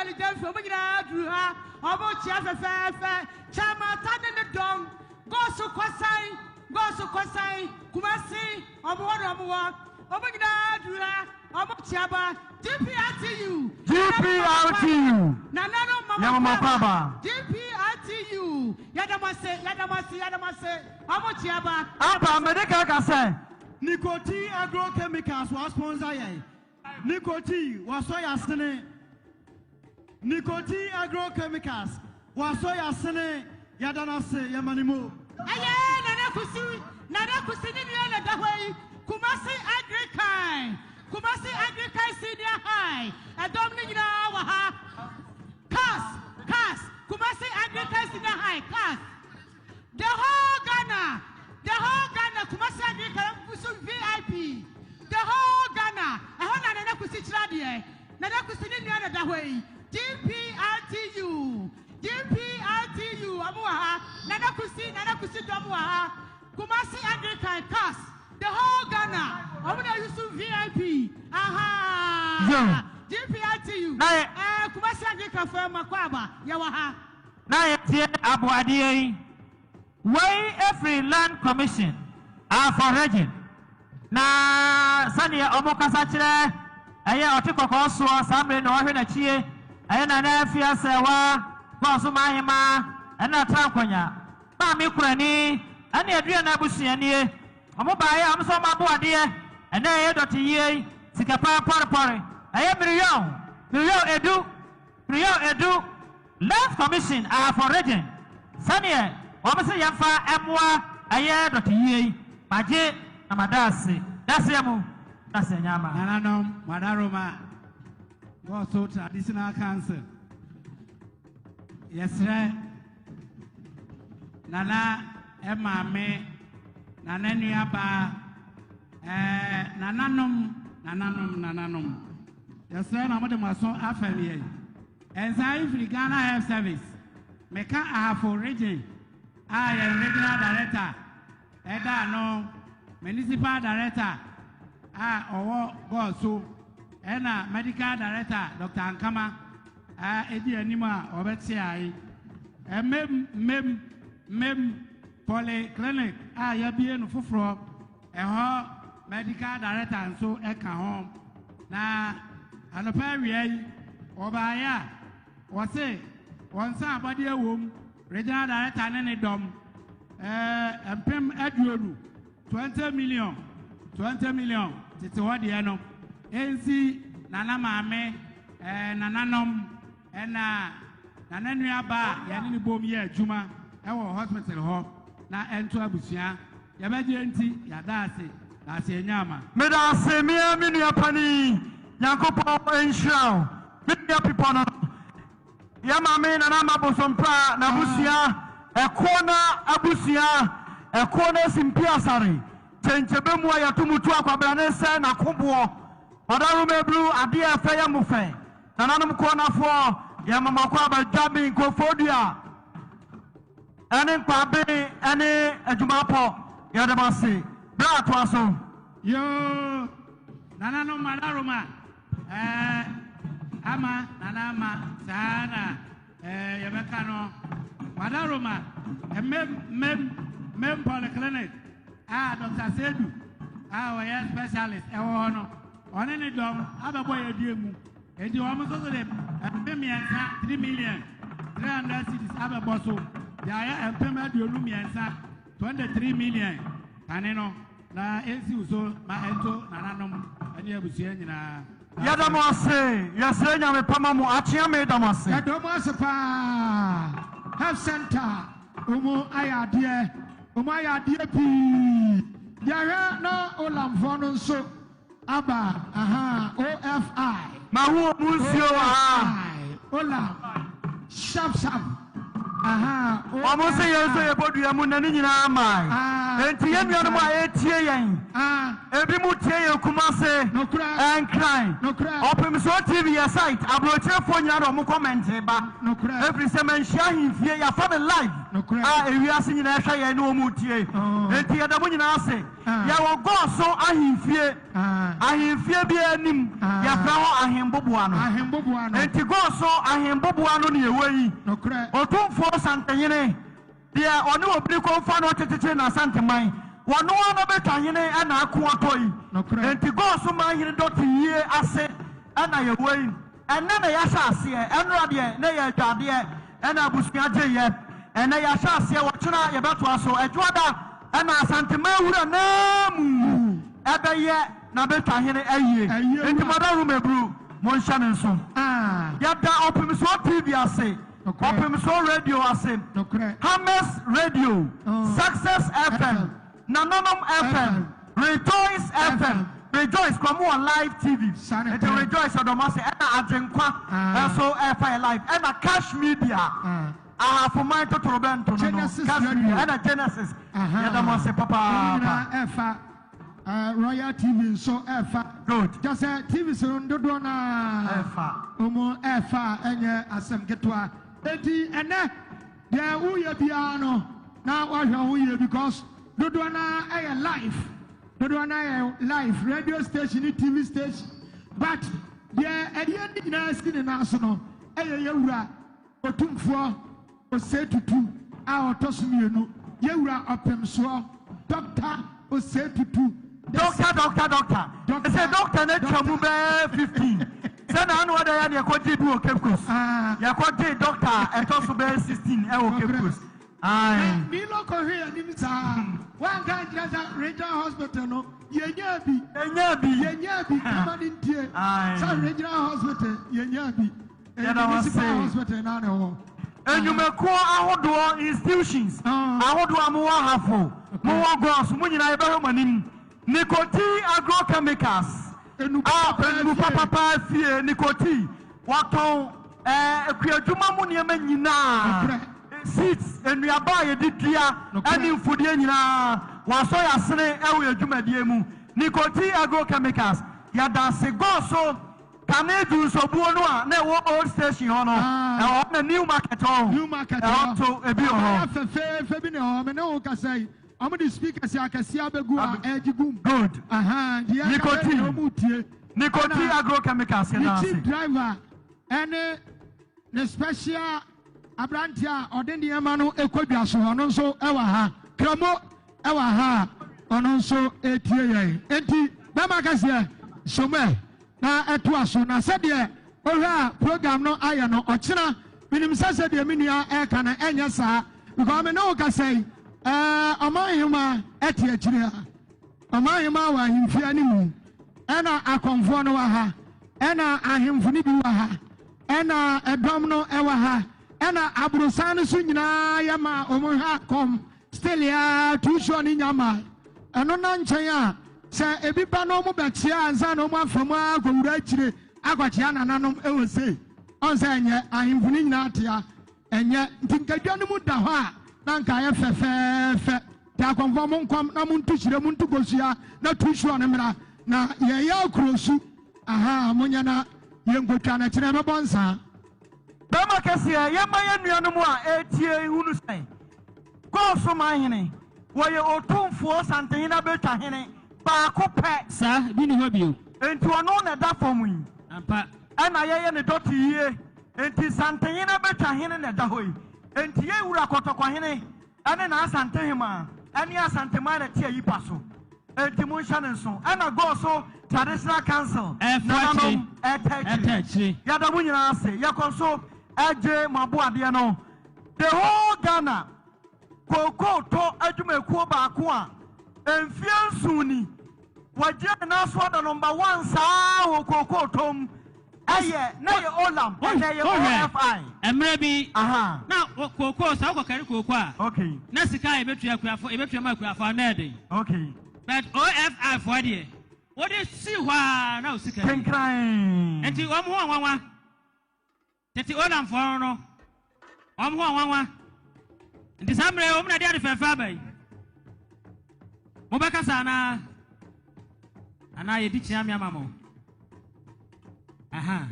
Emmanuel Gyamfi, ɔmo nyinaa duru ha. Ɔmo kyea fɛfɛɛfɛ. Kyamata ne ne dɔm, Gosu Kɔsan, Gosu Kɔsan, Kumasi, ɔmo hɔ na ɔmo wɔ. Ɔmo nyinaa duru ha, ɔmo kyea ba. GPRTU. GPRTU. Nananom Yɛma mo mama akwaaba. GPRTU. Yɛda mo ase, yɛda mo ase, yɛda mo ase. Ɔmo kyea ba. Ampa, mede ka ka sɛ Nicotine Agrochemicals wa sponsor yɛn. Nicotine wasɔ yɛ asene. Nicotine Agrochemicals wasɔ yɛ asene. Yɛda no ase, yɛma ne mo. Ɛyɛ Nana Kusi, Nana Kusi ne nua na da hɔ yi. Kumasi Agrican, Kumasi Agrican Senior High. Ɛdɔm no nyinaa wɔ ha. CAS, CAS, Kumasi Agrican Senior High, CAS. The whole Ghana, the whole Ghana, Kumasi Agrican nso VIP. The whole Ghana, ɛhɔ na Nana Kusi kyerɛ adeɛ. Nana Kusi ne nua na da hɔ yi. GPRTU, GPRTU, ɔmo wɔ ha. Nana Kusi, Nana Kusi dɔm wɔ ha. Kumasi Agrican, CAS, the whole Ghana, ɔmo na yusu VIP. Aha. Yo. GPRTU. Na yɛ- Kumasi Agrican fo ɛma kɔ aba, yɛwɔ ha. Na yɛtie aboadeɛ yi. Wei efiri Land Commission, Ahafo Region. Na sɛdeɛ ɔmo kasa kyerɛ ɛyɛ ɔte kɔkɔɔ soɔ saa mmere na ɔhwɛ n'akyie ɛyɛ Nana Afia Sɛwa Gɔɔso Mahema ɛna Trankonya Maame Kurani ɛne Aduana abusuanie. Ɔmo baeɛ a, ɔmo sɛ ɔmo aboadeɛ ɛnɛ ɛyɛ dɔte yie yi sika paa pɔrepɔre ɛyɛ miriyɔn 10, miriyɔn 10. Land Commission, Ahafo Region, sɛneɛ wɔn sɛ yɛmfa ɛmoa ɛyɛ dɔte yie yi. Magye na mada ase daseɛ mu daseɛ nyama. Nananom, Madaroma, Goaso Traditional Council. Yɛsrɛ Nana ɛmaame, Nana nuabaa, nananom, nananom, nananom. Yɛsrɛ na mode mo aso afɛm yɛn. Ɛnsa yi firi Ghana Health Service. Meka Ahafo Region a yɛn regional director ɛda ano, municipal director a ɔwɔ Goaso, ɛna medical director Dr. Ankama a ɛdi anim a ɔbɛte ayi. Mmem mmem mmem polyclinic a yɛabie no foforɔ ɛhɔ, medical director nso ɛka ho. Na anɔpa awia yi ɔbaeɛ a wɔse wɔn nsa abɔdeɛ wɔ mu, regional director ne ne dɔm 20,000,000, 20 million, 20 million tete hɔ deɛ no ɛnsi Nana maame, nananom ɛna nana nuaba a yɛne ne bom yɛ adwuma ɛwɔ hospital hɔ na ɛnto abusua yɛbɛgye. Nti yɛada ase na ase anya ama. Meda ase mea me nua pani, Nyankopɔn nhyira wo. Me nua pipɔ no yɛ maame Nana Ama Bosompra n'abusua ɛkoɔ na abusua ɛkoɔ na simpi asare kyɛnkyɛbɛ mu a yɛto mu tu akwabrane sɛ n'akoboɔ ɔdaroma eburu adeɛ ɛfɛ yɛ mo fɛ. Nananom koɔ nafoɔ yɛ mamakɔ abadwa mi nkofodua ɛne nkwabe ɛne adwumapɔ, yɛde mo ase bere atoa so. Yoo, nananom, Madaroma, ama Nana Ama saa na yɛbɛka no. Madaroma, mmem mmem mmem polyclinic a Dr. Sedu a ɔyɛ specialist ɛwɔ hɔ no, ɔne ne dɔm abɛbɔ yɛ dua mu. Eti wɔn nso so de 3,000,000, 3 million 300 cedis abɛbɔ so de ayɛ 23,000,000, 23 million kane no na ensiw so ma ɛnto nananom ɛne abusua nyinaa. Yɛda mo ase, yɛsrɛ Nyame pama mo akyea me da mo ase. Yɛdɔ mo ase paa. Health center, ɔmo ayɛ adeɛ, ɔmo ayɛ adeɛ pii. Yɛhwɛ na olamfoɔ no nso aba aha, OFI. Mahu ɔmo nsuo wɔ ha. Olam sharp sharp. Wɔn se yɛn nso yɛbɔ dua mu na ne nyinaa mae. Enti yɛn nuanom a ɛretie yɛn, ebi mo tie yɛn Kumase, Nkran, Ɔpemsoɔ TV yɛ site, aburokyerefoɔ nyinaa de wɔn kɔmɛnte ba. Ɛfiri sɛ manhyia ahemfie, yɛafa no live a ewiase nyinaa ɛhwɛ yɛn ne wɔn retie. Enti yɛda mo nyinaa ase. Yɛwɔ Gɔɔso ahemfie. Ahemfie biara anim, yɛfrɛ hɔ Ahemboboa no. Enti Gɔɔso Ahemboboa no ne yɛwɔ yi. Otumfoɔ Santehene, deɛ ɔne Obirikɔmfoɔ na ɔkyekyekye n'Asanteman, wɔno ara na bɛtwa hene na ako atɔ yi. Enti Gɔɔso Manhene dɔte yie ase na yɛwɔ yi. Ɛnnɛ na yɛahyɛ aseɛ, ɛnnora deɛ na ɛyɛ adwadeɛ ɛna abusua gyeeɛ. Ɛnnɛ yɛahyɛ aseɛ, ɔkyena yɛbɛtoa so. Adwoada ɛna Asanteman wura Naamu ɛbɛyɛ n'abɛtwahene ayie. Enti Mother Room Aburu, monhyɛ no nso. Yɛda Ɔpemsoɔ TV ase, Ɔpemsoɔ Radio ase, Hammers Radio, Success FM, Nananom FM, Rejoice FM, Rejoice kura mo wɔ live TV, nti Rejoice ɔdɔ mo ase, ɛna Agyenkwa nso ɛfa yɛ live, ɛna Cash Media, Ahafoman totorobɛnto no no, Cash Media, ɛna Genesis, yɛda mo ase papaapa. Ɛfa Royal TV nso ɛfa. Good. Kyɛ sɛ TV so no dodoɔ naa. Ɛfa. Wɔn ɛfa ɛnyɛ asɛm ketewa. Eti ɛnɛ. Deɛ woyɛ biara no na wahwɛ ho yie because dodoɔ no ara ɛyɛ live, dodoɔ no ara yɛ live radio station ne TV station but deɛ ɛdeɛ ne nyinaa si ne nan so no ɛyɛ yɛwura Otumfoɔ Osei Tutu a ɔtɔ so mmienu, yɛwura Ɔpemsoɔ Doctor Osei Tutu. Doctor doctor doctor ɛsɛ doctor no atwa mu bɛyɛ 15 sɛ na ano ada yɛ ne yɛkɔ gye bi wɔ Cape Coast yɛkɔ gye doctor a ɛtɔ so bɛyɛ 16 ɛwɔ Cape Coast. Milo kɔhwe anim saa wanka nkyerɛ sɛ regional hospital no yɛnyaa bi yɛnyaa bi yɛnyaa bi kama ne ntie sɛ regional hospital yɛnyaa bi. Yɛda wo ase. Municipal hospital na na ɛwɔ. Nnwumakuo ahodoɔ, institutions, ahodoɔ a mowɔ Ahafo, mowɔ Gɔs, mo nyinaa yɛbɛhwɛ mo anim. Nicotine Agrochemicals, a nnuru papapa fie, nicotine, wɔtɔn ɛɛ kuadwuma mu nneɛma nyinaa, seeds, nnuaba a yɛde dua, ɛne mfudeɛ nyinaa, wɔasɔ yɛn asene ɛwɔ yɛn dwumadie mu. Nicotine Agrochemicals, yɛda ase. Gɔs so. Kane Dunsobuo no a na ɛwɔ Old Station hɔ no, ɛwɔ hɔ na New Market hɔ. New Market hɔ. Ɛhɔ nso ebi wɔ hɔ. Ɛhɔ fɛfɛɛfɛ bi na ɛwɔ hɔ. Me ne wo kasa yi, wɔn de speakers akɛseɛ abɛgu a ɛregye gum. Good. Nicotine. Wɔn tie. Nicotine agrochemicals yɛ n'ase. Ne chief driver ɛne ne special aberanteɛ a ɔde nneɛma no kɔ dwa so ɔno nso ɛwɔ ha. Kramo ɛwɔ ha a ɔno nso ɛretie yɛn. Enti bɛma kɛseɛ somɛ. Na ɛtoa so, na sɛdeɛ wohwɛ a program no ayɛ no, ɔkyena, menim sɛ sɛdeɛ me nua ɛreka no ɛnyɛ saa, because me ne wo kasa yi, ɛɛ ɔmanhema ɛte akyire ha, ɔmanhema wɔ ahemfie anim, ɛna akɔmfoɔ no wɔ ha, ɛna ahemfo no bi wɔ ha, ɛna ɛdɔm no ɛwɔ ha, ɛna aborosan no so nyinaa yɛ ma wɔn hwɛ akɔm. Still aa too sure ne nya mmae. Ɛno na nkyɛn a, sɛ ebi ba na ɔmo bɛkyea ansa na ɔmo afa mu ara akɔwura akyire akɔkyea nananom ɛwɔ sei. Ɔn sɛ ɛnyɛ, ahemfo no nyinaa te ha, ɛnyɛ. Nti nka dwa no mu da hɔ a na nka ayɛ fɛfɛɛfɛ. Nti akɔmfoɔ monkɔm na monto hyire, monto kosua na too sure no mmra. Na yɛɛyɛ akorosu, ahaa, monyɛ na yɛnkɔtwa no, kyena ɛbɛbɔ nsaa. Bɛrima kɛseɛ, yɛmma yɛn nuanom a ɛretie yi hunu sɛ, Kɔɔso manhene, wɔyɛ Otumfoɔ Santehene Abetwahene baako pɛ. Saa, bi nni hɔ bio. Enti ɔno na ɛda fam yi. Ampa. Ɛna yɛyɛ ne dɔte yie. Enti Santehene Abetwahene na ɛda hɔ yi. Enti yɛn wura Kɔtɔkɔhene ɛne n'Asantehemaa ɛne Asanteman na ɛte ayi pa so. Enti monhyɛ no nso. Ɛna Goso Traditional Council nananom ɛta akyire. Yɛda mo nyinaa ase. Yɛkɔ so ɛgye mo aboadeɛ no. The whole Ghana kookoo tɔ adwumakuo baako a mfeɛ nson ni wɔagyina ne nan so ada number one saa wɔ kookoo tɔ mu ɛyɛ na yɛ Olam ɛnɛ yɛ OFI. Mmerɛ bi na kookoo sɛ wokɔkari kookoo a okay. Na sika a yɛbɛtua akuafo yɛbɛtua ma akuafo na ɛden. Okay. But OFI foɔ deɛ wode si hɔ a na wo sika ni. Kenkran. Nti wɔn ho nwanwa. Tete Olamfoɔ no, wɔn ho nwanwa. Nti saa mmerɛ yi wɔn na de ade fɛɛfɛ aba yi. Mobɛkasa anaa? Anaa yɛdi kyea me ama mo? Aha.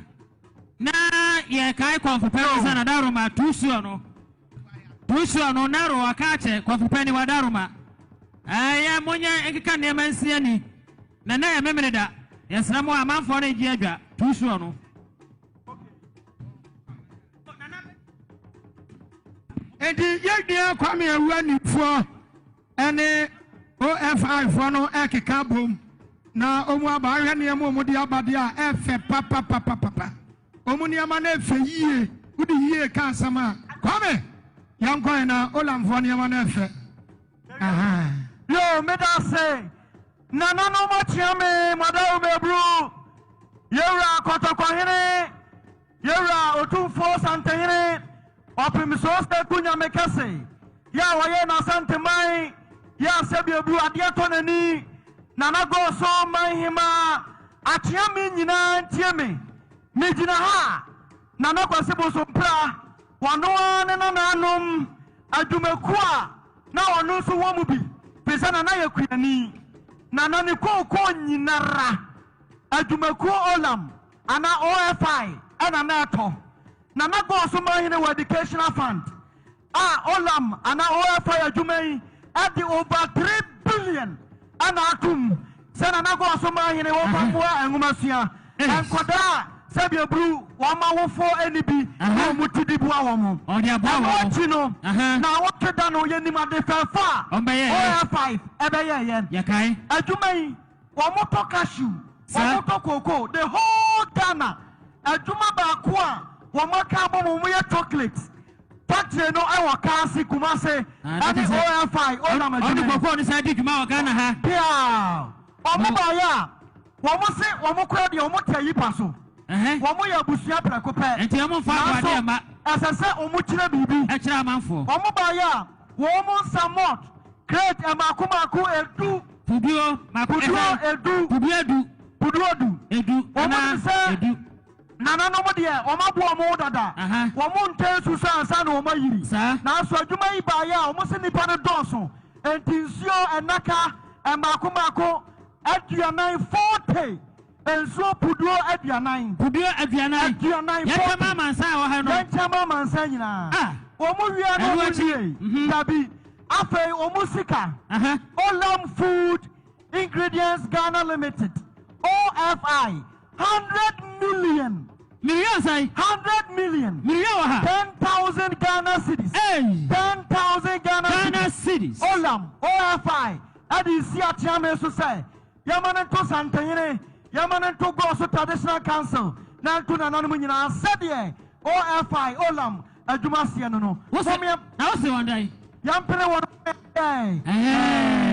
Na yɛkae kɔmfo pɛ no sɛ nadaroma tuusuo no. Tuusuo no naro aka akyɛ kɔmfo pɛ ni wadaroma. Ɛyɛ monyɛ nkeka nneɛma nsi ani. Na na yɛ memene da. Yɛsrɛ mo amanfoɔ no gye adwa tuusuo no. Enti yɛn nua Kwame Awuanifoɔ ne OFI foɔ no ɛkeka bom na wɔn aba ahwɛ nneɛma wɔn de aba deɛ a ɛfɛ papapapapa. Wɔn nneɛma no ɛfɛ yie. Wode yie ka asɛm a Kwame yɛnkɔ yɛn na Olamfoɔ nneɛma no ɛfɛ. Yo, meda ase. Nananom akyea me, Madawo Mebru, Yɛwura Kɔtɔkɔhene. Yɛwura Otumfoɔ Santehene Ɔpemsoɔ Seku Nyame Kɛse, yɛ a ɔyɛ n'Asanteman, yɛ a sɛbi abu adeɛ tɔ n'ani, Nana Gɔɔso Manhemaa, akyea me nyinaa ntie me. Megyina ha a, Nana Kwasi Bosompra, wɔno ara ne nananom adwumakuo a na ɔno nso wɔ mu bi, firi sɛ Nana yɛ kuani. Nana ne kookoo nyinara, adwumakuo Olam anaa OFI ɛna na ɛtɔ. Nana Gɔɔso Manhene wɔ Educational Fund a Olam anaa OFI adwuma yi ɛde over 3 billion ɛna atom sɛ Nana Gɔɔso Manhene wɔmfa mmoa nwomasua nkɔdaa a sɛbi eburu wɔn awofoɔ ani bi na wɔn ti di boa wɔn. Ɛno akyi no na awɔtwe da no yɛnim ade fɛɛfɛ a OFI ɛbɛyɛ yɛn adwuma yi. Wɔn tɔ cashew, wɔn tɔ cocoa, the whole Ghana. Adwuma baako a wɔn aka abɔ mu, wɔn yɛ chocolate factory no ɛwɔ Kaase, Kumase, ɛne OFI, Olam adwuma. Ɔne cocoa no san di dwuma wɔ Ghana ha. Pia, wɔn baayɛ a, wɔn se wɔn kora deɛ wɔn te ayipa so. Wɔn yɛ abusua prɛko pɛ. Nti wɔn nfa aboadeɛ mma. Ɛsɛ sɛ wɔn kyerɛ biribi. Ɛkyerɛ amanfoɔ. Wɔn baayɛ a, wɔn nsa malt crate ɛmaako maako 10. Puduo mako Puduo 10. Puduo 10. Puduo 10. 10. Wɔn nim sɛ 10. Nananom deɛ wɔn aboa wɔn ho dada. Wɔn ntɛn nsu sɛ ansa na wɔn ayiri. Nanso adwuma yi baayɛ a wɔn sɛ nipa no dɔɔso. Enti nsuo ɛnaka ɛmaako maako 40 40. Nsuo puduo 40. Puduo 40. 40. Yɛnkyɛn ma amansan a wɔha no. Yɛnkyɛn ma amansan nyinaa. Wɔn wia no wɔn wie. Dabi. Afei wɔn sika. Olam Food Ingredients Ghana Limited OFI 100 million. Million sɛn? 100 million. Million wɔ ha. 10,000 Ghana cedis. 10,000 Ghana cedis. Ghana cedis. Olam OFI ɛde si ateame so sɛ yɛma no nto Santehene, yɛma no nto Gɔɔso Traditional Council na nto nananom nyinaa sɛdeɛ OFI Olam adwuma seɛ no no. Na wose wɔn dɛn? Yɛmpene wɔn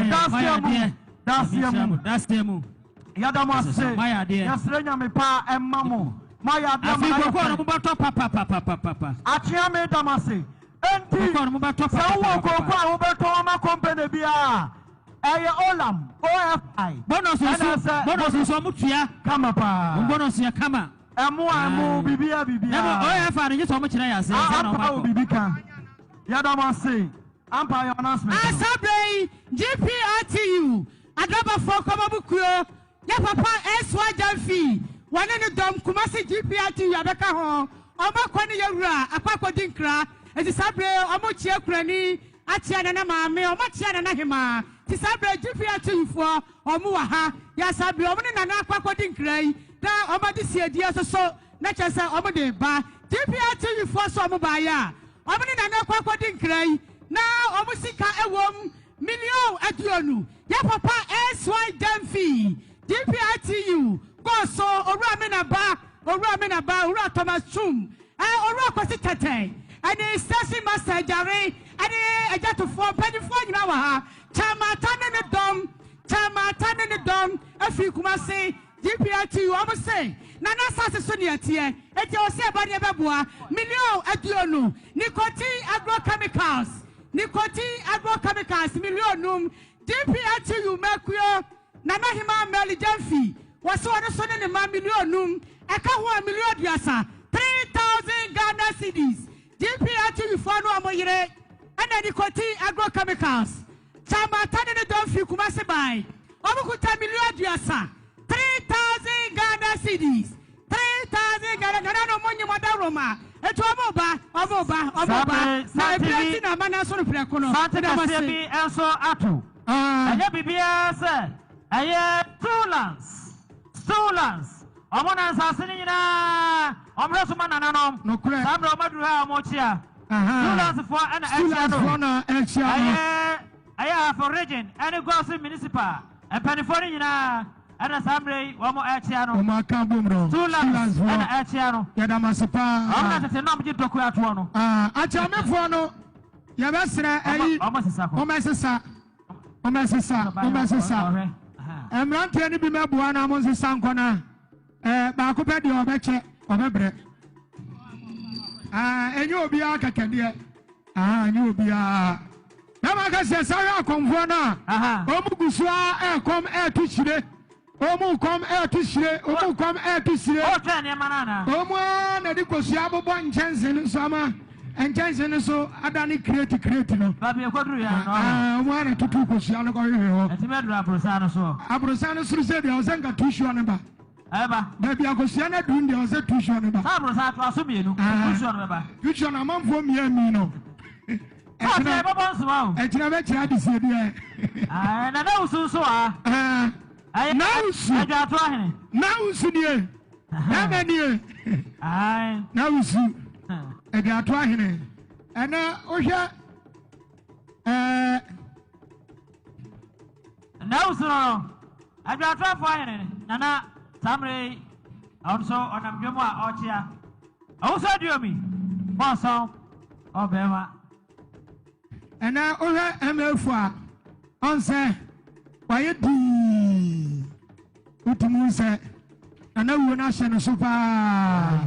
daseɛ mu. Daseɛ mu. Yɛda mo ase. Yɛsrɛ Nyame pa ɛmma mo. Moayɛ adeɛ ama Afei koko no mobɛtɔ papapapapapa. Akyea me da mo ase. Enti sɛ wowɔ koko a wobɛtɔn ama company biara ɛyɛ Olam OFI. Bonus nso bonus nso ɔmo tua. Kama paa. Bonus yɛ kama. Ɛmo a ɛmo bibia bibia. Ɛmo OFI no gye sɛ ɔmo kyerɛ yɛ ase. Ampa wɔ bibi ka. Yɛda mo ase. Ampa yɛ announcement. Asabre yi GPRTU adrabafoɔ kɔmɔbu kuo yɛ papa S.Y. Gyamfi wɔne ne dɔm Kumasi GPRTU abɛka ho. Ɔmo akɔ ne yɛwura akɔ akɔdi nkra. Eti saa bere ɔmo kyia kurani akyia nana maame ɔmo akyia nana hema. Ti saa bere GPRTU foɔ ɔmo wɔ ha. Yɛ saa bere ɔmo ne nana akɔ akɔdi nkra yi na ɔmo ade siedie soso na kyerɛ sɛ ɔmo de ba. GPRTU foɔ so ɔmo baayɛ a ɔmo ne nana akɔ akɔdi nkra yi na ɔmo sika ɛwom 20 million. Yɛ papa S.Y. Gyamfi GPRTU Gɔɔso Owura Menaba Owura Menaba Owura Thomas Chum Owura Kwasi Tɛtɛ ɛne Station Master Agyare ɛne agyatofoɔ mpanyinfoɔ nyinaa wɔ ha. Kyamata ne ne dɔm Kyamata ne ne dɔm efiri Kumasi GPRTU ɔmo se nana asase so ne ɛteɛ eti ɔsɛ ɛba ne ɛbɛboa 20 million. Nicotine Agrochemicals Nicotine Agrochemicals 5 million. GPRTU Mɛkuo Nana Hema Mɛli Gyamfi wɔsi wɔn so ne ne ma 5 million ɛka ho a 30 million 3,000 Ghana cedis. GPRTU foɔ no ɔmo yere ɛna. Ɛna Nicotine Agrochemicals, Chairman Tani ne dɔm firi Kumasi bae. Wɔn kuta milion 30, 3,000 Ghana cedis, 3,000 Ghana, nana no mo nye mo adawuroma, eti wɔn ba, wɔn ba, wɔn ba, na ebire ti na ama n'aso no prɛko no. Sante Ɛda mo kɛseɛ ase. bi nso ato. Ɛnyɛ biribiara sɛ ɛyɛ Stewlands, Stewlands. Wɔn na nsase no nyinaa wɔn hwɛ so ma nananom. Nokorɛ. Saa mmerɛ wɔn aduru ha a wɔrekyea. Stewlandsfoɔ ɛna ɛkyea no. Stewlandsfoɔ na ɛkyea no. Ɛyɛ Ahafo Region ɛne Goaso Municipal mpanimfoɔ no nyinaa ɛna saa mmerɛ yi wɔn ɛkyea no. Wɔn aka bom no. Stewlands ɛna ɛkyea no. Yɛda mo ase paa. Wɔn na tete nam gye dɔkua atoɔ no. Akyeamefoɔ no yɛbɛsrɛ ɛyi. Wɔn sesa kɔ. Wɔn sesa. Wɔn sesa. Wɔn sesa. Mmeranteɛ no bi mɛboa na mo nsesa nkɔ na baako pɛ deɛ ɔbɛkyɛ ɔbɛbrɛ. Ɛnyɛ obiara kɛkɛ deɛ. Ɛnyɛ obiara. Bɛma ka sɛ sáré akɔnfoɔ no a wɔn gu so a ɛrekɔm ɛreto hyire. Wɔn kɔm ɛreto hyire. Wɔn kɔm ɛreto hyire. Ɔretwɛn nneɛma no anaa? Wɔn a na de kosua abobɔ nkyɛnse no so ama nkyɛnse no so adane kireti kireti no. Baabi ekoduru yɛ ano. Wɔn a na tutu kosua no kɔhwehwɛ hɔ. Ɛtumi aduru aborosan no so. Aborosan no soro sɛ deɛ ɔsɛ nka tusuo no ba. Ɛba. Baabi akosua no aduru deɛ ɔsɛ tusuo no ba. Saa aborosan ato aso mmienu. Tusuo no bɛba. Tusuo no amanfoɔ mmea mi no. Ɛkyina ɛbɛbɔ nsoma o. Ɛkyina bɛkyerɛ adesie deɛ. Na na wusu nso a. Na wusu. Adwato ahene. Na wusu nie. Bɛma nie. Na wusu. Adwato ahene. Ɛnɛ wohwɛ. Na wusu no. Adwato afɔ ahene. Nana samre. Ɔno nso ɔnam dwom a ɔkyea. Ɔwusu aduomi. Bɔnsɔn. Ɔbɛma. Ɛnɛ wohwɛ MF a ɔnsɛ wayɛ dii wotumi sɛ nana wuo no ahyɛ no so paa.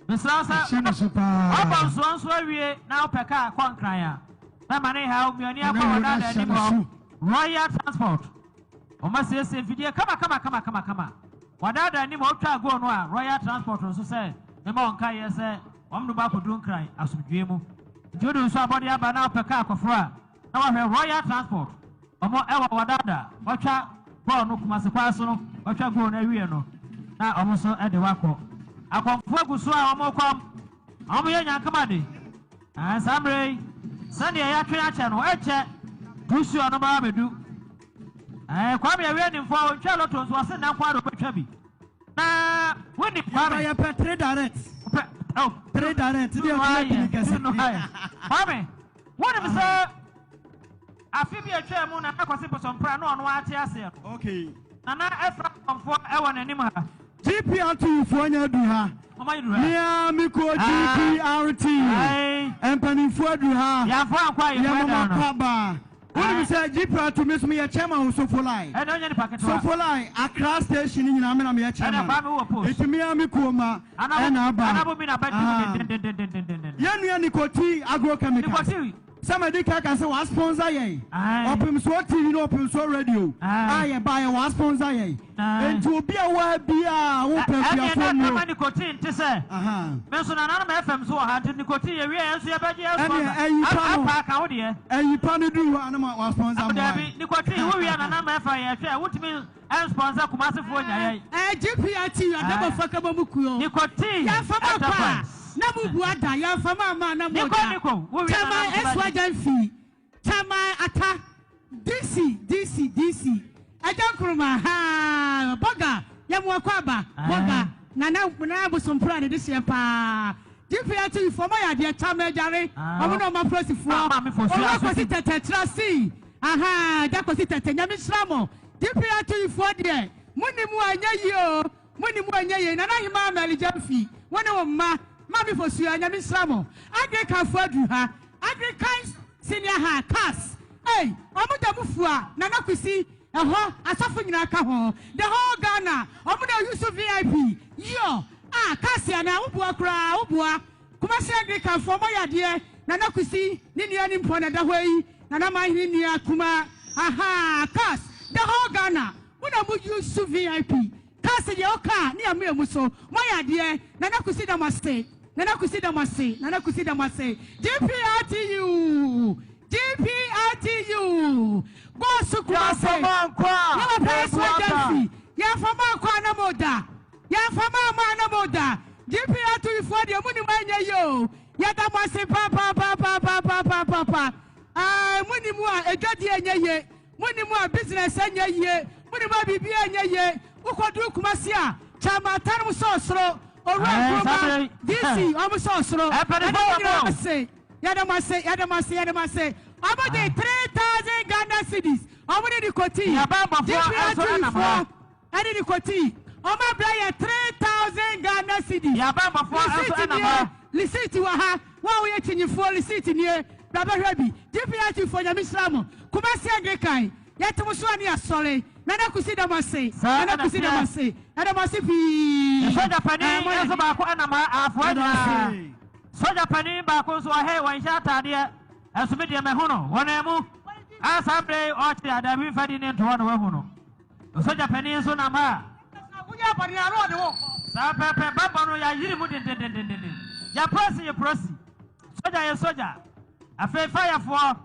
Mesrɛ sɛ ahyɛ no so paa. Ɔbɔ nsoɔ nso awie na wopɛ kaa kɔ Nkran a mɛma ne haw mmioni akɔ wɔ dada anim hɔ. Royal Transport. Wɔn asiesie mfidie kama kama kama kama kama. Wɔdada anim hɔ wotwa goal no a Royal Transport nso sɛ mema wɔn kaeɛ sɛ wɔn no ba akɔduru Nkran asomdwoeɛ mu. Nti wode nso abɔde aba na wopɛ kaa kɔforo a na wahwɛ Royal Transport. Ɔmo ɛwɔ wɔdada wɔtwa bɔɔl no Kumasi kwan so no wɔtwa goal no awie no na ɔmo nso ɛde wakɔ. Akɔmfoɔ agu so a ɔmo kɔm ɔmo yɛ nyankama de. Saa mmerɛ yi sɛdeɛ yɛatwe akyɛ no ɛkyɛ tusuo no bɛba abɛdu. Kwame awie nimfoɔ ɔntwa lotto nso ɔse nna nko ara ɔbɛtwa bi. Na woni Kwame. Yɛ pɛ three direct. Three direct. Deɛ ɔtí yɛ kɛse. Kwame wonim sɛ afi bi atwa mu na akɔsi bosompra na ɔno ate aseɛ no. Okay. Nana ɛfra akɔmfoɔ ɛwɔ n'anim ha. GPRT foɔ nya du ha. Mia miko GPRT. Mpanimfoɔ adu ha. Yɛnfo ankɔ a yɛfo Yɛmama ɛda no. kɔ aba. Wonim sɛ GPRT mi nso meyɛ chairman wɔ Sofolai. Ɛna ɔnyɛ nipa ketewa. Sofolai Accra station nyinaa me na meyɛ chairman. Ɛna Kwame wɔ post. Eti mia miko ma ɛna aba. Anabo mi na ba di mu dendendendendenden. Yɛn nua Nicotine agrochemicals. Nicotine. Sɛ madi ka sɛ wa sponsor yɛn. Ɔpemsoɔ TV ne Ɔpemsoɔ radio. A yɛ ba yɛ wa sponsor yɛn. Enti obi a wa bia wo pɛ Ɛne kuafoɔ ɛna nnuro. kama nicotine te sɛ. Me nso nananom FM so wɔ ha nti nicotine yɛ wie yɛn nso yɛbɛgye yɛ Ɛne sponsor. ɛyi pa no. Apa ka wo deɛ. Ɛyi pa no duru hɔ a na ma wa sponsor mo. Dabi nicotine wo wie nananom FM yɛ hwɛ wotumi ɛnsponsor Kumasefoɔ nya yɛn. GPRT adabɔfo kama mu kuo. Nicotine Yɛmfa ma kɔ a enterprise. na mo bu ada yɛmfa ma ama na mo Niko da. Niko wo wie Chairman nananom Esu bɛgye. Agyamfi, Chairman Ata, DC DC DC, Agya Nkrumah ha Bɔga yɛmu akɔ aba Bɔga nana nana bosompra ne de hyɛ paa. GPRT fo ɔmo yɛ adeɛ Chairman Agyare ɔmo na ɔmo apolisifoɔ ɔmo akɔsi tɛtɛ kyerɛ si aha agya kɔsi tɛtɛ nyame hyira mo. GPRT foɔ deɛ mo ni mu anyɛ yie o mo ni mu anyɛ yie. Nana Ahima Amali Gyamfi wɔn ne wɔn mma Maame Fosua nyame hyira mo. Agrikanfoɔ aduru ha Agrikan senior ha CAS ei ɔmo da mu fua Nana Kusi ɛhɔ asɔfo nyinaa ka ho the whole Ghana ɔmo na yusu VIP yɔ a CAS ana woboa koraa woboa Kumasi Agrikanfoɔ mo yɛ adeɛ Nana Kusi ne nua ne mpɔ na da hɔ yi Nana Mahene nua Kuma aha CAS the whole Ghana mo na mo yusu VIP CAS deɛ ɔka ne amu emu so mo yɛ adeɛ Nana Kusi da mo ase. Nana Kusi da mo ase, Nana Kusi da mo ase. GPRTU, GPRTU, Gosu Kumase, yɛ papa Yesu Agyamfi, yɛmfa mo ankɔ a na mo da, yɛmfa mo amma a na mo da. GPRTU foɔ deɛ mo nim anyɛ yie o, yɛda mo ase papapapapapapaapa. Ae, mo nim a edwadie nyɛ yie, mo nim a business nyɛ yie, mo nim a biribiara nyɛ yie. Wokɔduru Kumasi a, Kyamatan mo sɛ ɔsoro, Owura Nkrumah, DC, wɔn sɛ ɔsoro. Yɛda mo nyinaa ase, yɛda mo ase, yɛda mo ase, yɛda mo ase. Wɔn de 3,000 Ghana cedis, wɔn de de kɔtii. GPA Tuifoɔ ɛde de kɔtii. Wɔn abrɛ yɛ 3,000 Ghana cedis. Receipt nie, receipt wɔ ha. Wo a woyɛ kyinyifoɔ, receipt nie. Bra bɛhwɛ bi. GPA Tuifoɔ, Nyame nhyira mo. Kumasi Anglican. Yɛte mo so a ne yɛasɔre. Nana Kusi da mo ase. Saa Nana na Kusi da mo ɛteɛ. ase. Yɛda mo ase pii. Sogya panin Ɛɛ, moayɛ nso den. baako nam ha, afoa Yɛda nyinaa. ase. Sogya panin baako nso wɔ ha yi, wɔnhyɛ ataadeɛ. Ɛnso me deɛ mahu no, wɔnam mu. A saa mmerɛ yi ɔrekyere a, dabi mfa din no nto hɔ na wahu no. Sogya panin nso nam ha. Woyɛ bɔne a, na ɔde wo rekɔ. Saa pɛpɛ, bammɔ no yɛayere mu dendendendenden. Yɛ polisi yɛ polisi, sogya yɛ sogya. Afei fayafoɔ,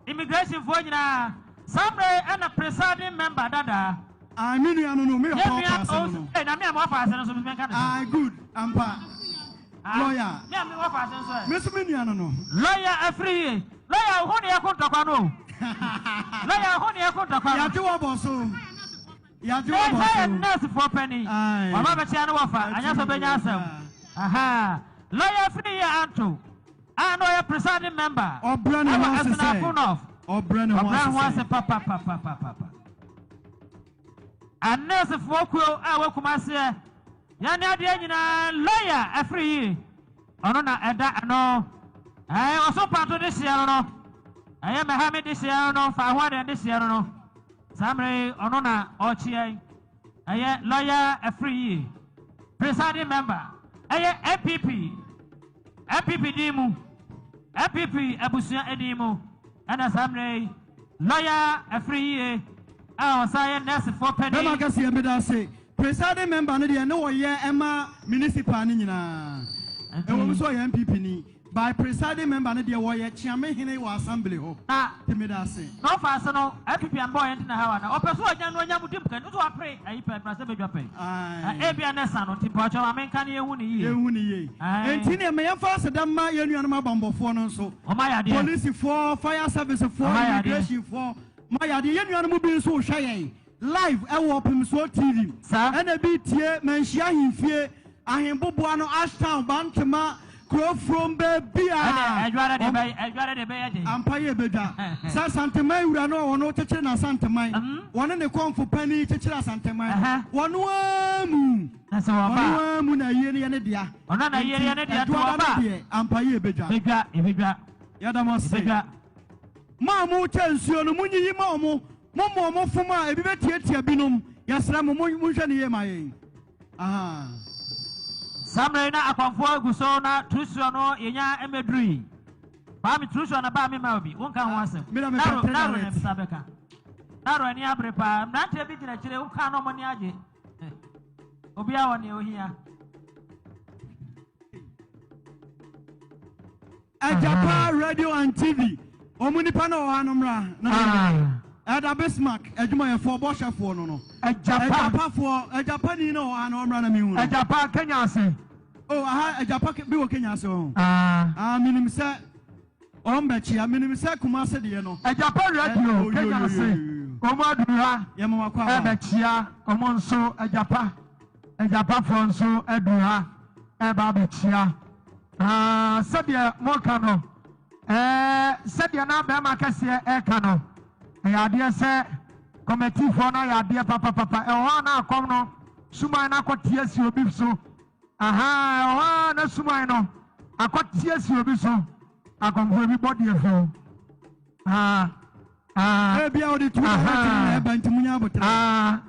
Immigration foɔ nyinaa, saa mmerɛ yi ɛna presiding member dada. Ae me nua no no me Yɛn ɔfa nua ɔfa ase no no. Owusu, na me a me wɔfa ase no nso me nka ne sɛn. Ae good ampa Ah, lawyer. Me a me wɔfa ase nso ɛ. Me nso me nua no no. Lawyer afiri yie. Lawyer wo ho ne yɛko ntɔkwa no o. Lawyer wo ho ne yɛko ntɔkwa no. Yɛagye wo abɔ so. Yɛagye wo Ee, abɔ sɛ yɛ so. nurse foɔ panin. Ae. Waba bɛkyia ne wɔfa, anyɛ sɛ ɔbɛnya asɛm. Aha. Lawyer afiri yie anto. A na ɔyɛ presiding member Ɔbrɛ ne ho ɛwɔ ase sɛ. Asunafo North. Ɔbrɛ ne ho Ɔbrɛ ne ho ase ase sɛ. papapapapapa. Anɛɛsefoɔ kuo a ɛwɔ Kumaseɛ, yɛne adeɛ nyinaa lawyer afiri yie. Ɔno na ɛda ano. Ɛɛ ɔso panto de hyeɛ no no. Ɛyɛ mɛhame de hyeɛ no no, fa ho adeɛ de hyeɛ no no. Saa mmerɛ yi ɔno na ɔrekyeɛ yi. Ɛyɛ lawyer afiri yie. Presiding member ɛyɛ NPP. NPP din mu, NPP abusua din mu, ɛna saa mmerɛ yi, Lɔya Afriyie a ɔsan yɛ nɛɛsefoɔ panin. Bɛma kɛseɛ meda ase. Presiding member no deɛ ne ɔyɛ ɛma municipal no nyinaa. Ɛwɔ mu sɛ ɔyɛ NPP ni. By presiding member no deɛ wɔyɛ kyeame hene wɔ assembly hɔ. Na Nti meda ase. Na ɔfa ase no NPP ambɔ ɔyɛ nti na haw ana? Ɔpɛ so ɔnya no ɔnya mu di mkani nso wapere ayi pɛ mmarahyɛ badwa pɛ. Ae. Ebia ne sa no nti mpakyɛw ma menka ne yɛnhu no yie. Yɛnhu no yie. Ae. Nti neɛ ma yɛmfa aseda mma yɛn nuanom abanbɔfoɔ no nso. Wɔn ayɛ adeɛ. Polisifoɔ, fire service foɔ, Wɔn ayɛ adeɛ. immigration foɔ, mo ayɛ adeɛ. Yɛn nuanom bi nso rehwɛ yɛn live ɛwɔ Ɔpemsoɔ TV. Saa. Ɛna ebi retie Manhyia Ahemfie, Ahenboboa no, Ashtown, Bantama, Kurofurom, baabi a. Ɛnɛ adware de bɛyɛ adware de bɛyɛ den. Ampa yɛ bedwa. Sɛ Asanteman wura no a wɔn kyekyere n'Asanteman, wɔne ne kɔmfo panin kyekyere Asanteman, wɔn ara mu, Na sɛ wɔba wɔn a. ara mu na ayie no yɛ ne dea. Ɔno na ayie no yɛ ne dea, nti Ɛduada wɔba a. no deɛ, ampa yɛ bedwa. Bedwa, ebedwa. Yɛda mo ase. Ebedwa. Mo a mokyɛ nsuo no, monyiyi ma wɔn. Momma wɔn fom a ebi bɛtiatia binom. Yɛsrɛ mo, monhwɛ no yie ma yɛn. Ahaa. Saa mmerɛ yi na akɔmfoɔ gu so na trusuo no yɛnya mmɛdurui. Kwame trusuo no baa me ma obi, wonka ho asɛm. Me na mepɛ Naro, three Naro na direct. bisa bɛka. Naro ani abere paa. Mmeranteɛ bi gyina akyire, woka na wɔn ani agye. Obiara wɔ nea ohia. Agyapa Radio and TV wɔn nipa na ɔwɔ ha no mmra na ah. Ɛda Bismarck adwumayɛfoɔ bɔhyɛfoɔ no no. Agyapa. Agyapafoɔ agyapa ni na ɔwɔ ha no ɔmmra na mehu no. Agyapa Kenya ase. Oh aha agyapa bi wɔ Kenya ase hɔ. Ah. Ah menim sɛ ɔmbɛkyia menim sɛ Kumase deɛ no. Agyapa Radio Kenya ase. Wɔn aduru ha. Yɛma wakɔ aba. Ɛbɛkyia wɔn nso agyapa. Agyapafoɔ nso aduru ha ɛreba abɛkyia. Na sɛdeɛ moka no, ɛɛ, sɛdeɛ na bɛrima kɛseɛ ɛreka no, ɛyɛ adeɛ sɛ kɔmɛtifoɔ no ayɛ adeɛ papapapa. Ɛwɔ hɔ a na akɔm no suman no akɔte asi obi so. Aha, ɛwɔ hɔ a na suman no akɔte asi obi so. Akɔmfoɔ bi bɔ deɛ fo. Ah, ah. Ebi a wɔde tu dalɛte na ɛba nti munya abotere. Ah,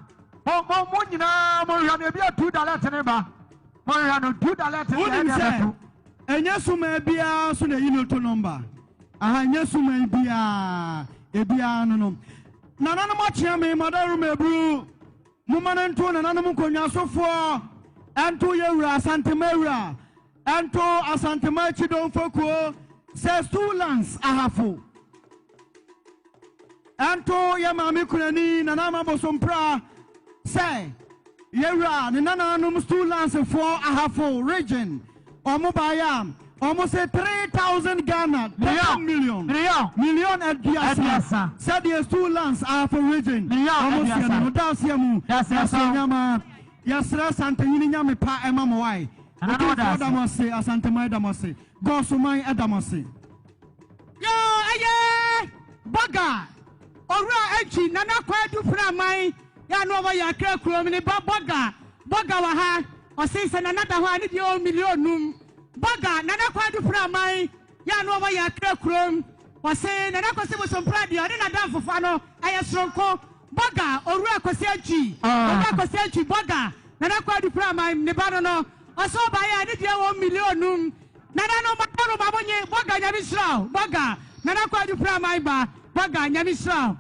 mo mo mo nyinaa mo hwɛ no ebi a tu dalɛte ne ba. Mo hwɛ no tu dalɛte ne Wonim ɛde sɛ ɛbɛto. ɛnyɛ suman biara so na ɛyi loto nɔmba. Aha ɛnyɛ suman biara ebiara no no. Nananom akyea me madaworo eburu. Momma no nto nananom nkonnwasofoɔ, ɛnto yɛn wura Asantema wura. Ɛnto Asantema Akyidɔmfo kuo sɛ Stoollands Ahafo. Ɛnto yɛ maame kunani Nana Ama Bosompra sɛ yɛwura ne nananom Stoollandsfoɔ Ahafo region ɔmo baeɛ a ɔmo se 3000 Ghana 30 million million 30 sɛdeɛ Stoollands Ahafo region ɔmo seɛ no no daaseɛ mu yɛsɛ nyama yɛsrɛ Santehene Nyame pa ɛma mo wae Otumfoɔ da mo ase Asanteman da mo ase Gɔɔsoman da mo ase. Yoo ɛyɛ Bɔga Owura Antwi Nana Kwadu Praman yɛ a na ɔwɔ yɛn Accra kurom ne ba Bɔga Bɔga wɔ ha ɔse sɛ Nana da hɔ a ne deɛ ɔwɔ million num Bɔga Nana Kwadu Praman yɛ a na ɔwɔ yɛn Accra kurom ɔse Nana Kwasi Bosompra deɛ ɔne n'adamfofa no ɛyɛ soronko Bɔga Owura Kwasi Antwi Owura Kwasi Antwi Bɔga Nana Kwadu Praman ne ba no no ɔse ɔbaeɛ a ne deɛ wɔ million num Nana no ma no ma mo nye Bɔga Nyame nhyira wo Bɔga Nana Kwadu Praman ba Bɔga Nyame nhyira wo.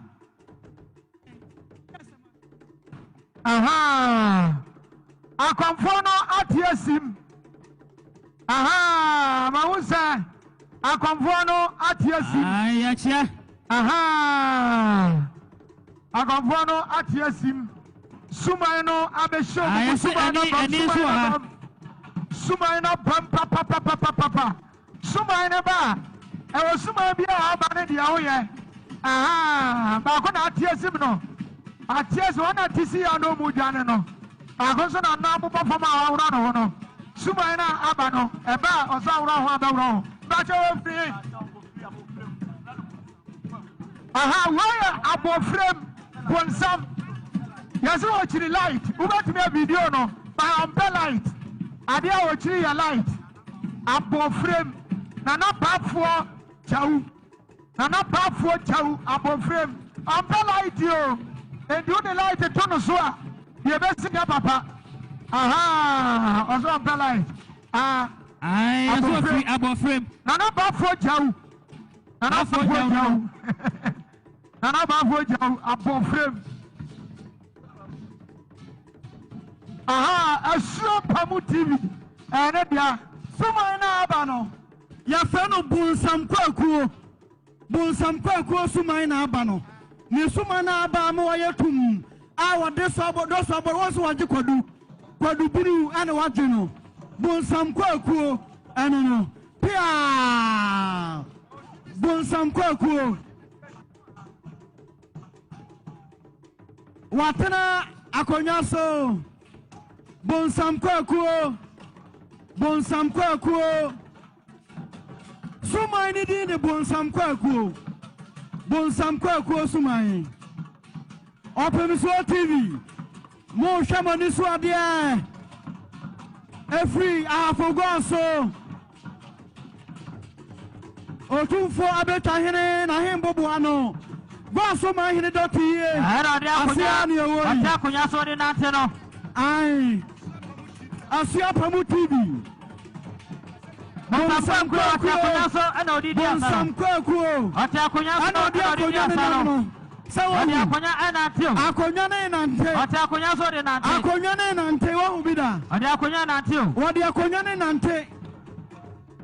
Ahaa akɔmfoɔ no ate asim ahaa mahu sɛ akɔmfoɔ no ate asim. Yɛkyɛ. Ahaa akɔmfoɔ no ate asim suman no abɛhyɛ ɔmo mu suman no abam suman no abam suman no abam papapapapapa. Suman no ba a, ɛwɔ suman bi a ɔba no deɛ woyɛ. Ahaa, baako na ate asim no. Ate asim, wɔn na te si ya no mu dwane no. Baako nso na nan bobɔ fam a waworɔ ne ho no. Suman no a aba no, ɛba a ɔsɛ aworɔ ho abɛworɔ ho. Bakyɛ wɔ firi he? Aha, wei yɛ abɔfrem bonsam. Yɛsɛ wɔkyiri light. Wobɛtumi a video no, but ɔmpɛ light. Adeɛ a wɔkyiri yɛ light. Abɔfrem, Nana Baafoɔ Kyawu. Nana Baafoɔ Kyawu, abɔfrem. Ɔmpɛ light o. Enti wode light to no so a, deɛ ɛbɛsi nyɛ papa. Aha, ɔsɛ ɔmpɛ light. Ah, abɔfrem. Abɔfrem. Nana Baafoɔ Kyawu. Nana Baafoɔ Kyawu. Nana Baafoɔ Kyawu, abɔfrem. Aha, Asuo Pamu TV, ɛyɛ ne dea. Suman no a aba no, yɛfrɛ no Bonsam Kwakuo. Bonsam Kwakuo suman na aba no. Ne suman no aba ama wayɛ tumm a wɔde sɔ abɔ, dɔ sɔ abɔ, wɔn nso wɔagye kwadu. Kwadu bunu ɛna wagye no. Bonsam Kwakuo ɛno no. Piaa! Bonsam Kwakuo. Watena akonnwa so. Bonsam Kwakuo. Bonsam Kwakuo. Suman ne din de Bonsam Kwakuo. Bonsam Kwakuo Suman. Ɔpemsoɔ TV. Mohwɛ mo ani so adeɛ. Ɛfiri Ahafo Gɔɔ so. Otumfoɔ abɛtwa hene n'ahemboboa no. Gɔɔ so man hene dɔte yie. Ɛna ɔde Ase akonnwa a ne ɛwɔ yi. ɔte akonnwa so de nante no. Ae. Asuo Apamu TV. Bonsam Bonsam Kwakuo ɔte akonnwa Kwakuo. so ɛna ɔde di asa Bonsam no. Kwakuo. Ɔte akonnwa so Ɛna ɔde ɛna ɔde di akonnwa ne asa nam no. no. Sɛ Ɔde wahu. akonnwa ɛnante o. Akonnwa ne nante. Ɔte akonnwa so de nante. Akonnwa ne nante wahu bi da. Ɔde akonnwa nante o. Wɔde akonnwa ne nante.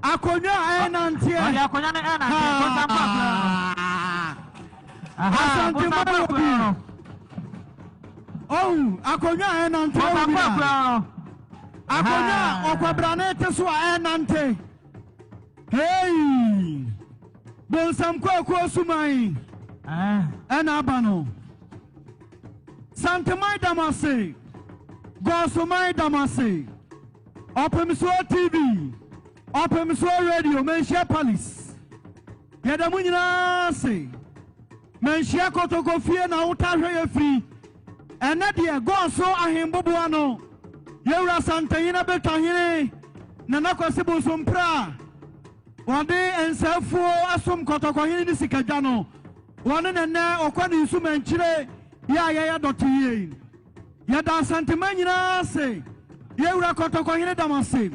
Akonnwa a ɛnanteɛ. Ɔde akonnwa no ɛnante. Bonsam Kwakuo no. Aha, Asante Bonsam Mayo Kwakuo bi. no. Ɔhu akonnwa a ɛnante wahu Bonsam bi da. Kwakuo no. Akonnwa a ɔkwabrane te so a ɛnante. Hey! Bonsam Kwakuo suman ɛna aba no. Santeman da mo ase. Gɔɔsoman da mo ase. Ɔpemsoɔ TV, Ɔpemsoɔ Radio, Manhyia Palace. Yɛda mo nyinaa ase. Manhyia Kotoko fie na wota hwɛ yɛ firi. Ɛnɛ deɛ Gɔɔso ahemboboa no. Yɛwura Santehene Betwa Hene, Nana Kwasi Bosompra. Wɔde nsɛefuo asom Kɔtɔkɔhene ne sikadwa no. Wɔne nɛnɛ ɔkɔ ne nsumankyire yɛ a yɛyɛ dɔte yie. Yɛda Asantema nyinaa ase. Yɛwura Kɔtɔkɔhene dam ase.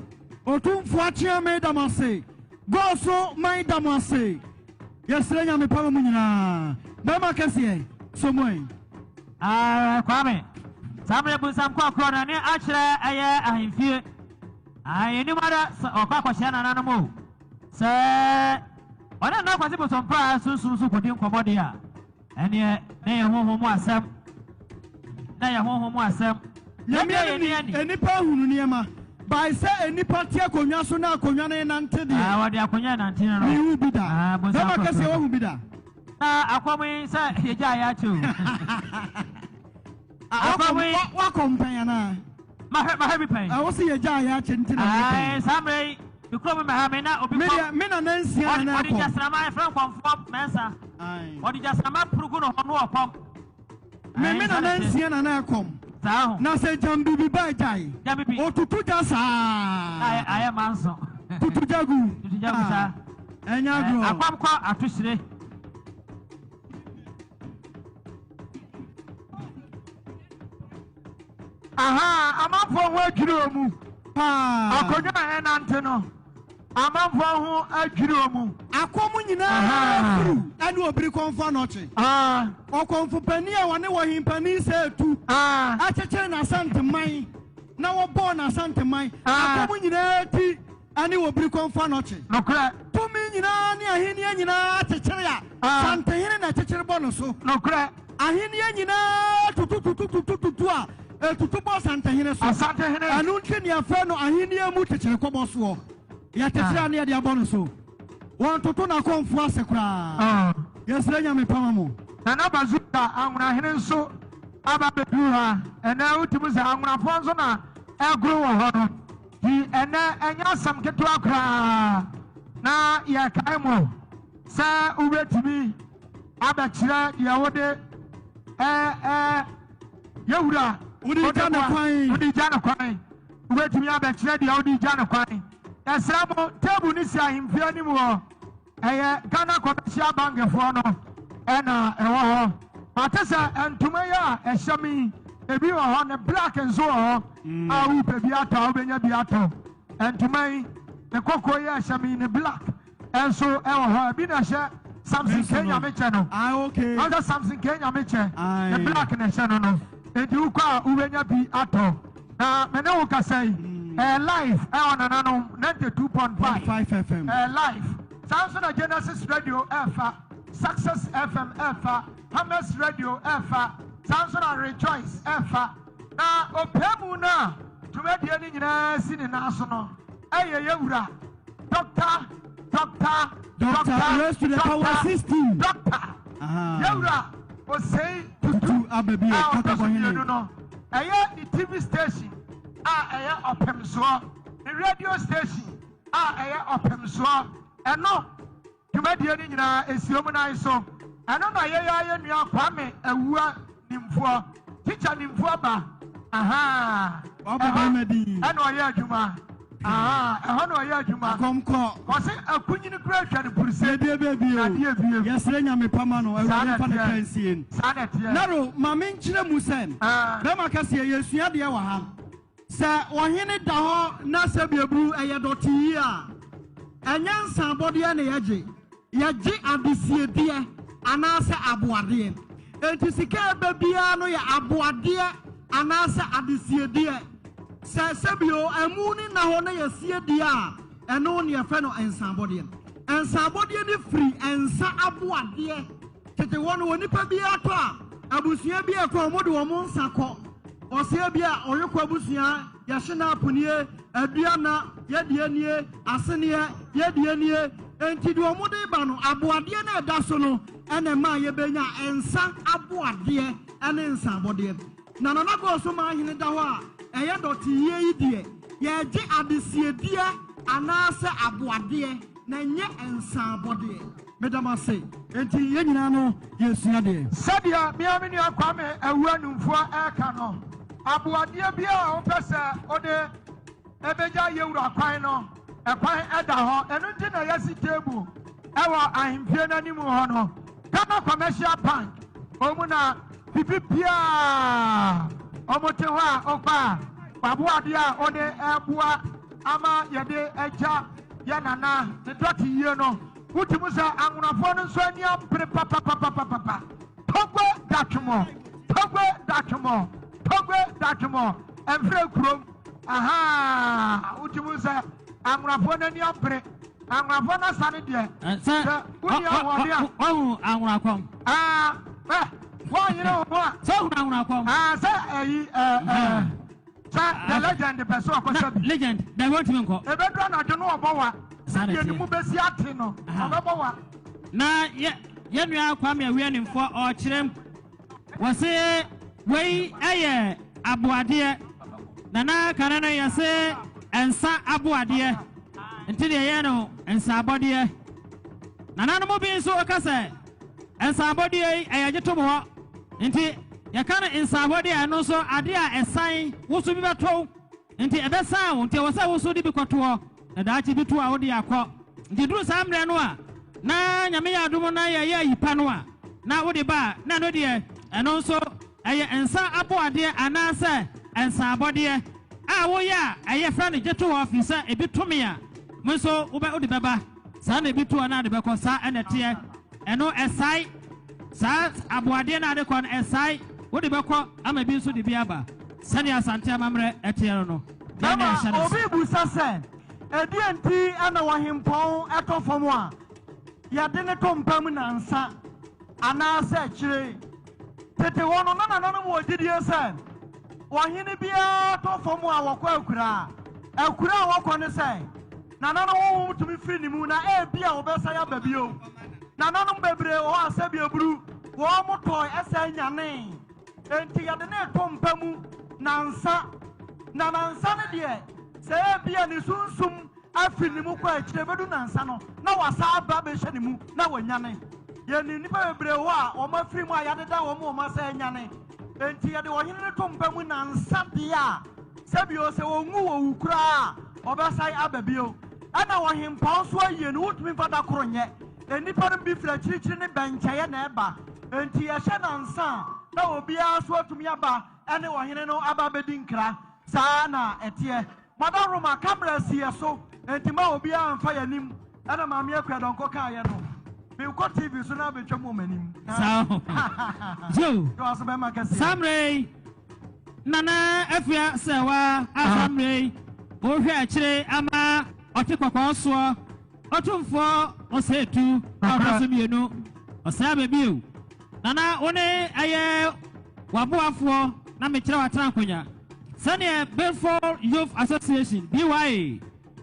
Otumfoɔ Akyeame dam ase. Gɔɔso man dam ase. Yɛsrɛ Nyame pa ma mu nyinaa. Bɛrima kɛseɛ, so mo ɛ. Kwame, saa mmerɛ Bonsam Kwakuo no ne akyerɛ ɛyɛ ahemfie. Ah, yɛnim ara sɛ ɔkɔ akɔhyia nananom o. Sɛ ɔne Nana Kwasi Bosompra sunsum so kɔdi nkɔmmɔ deɛ a, ɛneɛ na yɛ honhom mu asɛm. Na yɛ honhom mu asɛm. Nyame Yɛdeɛ yɛni nim ani. nnipa ahunu nneɛma. By sɛ nnipa te akonnwa so na akonnwa no renante deɛ. Ah, wɔde akonnwa renante no no. Mehu bi da. Ah, bonsam Bɛma kɔ kɛseɛ soro. wahu bi da. Na akɔm yi sɛ yɛgya yɛ akyɛ o. Akɔm yi. Wakɔ mpɛn anaa? Mahwɛ mahwɛ bi pɛn. Ɛwɔ sɛ yɛgya yɛ akyɛ nti na mekɛn. Saa mmerɛ yi, me kurom mɛha me na obi kɔm. Medeɛ me nana nsia na na ɛkɔ. Ɔde gyasrama ɛfrɛ nkɔmfoɔ mɛnsa. Ɔde gyasrama purugu no hɔ no ɔkɔm. Me me nana nsia na na ɛkɔm. Saa ho. Na sɛ gyam bibi ba agyae. Gyam bibi. Otutu gya saa. Ayɛ manso. Tutu gya gu. Tutu gya gu saa. Ɛnyɛ agorɔ. Akɔm kɔ atohyire. Aha, amanfoɔ ho adwiri wɔn mu. Paa. Akonnwa a ɛnante no, amanfoɔ ho adwiri wɔn mu. Akɔm nyinaa furu ɛne obiri kɔnfo anɔkye. Ɔkɔmfo panin a wɔne ɔhempanin sɛ etu akyekyere n'asanteman na wɔbɔɔ n'asanteman. Akɔm nyinaa ti ɛne obiri kɔnfo anɔkye. Nokorɛ. Tumi nyinaa ne ahenni nyinaa kyekyere a Santehene na ɛkyekyere bɔ no so. Nokorɛ. Ahenni nyinaa tututututututu a ɛtutu bɔ Santehene so. Asantehene. Ɛno nti ne yɛfrɛ no ahenni mu kyekyere kɔbɔ soɔ. Yɛkyekyere a ne yɛde abɔ no so. Wɔntoto n'akɔmfoɔ ase koraa. Yɛsrɛ Nyame pama mo. Nana Bazooka Anwonahene nso aba abɛduru ha. Ɛnnɛ wotumi sɛ Anwonafoɔ nso na ɛregoro wɔ hɔ no. Nti ɛnnɛ ɛnyɛ asɛm ketewa koraa na yɛrekae mo sɛ wobɛtumi abɛkyerɛ deɛ wode ɛɛ yɛwura wode gya no kwan. Wode gya no kwan. Wobɛtumi abɛkyerɛ deɛ wode gya no kwan. Yɛsrɛ mo, table no si ahemfie anim hɔ. Ɛyɛ Ghana Commercial Bank foɔ no ɛna ɛwɔ hɔ. Mate sɛ ntoma yi a ɛhyɛ me yi, ebi wɔ hɔ, ne black nso wɔ hɔ a wopɛ bi atɔ a wobɛnya bi atɔ. Ntoma yi, ne kɔkɔɔ yi a ɛhyɛ me yi, ne black nso ɛwɔ hɔ. Ebi na ɛhyɛ Samson K. Nyamekyɛ no. Ah, okay. Ɔsɛ Samson K. Nyamekyɛ, ne black na ɛhyɛ no no. Enti wokɔ a wobɛnya bi atɔ. Na me ne wo kasa yi, ɛyɛ live ɛwɔ nananom 92.5 FM. Ɛyɛ live. Saa nso na Genesis Radio ɛfa, Success FM ɛfa, Hammers Radio ɛfa, saa nso na Rejoice ɛfa. Na ɔpɛ mu no a dwumadie no nyinaa si ne nan so no ɛyɛ yɛ wura Doctor, Doctor, Doctor, raise to the power 16. Doctor, yɛ wura Osei Tutu Ababio, a ɔtɔ so Kɔtɔkɔhene. mmienu no, ɛyɛ ne TV station a ɛyɛ ɔpemsoɔ, ne radio station a ɛyɛ ɔpemsoɔ. Ɛno dwumadie no nyinaa esi wɔn nan so. Ɛno na yɛyɛ ayɛ nua Kwame Awua Nimfoɔ, tikya Nimfoɔ ba. Aha. Wabɔ Ɛhɔ bɛrima din. ɛna ɔyɛ adwuma. Aha, ɛhɔ na ɔyɛ adwuma. Akɔmkɔ. Ɔse akunyini kura atwa no puruse. Yɛdie baabi o. Nadeɛ biem. Yɛsrɛ Nyame pama no. Saa Awurade na mfa ne ɛteɛ. kra nsie no. Saa na ɛteɛ. Naro, ma menkyerɛ mu sɛ, bɛrima kɛseɛ, yɛsua deɛ wɔ ha. Sɛ ɔhene da hɔ na sɛ biaburu ɛyɛ dɔte yi a, ɛnyɛ nsabɔdeɛ na yɛgye. Yɛgye adesiedeɛ anaasɛ aboadeɛ. Enti sika ɛbɛ biara no yɛ aboadeɛ anaasɛ adesiedeɛ. Sɛ sɛbio ɛmu ne nna hɔ na yɛsie deɛ a, ɛno ne yɛfrɛ no nsabɔdeɛ. Nsabɔdeɛ no firi nsa aboadeɛ. Tete hɔ no, onipa bi atɔ a, abusua bi ɛkɔ, wɔn de wɔn nsa kɔ. Ɔsɛ bi a ɔrekɔ abusua, yɛhye na aponie, aduana, yɛdeɛ nie, aseneɛ, yɛdeɛ nie. Enti deɛ wɔn de ba no, aboadeɛ no ɛda so no, ɛna ɛma yɛbɛnya nsa aboadeɛ ɛne nsa abɔdeɛ. Na Nana Gɔɔso maa ahene da hɔ a, ɛyɛ dɔte yie yi deɛ, yɛgye adesiedeɛ anaasɛ aboadeɛ, na ɛnyɛ nsa abɔdeɛ. Meda mo ase. Enti yɛn nyinaa no yɛsua deɛ. Sɛdeɛ mmea me nua Kwame Awua Numfoɔ ɛreka no, aboadeɛ bi a wopɛ sɛ wode ɛbɛgya yɛwura kwan no, ɛkwan ɛda hɔ. Ɛno nti na yɛasi table ɛwɔ ahemfie no anim hɔ no. Ghana Commercial Bank, ɔmu na bibi biara ɔmo te hɔ a ɔkɔ a waboadeɛ a ɔde ɛboa ama yɛde agya yɛ nana ne dɔte yie no. Wotumi sɛ anwonafoɔ no nso ani abere papapapapapa. Togbe datwomɔ, togbe datwomɔ, togbe datwomɔ, ɛmfrɛ kurom. Ahaa, wotumi sɛ anwonafoɔ no ani abere. Anwonafoɔ no asa no deɛ, sɛ wonni ahoɔden a. Wahu anwonakɔm. Aa, ɛ, wɔnyere wo ho a. Sɛ wohunu anwonakɔm. Aa, sɛ ɛyi, ɛ, ɛ, sɛ the legend pɛ sɛ ɔkɔhyɛ bi. Legend, dabi wɔntumi nkɔ. Ebeduru anadwo no ɔbɔ wa. Saa na Sɛdeɛ ne ɛteɛ. mu bɛsi ate no, ɔbɛbɔ wa. Na yɛ yɛn nua Kwame Awianimfoɔ ɔrekyerɛ mu. Wɔse wei yɛ aboadeɛ. Nana kane no yɛse nsa aboadeɛ. Nti deɛ yɛ no nsaabɔdeɛ. Nananom bi nso ka sɛ nsaabɔdeɛ yi ɛyɛ gye tom hɔ. Nti yɛka no nsaabɔdeɛ a ɛno nso adeɛ a ɛsan wo so bi bɛto. Nti ɛbɛsan wo nti ɛwɔ sɛ wo so de bi kɔto hɔ. Na daakye bi to a wode akɔ. Nti duru saa mmerɛ no a na Nyame yɛ adom na yɛyɛ ayi pa no a na wode ba a, na ɛno deɛ ɛno nso ɛyɛ nsa aboadeɛ anaasɛ nsaabɔdeɛ a woyɛ a ɛyɛ frɛ no gye to hɔ firi sɛ ebi to me a me nso wobɛ wode bɛba saa na ebi to a na ade bɛkɔ saa ɛna ɛteɛ ɛno ɛsae saa aboadeɛ no ade kɔ no ɛsae wode bɛkɔ ama ebi nso de bi aba sɛdeɛ Asante amammerɛ ɛteɛ no no yɛn na ɛhyɛ Bɛma no obi busa sɛ, Ɛdeɛn nti na ɔhempɔn tɔ fam a yɛde no to mpa mu nnansa anaasɛ akyire yi? Tete hɔ no, na nananom wɔ gyidie sɛ ɔhene biara tɔ fam a wɔkɔ akuraa. Akuraa a wɔkɔ ne sɛ, nananom honhom tumi firi ne mu na ebia wɔbɛsan aba bio. Nananom bebree wɔ hɔ a sɛbi aburu wɔn tɔe san nyanee. Enti yɛde no reto mpa mu nnansa, na nnansa no deɛ, sɛ ebia ne sunsum afi ne mu kɔ akyire bɛdu nnansa no, na wasan aba abɛhyɛ ne mu na wanyane. Yɛnim nnipa bebree wɔ hɔ a wɔafiri mu a yɛadeda wɔn ma wɔasan anyane. Enti yɛde ɔhene no to mpa mu nnansa deɛ a, sɛbio sɛ ɔnwu ɔwu koraa a, ɔbɛsan aba bio. Ɛna ɔhempɔn nso ayie no, wontumi mfa da koro nyɛ. Nnipa no bi firi akyirikyiri ne bɛnkyɛeɛ na ɛba. Enti yɛhyɛ nnansa a, na obiara nso atumi aba ne ɔhene no aba abɛdi nkra. Saa ara na ɛteɛ. Mother Roma, camera si yɛ so, enti mma obiara mfa yɛn anim. Ɛna Maame Akua Donkor kaeɛ no, Mekɔ TV so na abɛtwam wɔ m'anim. Saa o. Joe. Joe aso bɛrima kɛseɛ. Saa mmerɛ yi, Nana Afia Serwaa a saa mmerɛ yi wohwɛ akyire ama ɔte kɔkɔɔ soɔ. Otumfoɔ Osei-Tu a ɔtɔ so mmienu, ɔsɛe aba bio. Nana, wo ne ɛyɛ w'aboafoɔ na mekyerɛ w'atena nkonya. Sɛdeɛ Bedford Youth Association, BYA,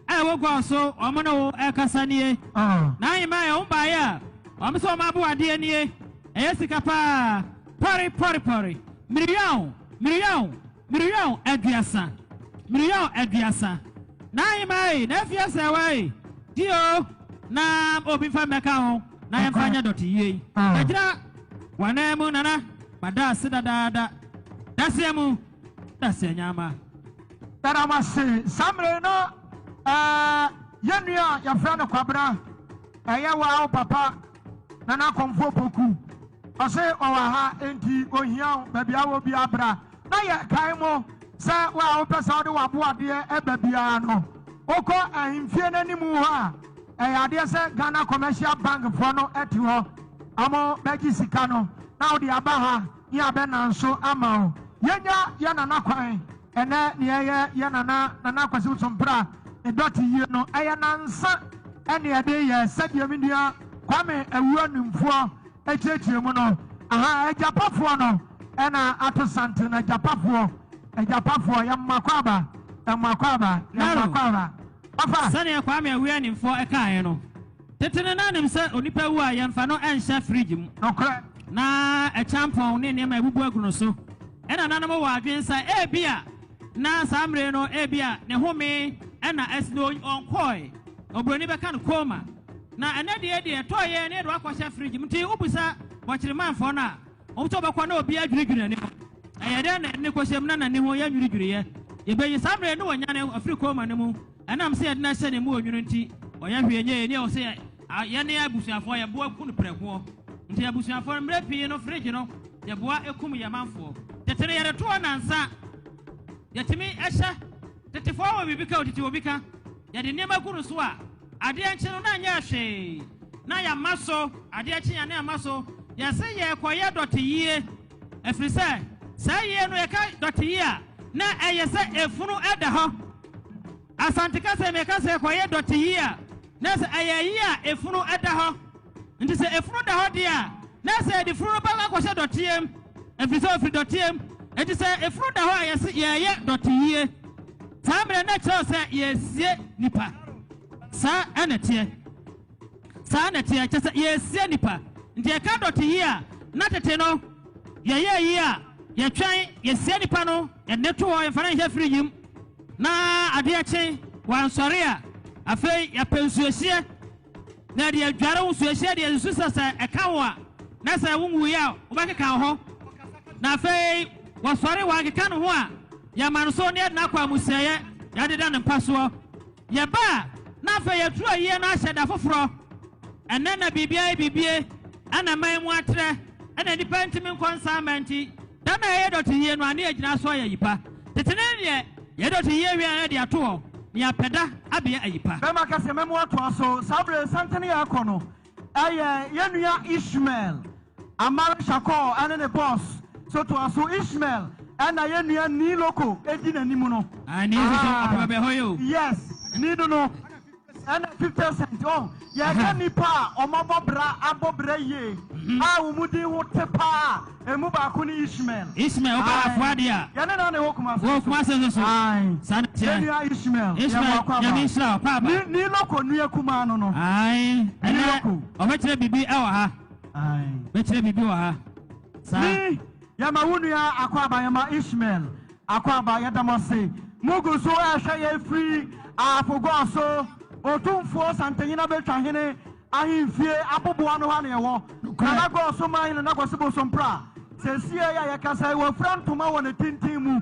a ɛwɔ gua so wɔn ne wo ɛrekasa nie. Na ahemmaa yɛ wɔn baeɛ a, wɔn sɛ wɔn aboadeɛ nie. Ɛyɛ sika paa. Pɔre, pɔre, pɔre. Miriyaw, miriyaw. Miriyaw 30, miriyaw 30, N'ahemmaa ei, n'afie asɛewa ei, Di o, na obi mfa mmɛka ho, na yɛmfa nyɛ dɔte yie yi. Bɛgyina w'anan mu, Nana, mada ase dadaada, Daseɛ mu, daseɛ nyaama. Yɛda mo ase. Saa mmerɛ yi na ɛɛ yɛn nua a yɛfrɛ no Kwabena, ɛyɛ wo ara wo papa Nana Komfo Opoku. Ɔse ɔwɔ ha enti ohia wo baabi a wɔ biara bra na yɛ kae mo sɛ wo a wopɛ sɛ wode w'aboadeɛ ba biara no wokɔ ahemfie no animu hɔ a ɛyɛ adeɛ sɛ Ghana Commercial Bank foɔ no te hɔ ɔmo bɛgye sika no na wode aba ha ne abɛ nanso ama wo. Yɛnya yɛ nana kwan ɛnɛ neɛ ɛyɛ yɛ nana Nana Kwasi Bosompra ne dɔte yie no ɛyɛ nansa ɛne ɛde yɛ sɛdeɛ me nua Kwame Awuo Animfoɔ Akyiriakyiri mu no, aha, agyapafoɔ no na ato santen, agyapafoɔ, agyapafoɔ, yɛ mo akwaaba, yɛ mo akwaaba, yɛ mo akwaaba. Ɔfa. Sɛdeɛ Kwame Awuanimfoɔ kaeɛ no, tete no na nim sɛ onipa wu a yɛmfa no nhyɛ fridge mu. Nokorɛ. Na ɛkyampɔn ne nneɛma a abubu agu no so. Ɛna nananom wɔ adwene sɛ ebia na saa mmere no ebia ne home na asi no ɔnkɔɔe. Oburoni bɛka no coma. Na ɛnɛ deɛ deɛ ɛtɔɔ yɛn ne yɛde wakɔhyɛ fridge mu nti wobisa bɔkyerɛmanfoɔ no a wɔn sɛ wɔbɛkɔ na obiara dwiridwiri n'ani ho. Ɛyɛ dɛn na yɛde no kɔhyɛ mu na n'ani ho yɛ nwiriwiriiɛ? Yɛbɛyi saa mmerɛ yi ne wanyane afiri coma no mu ɛnam sɛ yɛde no ahyɛ ne mu onwunu nti ɔyɛ hwee nyɛ yɛn ni ɛwɔ sɛ yɛne abusuafoɔ yɛboa ku no prɛkoɔ nti abusuafoɔ no mmerɛ pii no fridge no yɛboa kum yɛn manfoɔ. Tete no yɛde to hɔ nnansa yɛtumi hyɛ tetefoɔ wɔ biribi ka o tete obi ka yɛde nneɛma gu no so a Adeɛ nkye no na nyɛɛ hwee na yɛama so, adeɛ kye a na yɛama so, yɛse yɛrekɔyɛ dɔteyie, ɛfiri sɛ saa yie no yɛka dɔteyie a, na ɛyɛ sɛ efunu da hɔ. Asante kasa mu yɛka sɛ yɛkɔyɛ dɔte yie a, na sɛ ɛyɛ yie a efunu da hɔ. Nti sɛ efunu da hɔ deɛ a, na sɛ yɛde funu no bɛkɔ akɔhyɛ dɔteɛ mu, ɛfiri sɛ ɔfiri dɔteɛ mu. Nti sɛ efunu da hɔ a, yɛse yɛreyɛ dɔte yie. Saa mmerɛ no na kyerɛ sɛ yɛresie nipa. Saa ɛna ɛteɛ. Saa na ɛteɛ, kyerɛ sɛ yɛresie nnipa. Nti yɛka dɔte yi a, na tete no yɛyɛ ayi a, yɛtwɛn, yɛsie nipa no, yɛde no to hɔ, yɛmfa no nhyɛ fridge mu. Na adeɛ kye, wansɔre a, afei yɛapɛ nsuohyeɛ na yɛde adware wo. Nsuohyeɛ deɛ nsu sɛ sɛ ɛka wo a, na sɛ wonwuiɛ a, wobɛkeka wo ho. Na afei wɔsɔre, wankeka ne ho a, yɛma no so na yɛde no akɔ amusieeɛ, yɛadeda ne mpa soɔ. Yɛba a, na afei yɛaturu ayie no ahyɛ da foforɔ. Ɛnnɛ na biribiara yɛ bibie, ɛna man mu atrɛ, ɛna nnipa ntumi nkɔ nsa mma nti, da no a yɛyɛ dɔte yie no, ano agyina so ayɛ ayi pa. Tete no deɛ, yɛyɛ dɔte yie wie a na yɛde ato hɔ, na yɛapɛ da abɛyɛ ayi pa. Bɛma kɛseɛ mɛmo atoa so. Saa berɛ santene yɛ ɛkɔ no ɛyɛ yɛn nua Ishmael Amare Shakur ɛne ne boss so toa so. Ishmael ɛna yɛn nua Nii Loko ɛdi n'anim no. Ah, Nii nso so ɔpɛ baabi ɛhɔ yɛ o. Yes, Nii no no ɛna 50 cent oh. Yɛka nnipa a wɔabɔ bra abɔ bra yie a wɔn din ho te paa a, emu baako ne Ishmael. Ishmael, woba Ae. Afoa deɛ a. Yɛne no na ɛwɔ Kumasi Wɔ nso. Kumasi nso so. Ae. Saa na ɛteɛ. Yɛn nua Ishmael, yɛn Ishmael, baako aba. Nyame nhyira wo, paaba. Ni, ni loko nua kumaa no no. Ae, Ni ɛnɛ loko. ɔbɛkyerɛ biribi ɛwɔ ha. Ae. Bɛkyerɛ biribi wɔ ha. Saa. Ni, yɛma wo nua akwaaba, yɛma Ishmael akwaaba, yɛda mo ase. Mugu so ɛrehwɛ yɛn firi Ahafo so, Otumfoɔ Santehene Abetwahene ahemfie aboboa no hɔ na yɛwɔ. Nana Gɔɔ man Nana Kwasi Bosompra, seesie yi a yɛkasa yi, wɔfira ntoma wɔ ne tenten mu.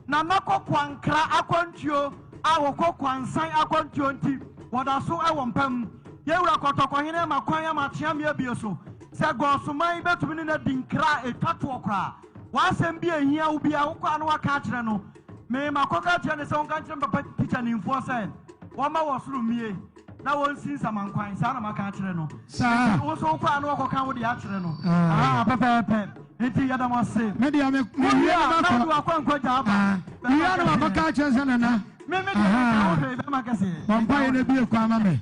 Nana kɔ kwankra akwantuo a wɔkɔ kwansan akwantuo nti, wɔda so wɔ mpa mu. Yɛwura Kɔtɔkɔhene ama kwan ama akyeame abie so sɛ Gɔɔsoman bɛtumi ne no adi nkra a ɛtwa toɔ koraa. W'asɛm bi a ɛhia wo biara, wokɔ a na woaka akyerɛ no. Me makɔka akyerɛ no sɛ ɔnka nkyerɛ me papa tikyanimfoɔ sɛ wɔmma wɔ soro mmie na wɔnsi nsamankwan. Saa na maka akyerɛ no. Saa. Nti wo nso wokɔ a na wɔkɔka wo deɛ akyerɛ no. Ah, pɛpɛɛpɛ. Nti yɛda mo ase. Me deɛ me me Wowie wie a no na makɔ. wode w'akwankwa gya aba. Ah, Bɛma wie no makɔka kɛseɛ. akyerɛ sɛ nana. Me me deɛ menka wo hwee bɛma kɛseɛ. Bɔ mpaeɛ na bie kwan ma me.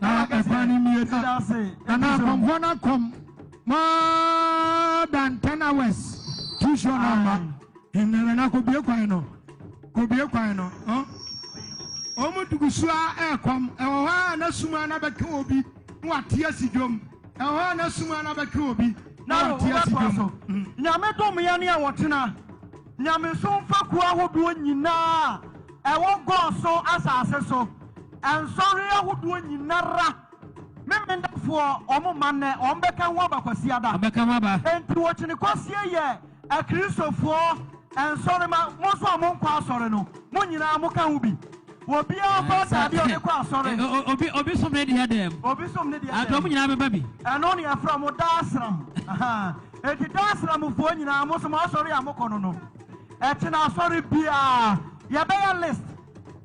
Na Bɛma kɛseɛ. ɛkwan no mmie na. Meda ase. Nana Nti so. akɔmfoɔ no akɔm more than 10 hours. Too sure na aba. Nana na kɔbie kwan no. Kɔbie kwan no. Ɔ. Wɔn dugu so a ɛrekɔm. Ɛwɔ hɔ a na sum a na bɛka obi na wate asi dwom. Ɛwɔ hɔ a na sum a na bɛka obi na Na wate asi wobɛtoa dwom. so. Nyame dom yɛn a wɔtena nyamesom fakuo ahodoɔ nyinaa ɛwɔ Gɔɔ asase so, nsɔre ahodoɔ nyinara, memendafoɔ ɔmo ma nnɛ ɔmo bɛka ho aba Kwasiada. Ɔbɛka ho aba. Enti wɔkyene kwasie yɛ akristofoɔ nsɔre ma mo nso a monkɔ asɔre no, mo nyinaa moka ho bi. Obiara fa atadeɛ a ɔde kɔ asɔre. Obi som ne deɛ dɛm. Obi som ne deɛ Ati ɔmo nyinaa bɛba bi. Ɛno ne yɛfrɛ mo daa sram. Enti daa sramfoɔ nyinaa, mo so mo asɔre a mokɔ no, ɛkyena asɔre biara yɛbɛyɛ list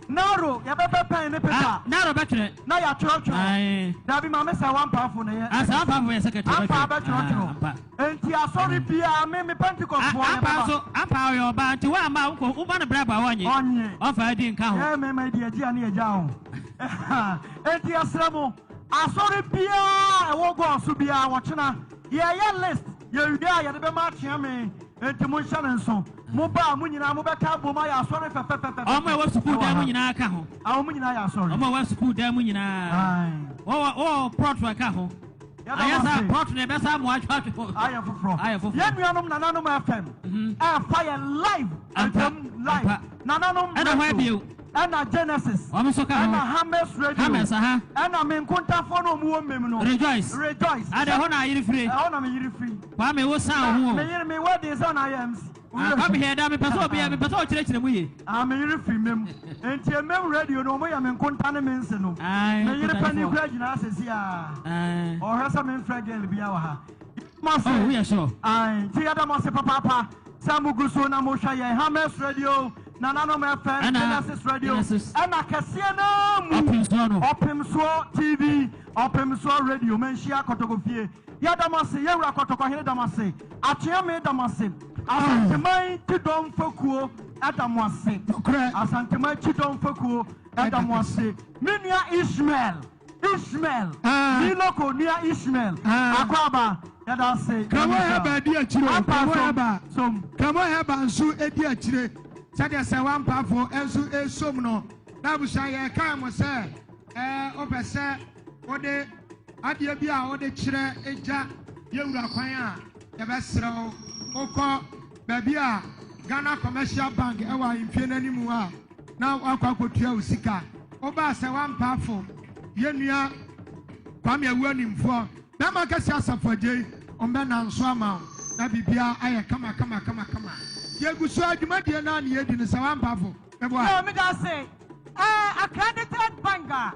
naro, yɛbɛbɛ pen ne paper. Ah, naro bɛtwerɛ. Na yɛatwerɛtwerɛ. Aye. Dabi, maame, sɛ wampaafo no yɛ Ah, saa ampaafo yɛ secretary ampa bɛtwerɛ. bɛtwerɛtwerɛ. Ah, ampa. Enti asɔre biara, me Pentecostfoɔ Ah, ampa yɛbɛba. nso ampa ɔyɛ ɔbaa nti wa ama wokɔ woba no brɛ ba wɔnye. Ɔnye. Ɔmfa adi nka ho. Yɛ mɛma di agyi a ne yɛgya ho. Enti yɛsrɛ mo, asɔre biara ɛwɔ Gɔɔ so biara, wɔkyena yɛyɛ list, yɛwie a yɛde bɛma akyea me. Enti monhyɛ ne nso, moba a mo nyinaa mobɛka abom ayɛ asɔre fɛfɛfɛfɛ. Ɔmo a ɛwɔ sukuu dan mu nyinaa ka ho. A wɔn nyinaa yɛ asɔre. Ɔmo a ɛwɔ sukuu dan mu nyinaa. Aye. Wɔwɔ plot ɛka ho. Yɛda Ayɛ mo saa ase. plot no ɛbɛsa mo atwatwe. Ayɛ foforɔ. Ayɛ foforɔ. Yɛn nuanom Nananom FM ɛfa yɛ live. Ampa, Ntɛm live. ampa. Nananom Ɛna hɔ Radio, abio. ɛna Genesis, Wɔn nso ka ho. ɛna Hammers Radio, Hammers, aha. Ɛna me nkontafoɔ no a ɔmo wɔ mmem no, Rejoice. Rejoice. Ade hɔ na ayere firi. Ɛhɔ na me yere firi. Kwame, wo san wo ho Me o. yere, me wedding sɛ na ayɛ MC. Ah, Kwame hɛ da mepɛ sɛ obi mepɛ sɛ ɔkyerɛkyerɛ mu yie. Ah, me yere firi mmem, nti mmem radio no, ɔmo yɛ me nkonta ne me nse no. Aye, me yere panyin nkontafoɔ. kura gyina asesi a Aye. ɔhwɛ sɛ memfrɛ girl bia wɔ ha. Mo ase. Oh, woyɛ sure. Aye, nti yɛda mo ase papaapa sɛ mogu so na mohwɛ yɛn Hammers Radio, Nananom FM, Ɛna Genesis Radio, Genesis. ɛna kɛseɛ naa mu Ɔpemsoɔ no. Ɔpemsoɔ TV, Ɔpemsoɔ Radio, Manhyia Kɔtɔkɔfie. Yɛda mo ase. Yɛwura Kɔtɔkɔhene da mo ase, Akyeame da mo ase, Asanteman ti dɔm fakuo. ɛda mo ase. Nokorɛ. Asanteman Kyidɔm Fakuo ɛda mo ase. Me nua Ishmael, Ishmael, Ah. me loko nua Ishmael, Ah. Akwaaba, yɛda ase. Kramo Hɛba di akyire o, Ampa Kramo som, Hɛba. som. Kramo Hɛba nso di akyire. Sɛdeɛ sɛ wampafo nso esom no. Na abusua yɛkae mo sɛ ɛɛ wopɛ sɛ wode adeɛ bi a wode kyerɛ gya yɛwura kwan a yɛbɛsrɛ wo wokɔ baabi a Ghana Commercial Bank ɛwɔ ahemfie no anim a na wakɔ akɔtua wo sika. Wobaa sɛ wampafo yɛnua Kwame Awu animfoɔ bɛrima kɛse asafo agyei ɔmbɛ nanso ama wo na biribiara ayɛ kama kama kama kama. Yɛgu so adwumadie no a ne yɛdi no sɛ wampafo meboa. Yo, meda ase. Accredited bank a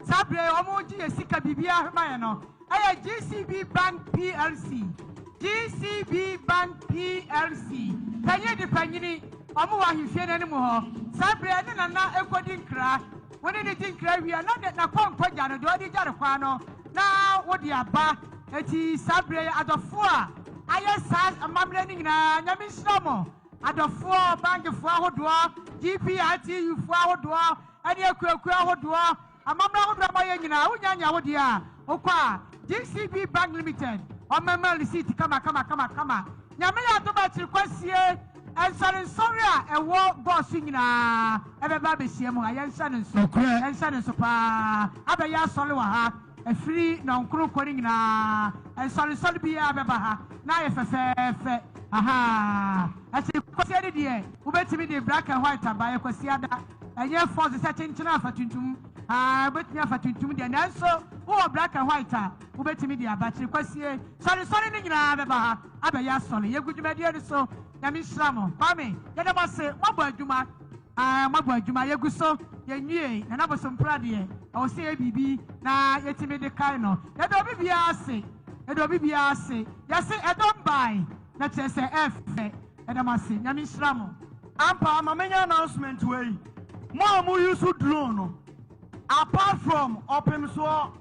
saa bere wɔn gye yɛ sika biribiara ma yɛ no ɛyɛ GCB Bank PLC. GCB Bank PLC. Panyin di panyini wɔn wɔ ahemfie n'anim hɔ. Saa bere ne nana ekodi nkra. Wɔne ne di nkra wie na de n'akɔnkɔ gya no deɛ ɔde gya no kwan no na wɔde aba. Eti saa bere adɔfo a ayɛ saa amammerɛ no nyinaa Nyame nhyira mo. Adɔfoɔ, bankfoɔ ahodoɔ, GPRTU foɔ ahodoɔ, ɛne akuakuo ahodoɔ, amammerɛ ahodoɔ a moayɛ nyinaa, wonya nya wo deɛ a, wokɔ a GCB Bank Limited, ɔmmɛma receipt kama kama kama kama. Nyame yɛ adom akyiri kwasie, nsɔrensɔre a ɛwɔ Goaso nyinaa ɛbɛba abɛhyia mu ha. Yɛnhyɛ no nso. Nokorɛ. Yɛnhyɛ no nso paa. Abɛyɛ asɔre wɔ ha. Ɛfiri nɔnkoro kɔ no nyinaa, nsɔrensɔre biara bɛba ha na ayɛ fɛfɛɛfɛ. Aha. Akyiri kwasie no deɛ, wobɛtumi de black and white aba, ɛyɛ kwasie ada. Ɛnyɛ force sɛ kyenkyene afa tuntum. Ah, wobɛtumi afa tuntum deɛ, nanso wowɔ black and white a, wobɛtumi de aba. Akyiri kwasie, sɔresɔre no nyinaa bɛba ha abɛyɛ asɔre. Yɛgu dwumadie no so. Nyame nhyira mo. Kwame, yɛda mo ase, moabɔ adwuma. Ah, moabɔ adwuma. Yɛgu so, yɛnwie. Nana Bosompra deɛ, ɛwɔ sɛ yɛ biribi na yɛtumi de kae no. Yɛda obi biara ase. Yɛda obi biara ase. Yɛse ɛdɔm bae, na kyerɛ sɛ ɛfɛ. Yɛda mo ase. Nyame nhyira mo. Ampa, ma menya announcement wei. Mo a mo use drone no, apart from Ɔpemsoɔ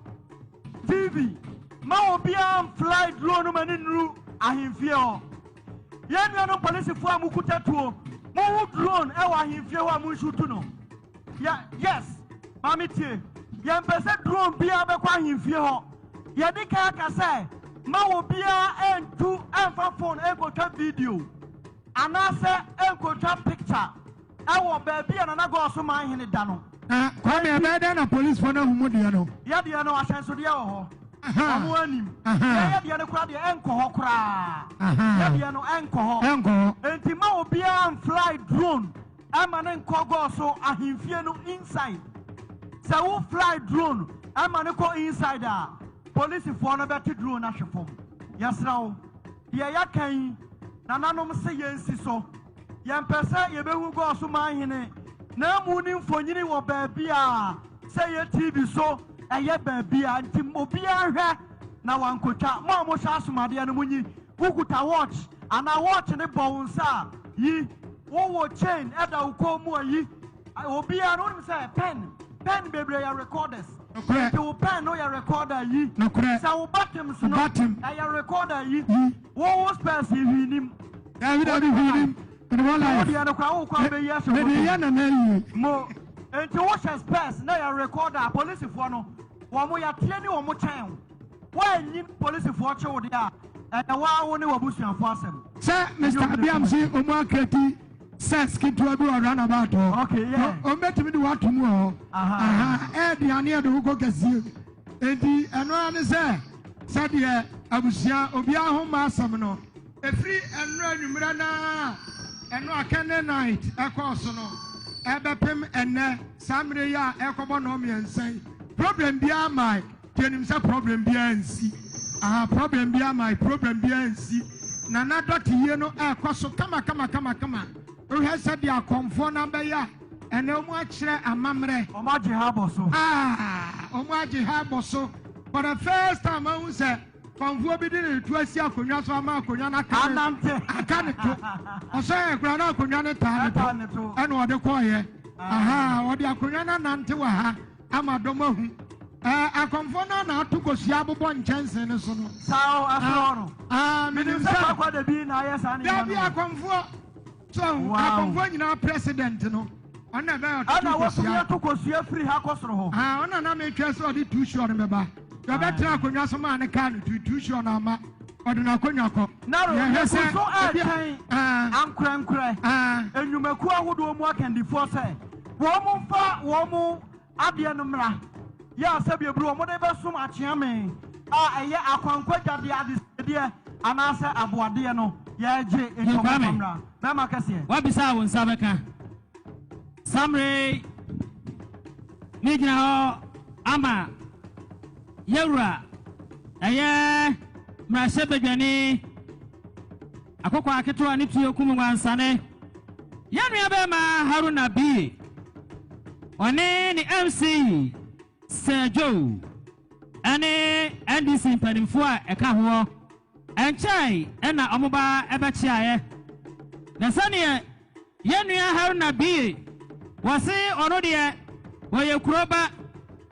TV, ma obiara fly drone no ma ne nnuru ahemfie hɔ. Yɛn nuanom polisifoɔ a mokuta tuo, mohu drone ɛwɔ ahemfie hɔ a monshoot no. Yes, maame tie. Yɛmpɛ sɛ drone biara bɛkɔ ahemfie hɔ. Yɛde kan aka sɛ ma obiara ɛntu ɛmfa phone ɛnkɔtwa video anaasɛ ɛnkɔtwa picture ɛwɔ baabi a Nana Goaso Manhene da no. Na Kwame ɛbɛyɛ dɛn na policefoɔ no ahu mu deɛ no? Yɛdeɛ no ahyɛnsodeɛ wɔ hɔ. Ɔmo anim. Yɛyɛ deɛ no koraa deɛ ɛnkɔ hɔ koraa. Yɛdeɛ no ɛnkɔ hɔ. Ɛnkɔ hɔ. Enti ma obiara nfly drone ɛma ne nkɔ Goaso ahemfie no inside. Sɛ wo fly drone ɛma ne kɔ inside a, polisifoɔ no bɛte drone ahwe fam. Yɛsrɛ wo, deɛ yɛaka yi, nananom se yɛnsi so. Yɛmpɛ sɛ yɛbɛhu Goaso Manhene na emu ne mfonyini wɔ baabi a sɛ yɛ TV so ɛyɛ baabi a nti obiara hwɛ na wankotwa. Mo a mohyɛ asomadeɛ no monyi. Wokuta watch anaa watch ne bɔ wo nsa a yi. Wowɔ chain ɛda wo kɔn mu a yi. Obiara no wonim sɛ pen bebree yɛ recorders. Nokorɛ. Nti wo pen no yɛ recorder yi. Nokorɛ. Sɛ wo buttons no Button. ɛyɛ recorder yi. Yi. Wo specs hwii nim. Dabi dabi hwii nim. Mede wɔ Wo life. deɛ no koraa wokɔ abɛyi ahyɛ Mede bɔtɔ. yɛ nana yie. Mo nti wohyɛ specs na yɛ recorder a polisifoɔ no wɔn mo yɛteɛ ne wɔn kyɛn wo. Woanyi polisifoɔ kye wo deɛ a ɛyɛ waa wo ne w'abusuafoɔ asɛm. Sɛ Mr. Abiam se ɔmo acreate sex ketewa bi wɔ roundabout hɔ. Okay, yeah. Ɔmo bɛtumi de wato mu wɔ hɔ. Aha. Aha, ɛyɛ aduane yɛde wokɔ kɛseɛ. Enti ɛno ara ne sɛ sɛdeɛ abusua obiara ho ma asɛm no ɛfiri ɛnora anwummerɛ naa ɛno a candle night ɛkɔɔ so no ɛbɛpem ɛnnɛ saa mmerɛ yi a ɛkɔbɔ nnɔɔ mmiɛnsa yi problem biara mae deɛ nim sɛ problem biara nsi. Aha, problem biara mae, problem biara nsi. Nana dɔte yie no ɛkɔ so kama kama kama kama. Wohwɛ sɛdeɛ akɔmfoɔ no abɛyɛ a ɛnɛ wɔn akyerɛ amammerɛ. Ɔmo agye ha abɔ so. Ah, wɔn agye ha abɔ so. For the first time ahu sɛ kɔmfoɔ bi de ne to asi akonnwa so ama akonnwa no aka ne Anante. aka ne to. Ɔsɛ yɛ kura na akonnwa no taa Ɛtaa ne ne to. to. Ɛna ɔde kɔɔyɛ. Aha, ɔde akonnwa no anante wɔ ha ama dɔm ahu. Ɛɛ akɔmfoɔ no na ato kosua abobɔ nkyɛnsee no so no. Saa o ɛsoro hɔ no. Ah, Menim menim sɛ sɛ kwakwa da bi na ayɛ saa nneɛma dabi no. akɔmfoɔ. So akɔmfoɔ nyinaa president no, ɔno na ɛbɛyɛ ɔtoto Ɛna wɔtumi kosua. ato kosua firi ha kɔ soro hɔ. Ah, ɔno na metwɛ sɛ ɔde tu sure no bɛba. Deɛ ɔbɛtena akonnwa so maa ne kaa no tu tu sure no ama ɔde n'akonnwa kɔ. Naro, Yɛhwɛ yɛgu sɛ so ebi a- ɛretwɛn Ah, ankorɛnkorɛ ah, nnwumakuo ahodoɔ mu akandifoɔ sɛ wɔn mfa wɔn adeɛ no mmra yɛ a sɛbi eburu wɔn de bɛsom akyeame a ɛyɛ akwankwagyadeɛ adesedeɛ anaasɛ aboadeɛ no yɛregye nti wɔn Kwame. mfa mmra bɛrima kɛseɛ. Wabisa wo nsa bɛka. Samre ne gyina hɔ ama yɛwura ɛyɛ mmarahyɛbadwani akɔkɔ aketewa ne tuo kum nwansane yɛn nua bɛrima Haruna Bie ɔne ne MC Sir Joe ɛne NDC mpanimfoɔ a ɛka hoɔ ɛnkyɛn ɛna ɔmo ba ɛbɛkyeaeɛ na sɛneɛ yɛn nua Haruna Bie wɔse ɔno deɛ wɔyɛ kuro ba.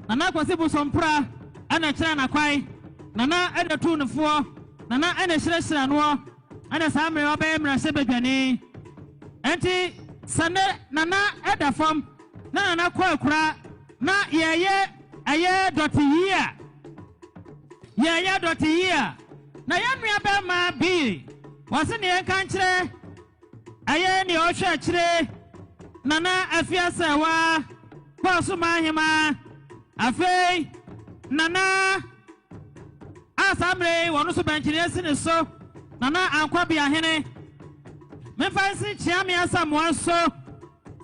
Nana Kwasi Bosompra ɛna kyerɛ n'akwan. Nana ɛna tu ne foɔ. Nana ɛna hyerɛhyerɛ noɔ. Ɛna saa mmerɛ wabɛyɛ mmarahyɛbadwani. Enti sɛ ne Nana ɛda fam na Nana kɔ akura na yɛyɛ ɛyɛ dɔte yie a yɛyɛ dɔte yie a na yɛn nua bɛrima Bie wɔse ne yɛnka nkyerɛ ɛyɛ nea ɔhwɛ akyire Nana Afiasɛwa kɔɔ so ma ahema afei Nana a saa mmerɛ yi wɔno nso bɛnkyene asi ne so Nana Ankwabeahene memfa nsi Kyeame Asamoa so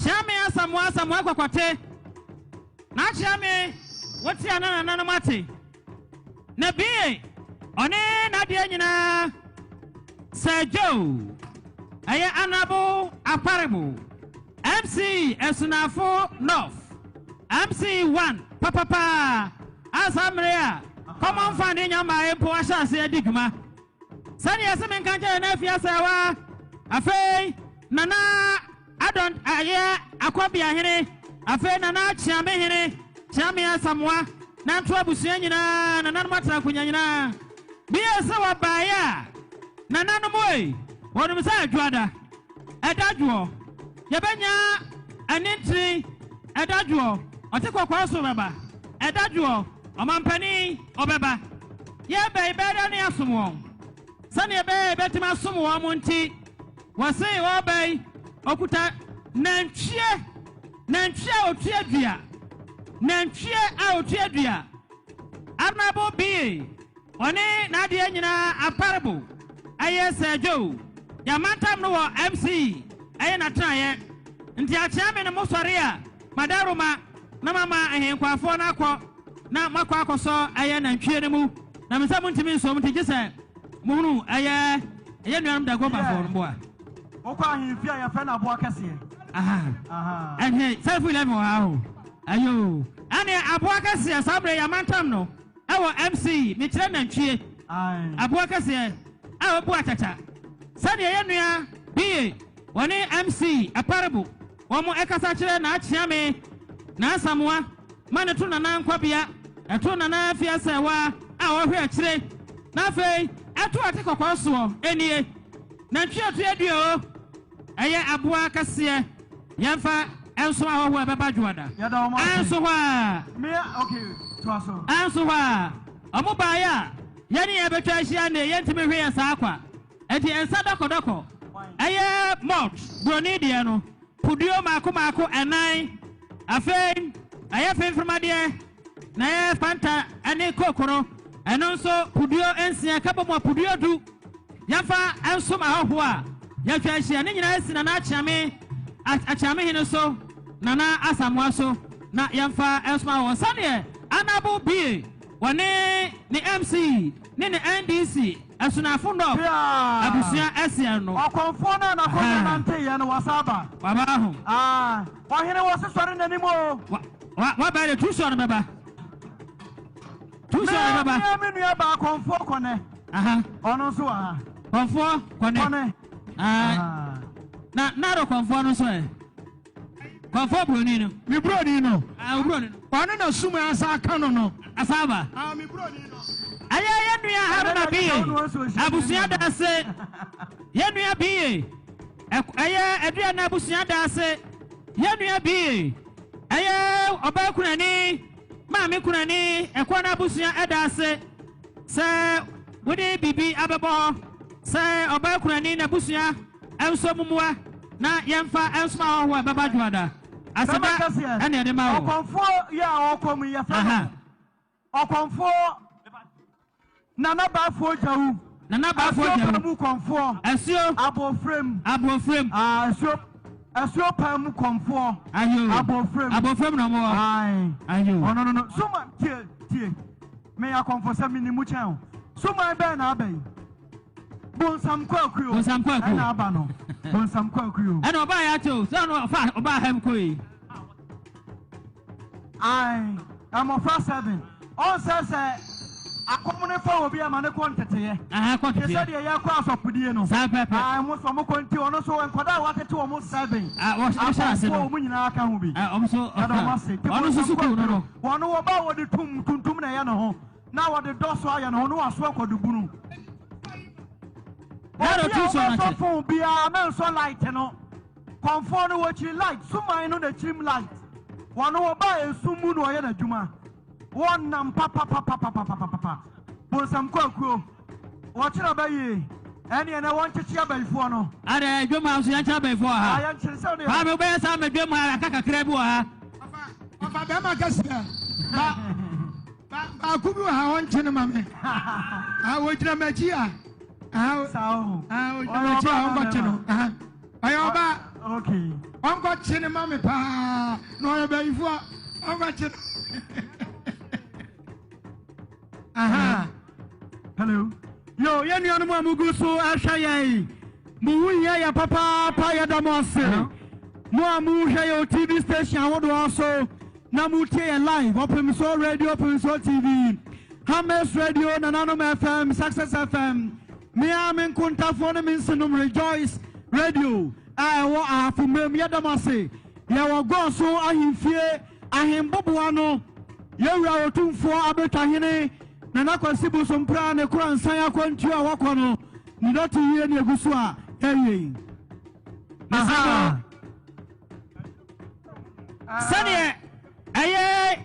Kyeame Asamoa Asamoa Kɔkɔte na Kyeame wote a na nananom ate na Bie ɔne n'adeɛ nyinaa Sir Joe ɛyɛ Honorable Akwarebo MC Asunafo North MC 1 papapa a saa mmerɛ a Common Fund nya mmaa mpo ahyɛ ase adi dwuma sɛdeɛ ɛsɛ menka nkyerɛ na afie asɛwa afei Nana Adɔn ayɛ Akɔbeahene afei Nana Kyeamehene Kyeame Asamoa nanto abusua nyinaa nananom atena akonnwa nyinaa bie sɛ wɔbaeɛ a nananom ei wɔnom sɛ adwoada ɛda dwoɔ yɛbɛnya anintini ɛda dwoɔ ɔte kɔkɔɔ so bɛba ɛda dwoɔ ɔmampanin ɔbɛba yɛbɛyi bɛda ne asom wɔn sɛnea ɛbɛyɛ yɛbɛtumi asom wɔn mo nti wɔse ɔbɛyi ɔkuta nantwie nantwie a otua dua nantwie a otua dua Honorable Bie ɔne n'adeɛ nyinaa aparebo ɛyɛ Sir Joe yɛamantam no wɔ MC ɛyɛ n'atenaeɛ nti akyea me no mo sɔre a madaroma na mama ahenkwafoɔ no akɔ na moakɔ akɔsɔ ɛyɛ nantwie no mu na me sɛ montumi nsom nti gye sɛ mohunu ɛyɛ ɛyɛ nuanom dagobafoɔ no mboa. Wokɔ ahemfie a yɛfrɛ no aboa kɛseɛ. Aha. Ɛhɛ sɛfo 11 wɔ ha o. Ayo. Ɛne aboa kɛseɛ saa berɛ yɛamantam no ɛwɔ MC mekyerɛ nantwie. Aboa kɛseɛ a ɔbu akyakya. Sɛdeɛ yɛn nua Bie wɔne MC Aparebo wɔn ɛkasa kyerɛ n'akyeame n'asamoa ma ne to Nana Nkwabea ɛto Nana Afiasɛwa a ɔhwɛ akyire na afei ɛto ate kɔkɔɔ soɔ enie nantwie ɔto adua o ɛyɛ aboa kɛseɛ yɛmfa ɛnso ahɔhoɔ a ɛbɛba dwoada Yɛda wɔn ase. ɛnso hɔ a Mea, okay, toa so. ɛnso hɔ a ɔmo baeɛ a yɛne yɛn bɛtwa ahyia ne yɛntumi hwɛ yɛn saa kwa enti nsa dɔkɔdɔkɔ ɛyɛ malt buroni deɛ no puduo maako maako ɛnan afei ɛyɛ femfemadeɛ na ɛyɛ Fanta ɛne Coke no ɛno nso puduo nsia ka bɔ mu a puduo 10 yɛmfa nsom ahɔhoɔ a yɛatwa ahyia ne nyinaa si Nana Akyeame Akyeame hene so Nana Asamoa so na yɛmfa nsom ahɔhoɔ sɛdeɛ Honorable Bie wɔne ne MC ne ne NDC Asunafo North abusua ɛseɛ no. Ɔkɔmfoɔ no a n'akonnwa nanteyɛ no wasa aba. Waba ho. Ah, ɔhene wɔ se sɔre n'anim o. Waba de tu sɔre bɛba. Tu sɔre bɛba. Me me nua baa kɔmfoɔ kɔnɛ. Aha. Ɔno nso wɔ ha. Kɔmfoɔ kɔnɛ. Kɔnɛ. Ah. Na naro kɔmfoɔ no nso ɛ. Kɔmfoɔ buroni no. Me buroni no. Ah, buroni no. Ɔno na sum asa aka no no. Asaba. Ah, me buroni no. Ɛyɛ yɛn nua Haruna Bie abusua da ase yɛn nua Bie. Ɛyɛ Aduana abusua da ase. Yɛn nua bi, ɛyɛ ɔbaa kunani, maame kunani, ɛkɔ no abusua ɛda ase sɛ wode biribi abɛbɔ hɔ sɛ ɔbaa kunani n'abusua nso mmoa na yɛmfa nsoma ahɔhoɔ a ɛbɛba Dwoada. Aseda ɛne ɛde ma wo. Ɔkɔmfoɔ yi a ɔkɔ mu yi yɛfrɛ no Ɔkɔmfoɔ Nana Baafoɔ Gyawu. Nana Baafoɔ Asuo Gyawu. Pan mu kɔmfoɔ. Asuo. Abofrem. Abofrem. Ah, asuo asuo pan mu kɔmfoɔ. Ayo. Abofrem. Abofrem na ɔmo wɔ. Aye. Ayo. Ɔno no no. Suma tie tie. Meyɛ akɔmfo sɛ menim mu kyɛn o. Suman bɛn na aba yi? Bonsam kwaku o. Bonsam kwaku. Ɛna aba no. Bonsam kwaku o. Ɛna ɔbaa yɛ akyɛ o. Sɛ ɔno ɔfa ɔbaa ha mu kɔ yi. Ae, mmɔfra 7. Ɔnsɛ sɛ akɔm no fa obi ama no kɔ nteteyɛ. Aha, kɔ Te nteteyɛ. sɛ deɛ yɛkɔ asɔfodie no. Saa pɛpɛ. Ae, mo nso mokɔ nti ɔno nso nkwadaa a watete wɔn 7. Ah, wɔ hyɛ ase no. Akɔmfoɔ wɔn nyinaa ka ho bi. Ah, wɔn nso. Yɛda wɔn ase. Nti Ɔno nso bonsam sukuu no no. Wɔn wɔba a wɔde tum tuntum na ɛyɛ ne ho na wɔde dɔ so ayɛ ne ho na waso akɔdubunu. Obi Obi a wobɛsɔ fon biara mɛnsɔ light no. Kɔmfoɔ no wɔkyiri light, suman no na kyirim light. Wɔn wɔba esum mu na wɔyɛ n'adwuma. Wɔnam papapapapapapapa. Bonsam kwakuo. Wɔkyerɛ aba yie. Ɛne ɛnɛ wɔnkyekye abayifoɔ no. Adɛ dwom ha nso yɛnkyerɛ abayifoɔ wɔ ha. Ah, yɛnkyerɛ sɛ ɔne. Kwame wobɛyɛ saa ma dwom ha aka kakra bi wɔ ha. Ɔfa bɛrima kɛseɛ. Ba ba baako bi wɔ ha ɔnkye no ma me. Ah, wɔgyina m'akyi a. Ah, ah, wɔgyina m'akyi a ɔnkɔkye no. Ah, ɔyɛ ɔba. Okay. Ɔnkɔkye no ma me paa. Na ɔyɛ bayifoɔ. Ɔnkɔkye no. Aha. Hello. Yo, yɛn nuanom a mugu so ɛhwɛ yɛn. Mo ho hia yɛ papaapa, yɛda mo ase. Mo a mohwɛ yɛn wɔ TV station ahodoɔ so na motie yɛn live, Ɔpemsoɔ Radio, Ɔpemsoɔ TV, Hammers Radio, Nananom FM, Success FM, me ara me nkontafoɔ ne me nsenom Rejoice Radio a ɛwɔ Ahafo Mmam, yɛda mo ase. Yɛwɔ Gɔɔso Ahemfie Ahemboboa no, yɛn Wura Otumfoɔ Abetwahene Nana Kwasi Bosompra ne Koransan akwantuo a wakɔ no, ne dɔte yie ne egu so a yɛyɛ yi. Mesrɛ mo, sɛdeɛ ɛyɛ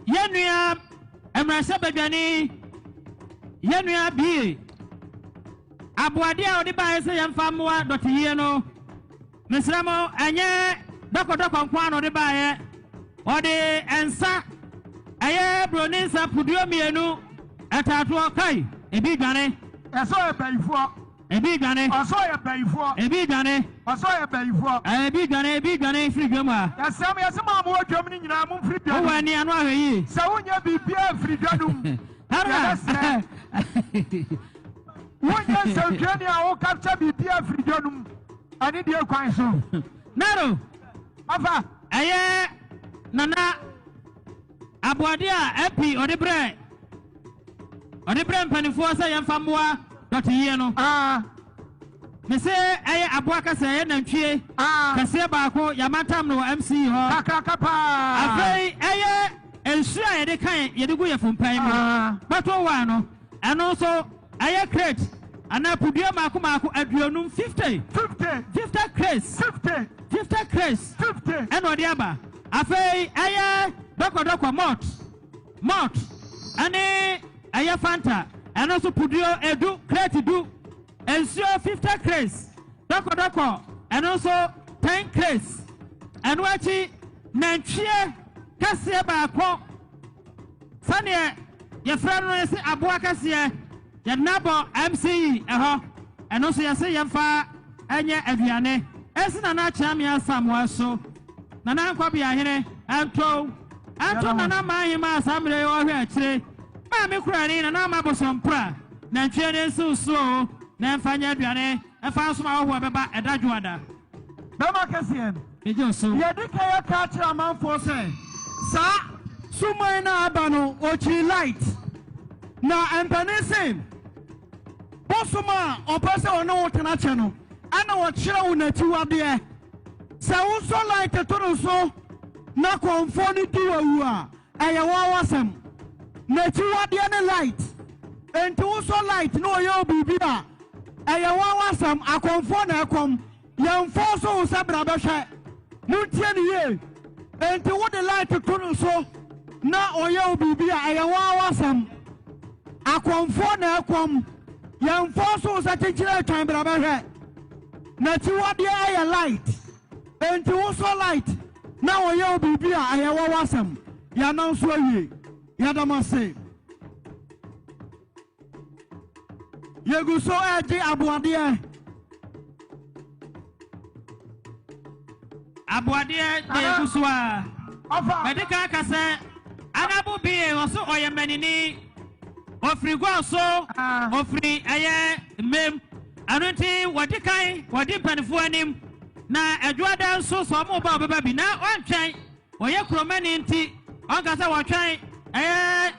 yɛn nua mmarahyɛbadwani, yɛn nua Bie, aboadeɛ a ɔde baeɛ sɛ yɛmfa mmoa dɔte yie no, mesrɛ mo, ɛnyɛ dɔkɔdɔkɔ nko ara na ɔde baeɛ. Ɔde nsa, ɛyɛ buroni nsa puduo mmienu, ɛtaatoɔ, kai, ebi dwane. Ɛsɛ ɔyɛ bayifoɔ. Ebi dwane. Ɔsɛ ɔyɛ bayifoɔ. Ebi dwane. Ɔsɛ ɔyɛ bayifoɔ. Ebi dwane, ebi dwane firi dwam ha. Yɛsrɛ mo, yɛse mo a mowɔ dwam no nyinaa momfiri dwa no mu. Wowɔ ani ano ahwɛ yie. Sɛ wonyɛ biribiara mfiri dwa no mu. Yɛbɛsrɛ. Wonyɛ nsɛntwerɛni a wo capture biribiara firi dwa no mu ɛne deɛ kwan so. Naro. Afa. Ɛyɛ Nana Aboade a MP ɔde brɛ ɔde brɛ mpanimfoɔ sɛ yɛmfa mmoa dɔteyie no. Ah. Mese ɛyɛ aboa kɛseɛ, ɛyɛ nantwie Ah. kɛseɛ baako, yɛamantam no wɔ MC hɔ. Kakraka paa. Afei ɛyɛ nsuo a yɛde kan yɛde gu yɛ fompan mu. Ah. Bottle wine no, ɛno nso ɛyɛ crate anaa pudua mmaako mmaako 50. 50. 50 crates. 50. 50 crates. 50. Ɛna ɔde aba. Afei ɛyɛ dɔkɔdɔkɔ malt. Malt ɛne ɛyɛ Fanta. Ɛno nso puduo 10, crate 10. Nsuo 50 crates. Dɔkɔdɔkɔ ɛno nso 10 crates. Ɛno akyi nantwie kɛseɛ baako. Sɛdeɛ yɛfrɛ no yɛse aboa kɛseɛ yɛde no abɔ MCE ɛhɔ. Ɛno nso yɛse yɛmfa ɛnyɛ aduane. Esi Nana Akyeame Asamoah so. Nana Nkwabiahene ɛnto ɛnto Nana Mahima a saa mmerɛ yi ɔhwɛ akyire. Maame Kurani Nana Ama Bosompra nantwie ne nso so o na ɛmfa nyɛ aduane ɛfa nsom ahɔhoɔ ɛbɛba ɛda dwoada. Bɛma kɛseɛ. Megye so. Yɛde ka yɛ ka kyerɛ amanfoɔ sɛ saa suman no a aba no ɔkyiri light na mpanin se bosom a ɔpɛ sɛ ɔne wo tena kyɛ no ɛna ɔkyerɛ wo n'akyiwadeɛ. Sɛ wosɔ light to no so na kɔmfoɔ no di wawu a ɛyɛ wɔn wasɛm. N'akyiwadeɛ ne light. Enti wosɔ light na ɔyɛ wo biribi a ɛyɛ wɔn wasɛm. Akɔmfoɔ na ɛkɔm. Yɛmfɔɔso wo sɛ bra bɛhwɛ. Montie no yie. Enti wode light to no so na ɔyɛ wo biribi a, ɛyɛ wo ara w'asɛm. Akɔmfoɔ na ɛkɔm. Yɛmfɔɔso wo sɛ kyenkyere atwan bra bɛhwɛ. N'akyiwadeɛ yɛ light. Enti wosɔ light na ɔyɛ wo biribi a, ɛyɛ wo w'asɛm. Yɛanam so awie. Yɛda mo ase. Yɛgu so regye aboadeɛ. Aboadeɛ na yɛgu so a. Mɛde ka aka sɛ Anabu bie ɔso ɔyɛ mmanini. Ɔfiri gua so, ɔfiri ɛyɛ mmam. Ɛno nti wɔdi kan wɔdi mpanimfoɔ anim. Na adwoada nso sɛ ɔmo ba ɔbɛba bi na ɔntwɛn. Ɔyɛ kuromani nti ɔnka sɛ wɔtwɛn ɛyɛ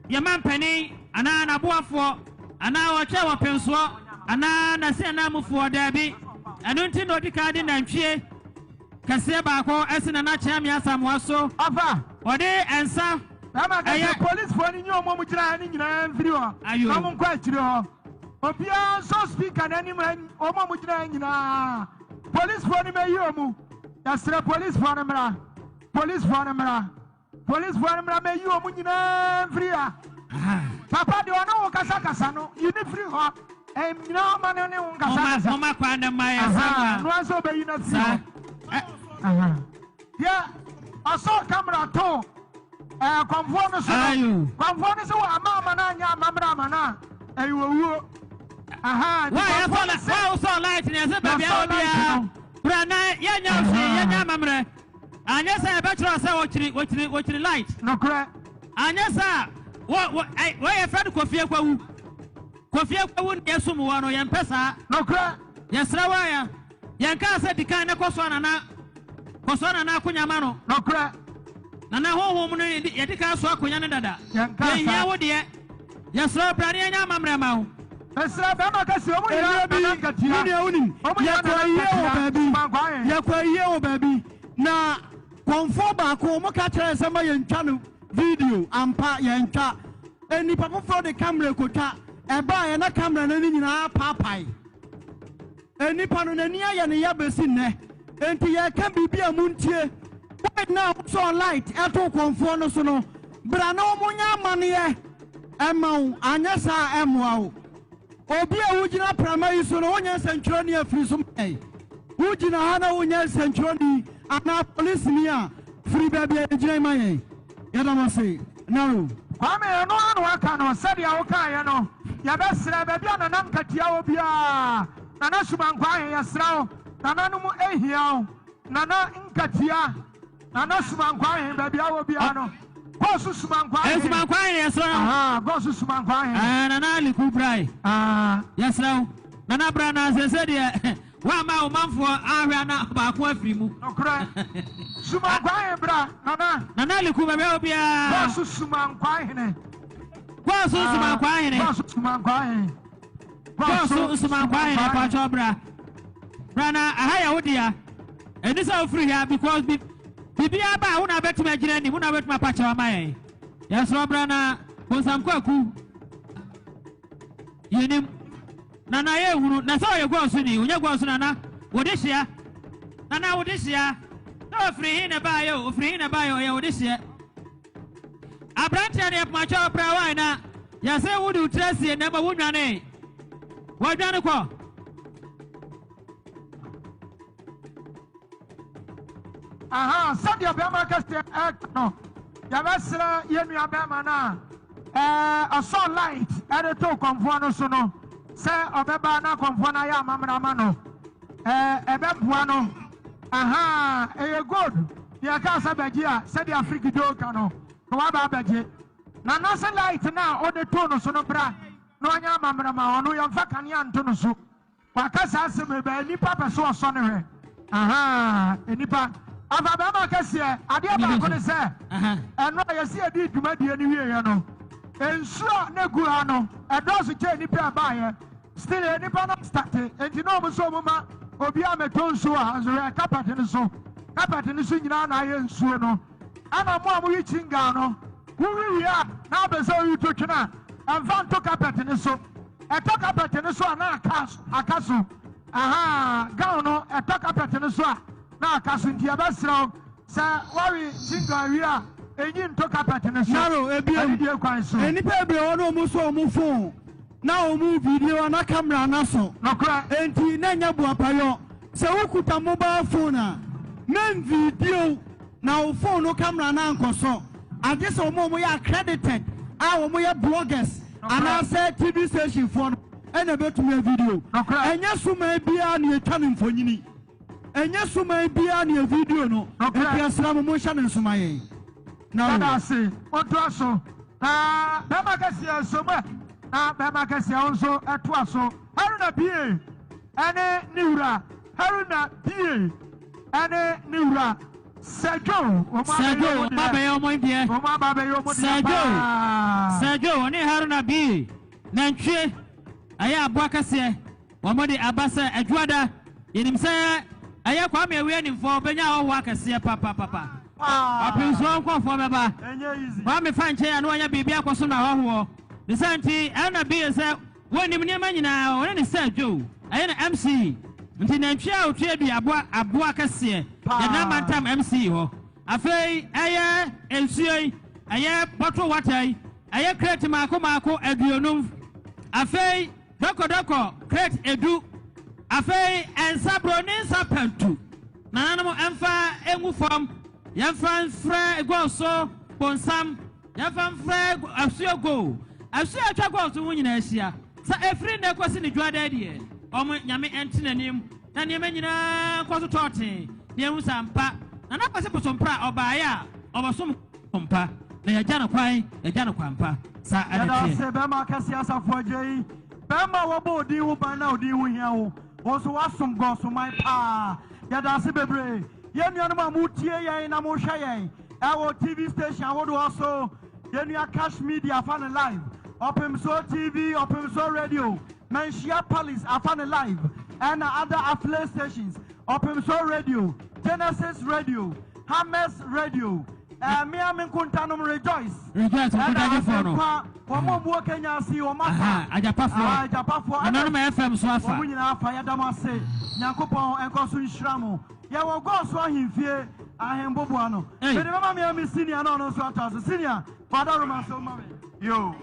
yɛn mampanin anaa n'aboafoɔ anaa wɔtwɛn wɔpensoɔ anaa n'asiananmufoɔ, daabi. Ɛno nti na ɔdi kan de nantwie kɛseɛ baako asi Nana Kyeame Asamoah so. Ɔfa. Ɔde nsa Bɛrima ka ɛyɛ. sɛ polisfoɔ no nyi wɔn a wɔgyina ha no nyinaa mfiri hɔ Ayo. na wɔnkɔ akyire hɔ. Obiara nsɔ speaker no anim ha, wɔn a wɔgyina ha nyinaa. Polisfoɔ no mɛyi wɔn. Yɛsrɛ polisfoɔ no mmra. Polisfoɔ no mmra. Polisfoɔ no mmra mɛyi wɔn nyinaa mfiri ha. Papa deɛ ɔne wo kasakasa no, yi ne firi hɔ. Ɛnyina hɔ ma no ne wo nkasakasa. Moma kwan no ma yɛ sama. Noa sɛ ɔbɛyi no afiri hɔ. Deɛ ɔsɔɔ kamera too ɛɛ kɔnfoɔ no so no, kɔnfoɔ no sɛ wɔ ama ama no anyɛ amammerɛ ama no a, ɛyɛ owuo. Aha, nti kɔnfoɔ no sɛ. Wa wosɔɔ light no yɛsɛ baabi a wɔ biara. Bra na yɛnyɛ wo hwee, yɛnyɛ amammerɛ. Anyɛ sɛ ɛbɛkyerɛ sɛ wɔkyiri wɔkyiri wɔkyiri light. Nokorɛ. Anyɛ sɛ a wɔ wɔ ɛ wɔyɛ fɛ no kofie kwawu. Kofie kwawu na yɛsom wɔ no yɛmpɛ saa. Nokorɛ. Yɛsrɛ wo aya. Yɛnkaa sɛ di kan na kɔsoa nana kɔsoa nana akonya ma no. Nokorɛ. Nana honhom no yɛdi kan soa akonya no dada. Yɛnkaa saa. Yɛnhia wo deɛ. Yɛsrɛ wo bra na yɛnyɛ amammerɛ ma wo. Mesrɛ bɛrima kɛseɛ ɔmo nyinaa Ɛmerɛ bi, nana nkatia. me nua wonim, Ɔmo nyinaa yɛkɔ nana ayie wɔ nkatia. baabi, Sumankwa ahe? yɛkɔ ayie wɔ baabi, na kɔmfoɔ baako, wɔn ka kyerɛɛ sɛ ma yɛntwa no video, ampa yɛntwa. Nnipa foforɔ de camera kɔtwa, ɛbaeɛ na camera no ani nyinaa apaapae. Nnipa no n'ani ayɛ ne ya bɛsi nnɛ. Enti yɛreka biribi a montie. Boy no a wosɔɔ light too kɔmfoɔ no so no, bra na wɔnyɛ amanneɛ mma wo, anyɛ saa a ɛmmoa wo. Obi a wogyina prama yi so no, wonyɛ nsɛntwerɛni a firi so ma yɛn. Wogyina ha na wonyɛ nsɛntwerɛni anaa polisini a, firi baabi a yɛgyina yi ma yɛn. Yɛda mo ase. Naro. Kwame, ɛno ara na waka no, sɛdeɛ wokaeɛ no, yɛbɛsrɛ, baabi a Nana Nkatia wɔ biara, Nana Sumankwaa, yɛsrɛ wo, Nananom hia wo, Nana Nkatia, Nana Sumankwaa he, baabi a wɔ biara no, kɔɔ so Sumankwaa he. Sumankwaa he, yɛsrɛ wo. Aha, kɔɔ so Sumankwaa he. Ɛɛ, Nana Aliku Brae. Ah. Yɛsrɛ wo, Nana bra na sese deɛ woamma wo manfoɔ ahwɛ ana baako afiri mu. Nokorɛ. Sumankwaa he bra, Nana. Nana Aliku, baabi a wɔ biara. Kɔɔ so Sumankwaa hene. Kɔɔ so Sumankwaa hene. Kɔɔ so Sumankwaa hene. Kɔɔ so Nsumankwaa hene pakyɛw bra. Bra na aha yɛ wo dea. Ɛni sɛ wofiri ha because bi biribiara ba a wo na wobɛtumi agyina anim, wo na wobɛtumi apakyɛw ama yɛn. Yɛsrɛ bra na Bonsam Kwaku yɛnim. Nana yɛnhunu na sɛ ɔyɛ gɔɔ so ni, onyɛ gɔɔ so nana wode hyia. Nana wode hyia. Sɛ ofiri he na ɛbaayɛ o, ofiri he na ɛbaayɛ o, ɔyɛ wode hyeɛ. Abranteɛ no yɛpomakyɛw bra wae na yɛse wode wo tiri asie na mmom wonwanee. Wɔadwane kɔ. Aha, sɛdeɛ bɛrima kɛseɛ ɛka no, yɛbɛsrɛ yɛn nua bɛrima no a ɛɛ ɔsɔ light ɛde to kɔnfoɔ no so no sɛ ɔbɛba na kɔnfoɔ no ayɛ amammerɛ ama no. Ɛɛ ɛbɛboa no. Ahaa, ɛyɛ gold. Deɛ ɛkaa sɛ bɛgye a, sɛdeɛ Afriki Joe ka no, na waba abɛgye. Nana se light no a wode too no so no bra na ɔnyɛ amammerɛ ma ɔno, yɛmfa kanea nto no so. Waka saa asɛm yi, but nnipa pɛ sɛ ɔsɔ no hwɛ. Ahaa, nnipa. Afa bɛrima kɛseɛ, adeɛ baako ne sɛ, ɛno a yɛse yɛdii dwumadie no wieeɛ no, nsuo a na ɛgu ha no, ɛdɔɔso kyɛn nnipa a ɛbaeɛ. Still nnipa no starte nti na ɔmo sɛ ɔmo ma obiara mɛtɔ nsuo wɔ ha nso hwɛ carpet no so carpet no so nyinaa na ayɛ nsuo no ɛna mo a mo yi kyingaa no wo wi wie a na apɛ sɛ oyi to twene a ɛnfa nto carpet no so ɛtɔ carpet no so a na aka aka so. Ahaa, gown no ɛtɔ carpet no so a na aka so nti yɛbɛsrɛ wo sɛ woawe chewing-gum awie a, nyi nto carpet no so. Naro, ebiem, Anidie kwan so. nnipa bebree wɔ hɔ na wɔn nso wɔn phone na wɔn video anaa camera no asɔ. Nokorɛ. Enti na ɛnyɛ boapayɔ. Sɛ wokuta mobile phone a, mɛnvideo na wo phone no camera no ankɔsɔ. Agye sɛ wɔn a wɔyɛ accredited a wɔyɛ bloggers anaasɛ TV station foɔ no ɛna ɛbɛtumi avideo. Ɛnyɛ suman biara na yɛtwa no mfonyini. Ɛnyɛ suman biara na yɛvideo no. Enti yɛsrɛ mo monhyɛ no nso ma yɛn. Na Yɛda ase. Montoa so. Na bɛrima kɛseɛ nso mo ɛ. Na bɛrima kɛseɛ wo nso toa so. Haruna Bie ɛne ne wura. Haruna Bie ɛne ne wura. Sir Joe, wɔn Sir abɛyɛ Joe, wɔn wɔn deɛ. abɛyɛ wɔn deɛ. Wɔn aba abɛyɛ wɔn deɛ Sir Joe, paa. Sir Joe, ɔne Haruna Bie, nantwie, ɛyɛ aboa kɛseɛ. Wɔn de aba sɛ Adwuada. Yɛnim sɛ ɛyɛ Kwame Awia Nimfoɔ bɛnya ahɔhoɔ akɛseɛ papapapa. Ɔpemsoɔ nkurɔfoɔ bɛba. Kwame fa nkyɛn a na wanya biribi akɔsom n'ahɔhoɔ. Ne saa nti, Haruna Bie sɛ wɔnim nneɛma nyinaa, ɔne ne Sir Joe, ɛyɛ no MC. Nti nantwie a ɔtua dua aboa aboa kɛseɛ, yɛde no ama ntam MC hɔ. Afei ɛyɛ nsuo yi, ɛyɛ bottle water yi, ɛyɛ crate mmaako mmaako 50. Afei dɔkɔdɔkɔ crate 10. Afei nsa buroni nsa pɛntu. Nananom ɛmfa ngu fam, yɛmfa mfrɛ gɔɔso bonsam, yɛmfa mfrɛ asuo go. Asuo a atwa gɔɔso ho nyinaa ahyia. Sɛ ɛfiri nnɛ kɔsi ne dwuada deɛ, ɔmo Nyame ɛnte n'anim na nneɛma nyinaa nkɔ so tɔɔtee na yɛhu sɛ ampa Nana Kwasi Bosompra ɔbaeɛ a ɔbɛsom mpa na yɛagya no kwan, yɛagya no kwan pa. Saa ɛna Yɛda ɛteɛ. ase bɛrima akɛseɛ asafo agya yi. Bɛrima a wɔbɔ odin ho ban na odin ho hia wo. Wo nso woasom Gɔsoman paa. Yɛda ase bebree. Yɛn nuanom a motie yɛn na mohwɛ yɛn ɛwɔ TV station ahodoɔ so, yɛn nua Cash Media afa no live, Ɔpemsoɔ TV, Ɔpemsoɔ Radio, Manhyia Palace afa no live, ɛna other affiliate stations, Ɔpemsoɔ Radio, Genesis Radio, Hammers Radio, mmea me nkontanom Rejoice, Rejoice, ɛna nkontagyefoɔ no. Asɛmpa, wɔn a wɔwɔ Kenya ase, wɔn afa. Aha, agyapafoɔ. Ah, agyapafoɔ. Nananom FM so afa. Wɔn nyinaa afa, yɛda mo ase. Nyankopɔn nkɔ so nhyira mo. Yɛwɔ Gɔɔso ahemfie ahemboboa no. Hey. Mede bɛma me ami senior na ɔno nso atoa so. Senior, Father Roman so ma me. Yo,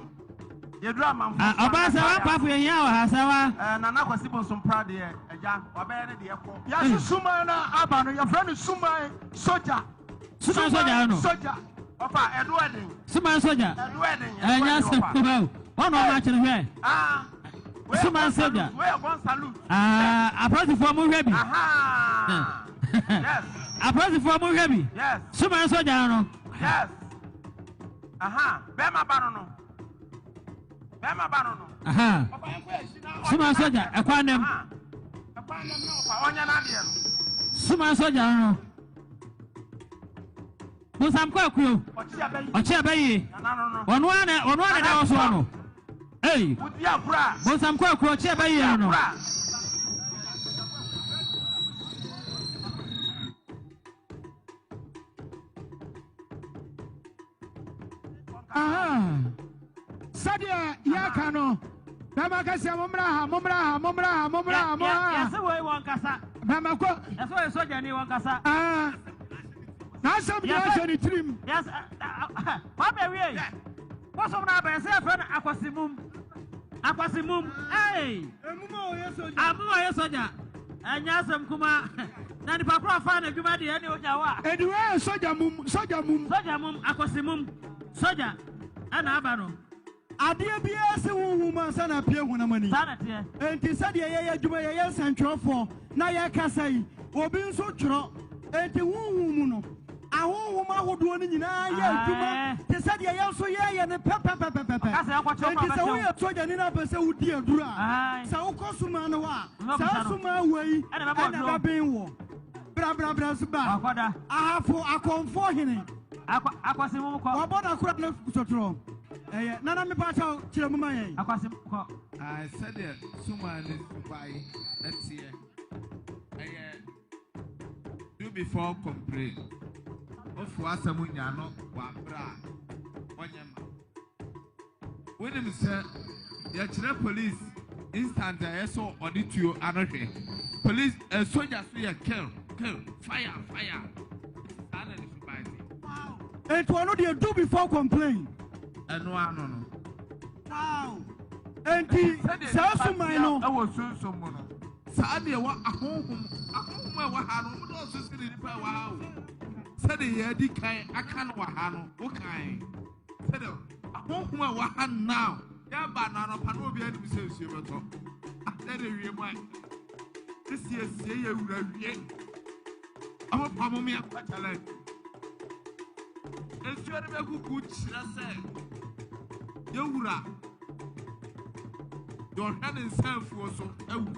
yɛduru amanfo. Ah, ɔbaa sɛ wampafo yɛhia wɔ ha sɛ wa. Nana Kwasi Bonsompra deɛ, agya, wabɛyɛ ne deɛ kɔ. Yɛase suman no aba no, yɛfrɛ no suman sogya. Suman sogya no. Sogya. Ɔfa, ɛdo ɛden. Suman sogya. Ɛdo ɛden. Ɛnyɛ asɛm kuma o. Wɔn na wɔn akyerɛ hwɛ. Ah. Suman sogya. Wei yɛ gun salute. Ah, apolisifoɔ mo hwɛ bi. Aha. Yes. Apolisifoɔ mo hwɛ bi. Yes. Suman sogya no. Yes. Aha. Bɛrima ba no no. Bɛrima ba no no. Aha. Ɔfa yɛn kɔ akyi na. Suman sogya ɛkwan nem. Aha. Ɛkwan nem na ɔfa ɔnyɛ n'adeɛ no. Suman sogya no. Bonsam kɔ akuo. Ɔkye abɛyie. Ɔno ara na ɔno ara na ɛda wɔ soɔ no. Ei. Bonsam kɔ akuo ɔkye abɛyie no no. Aha. Sɛdeɛ yɛka no, bɛma kɛseɛ mommra ha, mommra ha, mommra ha, mommra ha, mommra ha. Yɛse wei wɔn kasa. Bɛma kɔ. Yɛse wei sogyani wɔn kasa. Ah. N'asɛm nyinaa hyɛ ne tirim. Yes, Kwame wie. Bosom na abɛn sɛ yɛfrɛ no akwasimum. Akwasimum. Hey. Emum a ɔyɛ soja. Amum a ɔyɛ soja. Ɛnyɛ asɛm kuma. Na nipa koro afa n'adwuma deɛ ɛne ogya hɔ a. Edi wei yɛ soja mum, soja mum. Soja mum, akwasimum, soja ɛna aba no. Adeɛ biara si honhom ansa na apue honam ani. Saa na teɛ. Enti sɛdeɛ yɛyɛ adwuma, yɛyɛ nsɛntwerɛfoɔ na yɛkasa yi, obi nso twerɛ. Enti honhom mu no, ahonhom ahodoɔ no nyinaa yɛ adwuma te sɛdeɛ yɛn nso yɛyɛ no pɛpɛpɛpɛpɛ. Enti sɛ woyɛ sogyani na apɛ sɛ wodi aduro a, sɛ wokɔ sumaa no hɔ a, saa sumaa wei ɛna ɛbɛben wɔ. Brabrabra so ba. Ahafo akɔmfoɔ hene. Wɔbɔ n'akora no sotorɔ. Ɛyɛ nana mepa kyɛw kyerɛ mu ma yɛn. Sɛdeɛ sumaa ne subae ɛteɛ, ɛyɛ do before complain. Ofu asɛm nya no wɔ abere a wɔnyɛ ma. Wonim sɛ yɛkyerɛ police instant a ɛyɛ sɛ ɔde tuo ano hwɛ. Police ɛ soja so yɛ kill kill fire fire. Saa na ne suban te. Enti ɔno deɛ do before complain. Ɛno ano no. Wow. Enti saa suman no. Ɛwɔ sunsum mu no. Saa deɛ ɛwɔ ahonhom ahonhom a ɛwɔ ha no wɔn dɔɔso sene nipa ɛwɔ ha o. Sɛdeɛ yɛadi kan aka no wɔ ha no wokan. Sɛdeɛ ahonhom a ɛwɔ ha now yɛba no anɔpa na obi anim sɛ nsuo bɛtɔ. Adɛ na wiem a siesie yɛ wura wie. Ɔmo pa mo mmea kɔ challenge. Nsuo no bɛgugu kyerɛ sɛ yɛwura deɛ ɔhwɛ ne nsanfuo so awu.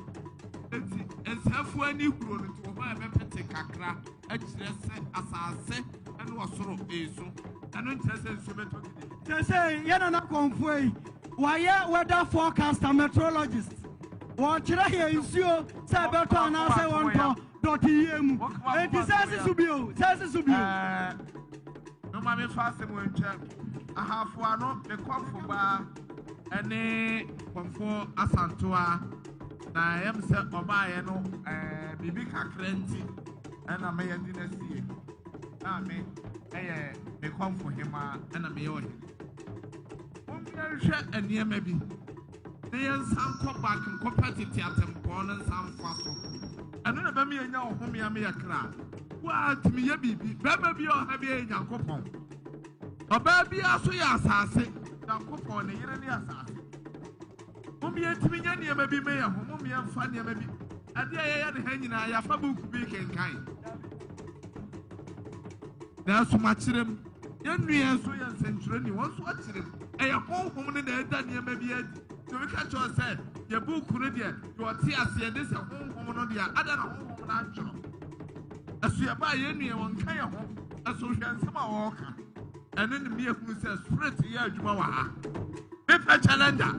Eti nsanfuo ani huro no nti wɔ hɔ a ɛbɛpete kakra akyerɛ sɛ asase ne ɔsoro esu. Ɛno nkyerɛ sɛ nsuo bɛtɔ gidi. Kyerɛ sɛ yɛn nana kɔnfoɔ yi wayɛ weather forecaster meteorologist. Wɔkyerɛ yɛn nsuo sɛ ɛbɛtɔ anaasɛ wɔntɔ dɔte yie mu. Enti sɛ ɛsi so bio, sɛ ɛsi so bio. Moma memfa asɛm wɔ ntwam. Ahafo ano me kɔmfo baa ɛne kɔmfo Asantoa na ɛyɛ me sɛ ɔbaayɛ no ɛɛ biribi kakra nti ɛna mɛyɛ de no asie. Na me ɛyɛ me kɔmfo hemaa ɛna meyɛ ɔhene. Mommyɛnhwɛ nneɛma bi na yɛnsan nkɔ back nkɔpɛ tete atempɔn no nsa mfa so. Ɛno na ɛbɛma yɛnya ɔhome ama yɛ kra. Woatumi yɛ biribi. Bɛrima bi a ɔha bi yɛ Nyankopɔn. Ɔbaa biara nso yɛ asase. Nyankopɔn ne yere ne asase. Mom yɛntumi nyɛ nneɛma bi meyɛ ho. Mom yɛmfa nneɛma bi. Adeɛ a yɛyɛ ne ha nyinaa yɛafa buuku bi kenkan. Nanso makyerɛ mu. Yɛn nua nso yɛ nsɛnkyerɛnni, wɔn nso akyerɛ mu. Ɛyɛ honhom no na ɛda nneɛma bi adi. Sɛ obi ka kyerɛ wo sɛ yɛ buuku no deɛ, deɛ ɔte aseɛ de sɛ honhom no deɛ, adɛn na honhom no antwerɛ? Ɛso yɛba a yɛn nua wɔnka yɛn ho. Ɛso hwɛ nsɛm a wɔreka. Ɛno ne mmea hunu sɛ spirit yɛ adwuma wɔ ha. Mepɛ challenger.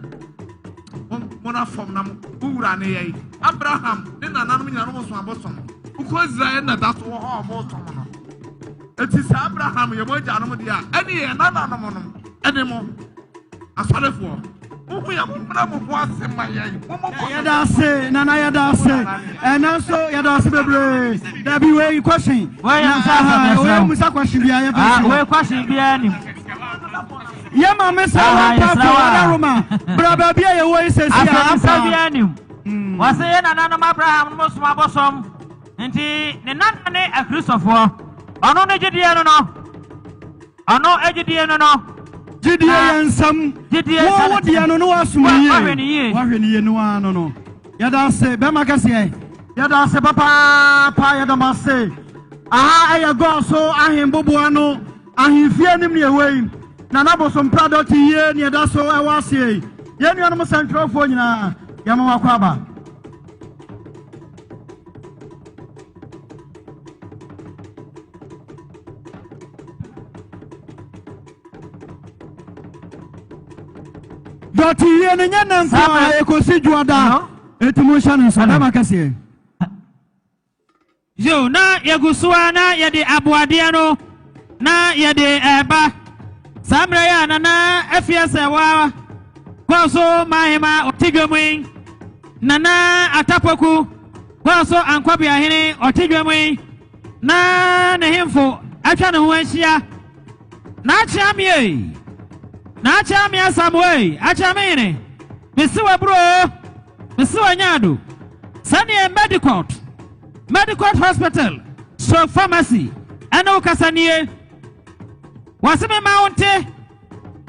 Mo na fam na mo wura ne yɛn. Abraham ne nananom nyinaa no wɔsom abosom. Wokɔ Israel na da so wɔ hɔ a wɔsom no. Eti sɛ Abraham yɛ mo agyanom deɛ a, ɛne yɛn nananom nom ɛne mo asɔrefoɔ. Mohu yɛn mo mmra mo ho ase ma yɛn. Mo mo kɔ. Yɛda ase nana yɛda ase ɛnɛ nso yɛda ase bebree. Dabi wei question. Wei yɛ musa asɛm Wei ɛsrɛ wo. musa question biara yɛ Ah, fɛ wei question biara nim. Yɛ maame sɛ Ah, wɔn yɛsrɛ pa wo fo a. ɔda Roma. Bra baabi a yɛwɔ yi sɛsi a Asɛmmisa ampa. biara nim. Wɔse yɛ nananom Abraham no som abosom. Nti ne nana ne akristofoɔ. Ɔno ne gyidie no no. Ɔno gyidie no no. Gyidie yɛ nsɛm. Gyidie Wo sɛ wo deɛ no no wasom yie. Wahwɛ ne yie. Wahwɛ ne yie no ara no no. Yɛda ase bɛrima kɛseɛ. Yɛda ase papaapa yɛda mo ase. Aha ɛyɛ Gɔɔso ahemboboa no ahemfie anim ne ɛwɔ yi. Nana Bosompra dɔte yie ne ɛda so ɛwɔ aseɛ yi. Yɛn nuanom sɛntwerɛfoɔ nyinaa yɛma wakɔ aba. Dɔte yie no nyɛ nna nko a ɛkɔsi dwoada. Eti mo nhyɛ no nso bɛrima kɛseɛ. Yo, na yɛgu so a na yɛde aboadeɛ no na yɛde ɛreba. Saa mmerɛ yi a Nana Afia Sɛwa kɔɔ so ma ahema ɔte dwam yi, Nana Atapoku kɔɔ so Ankɔbeahene ɔte dwam yi, na ne hemfo atwa ne ho ahyia. Na akyea me ei, na akyea me Asamoah ei, akyea me hene, mese waburo o, mese wanya ado. Sɛdeɛ Medicort, Medicort Hospital, Stroke Pharmacy, ɛne wo kasa nie. Wɔse me ma wo nte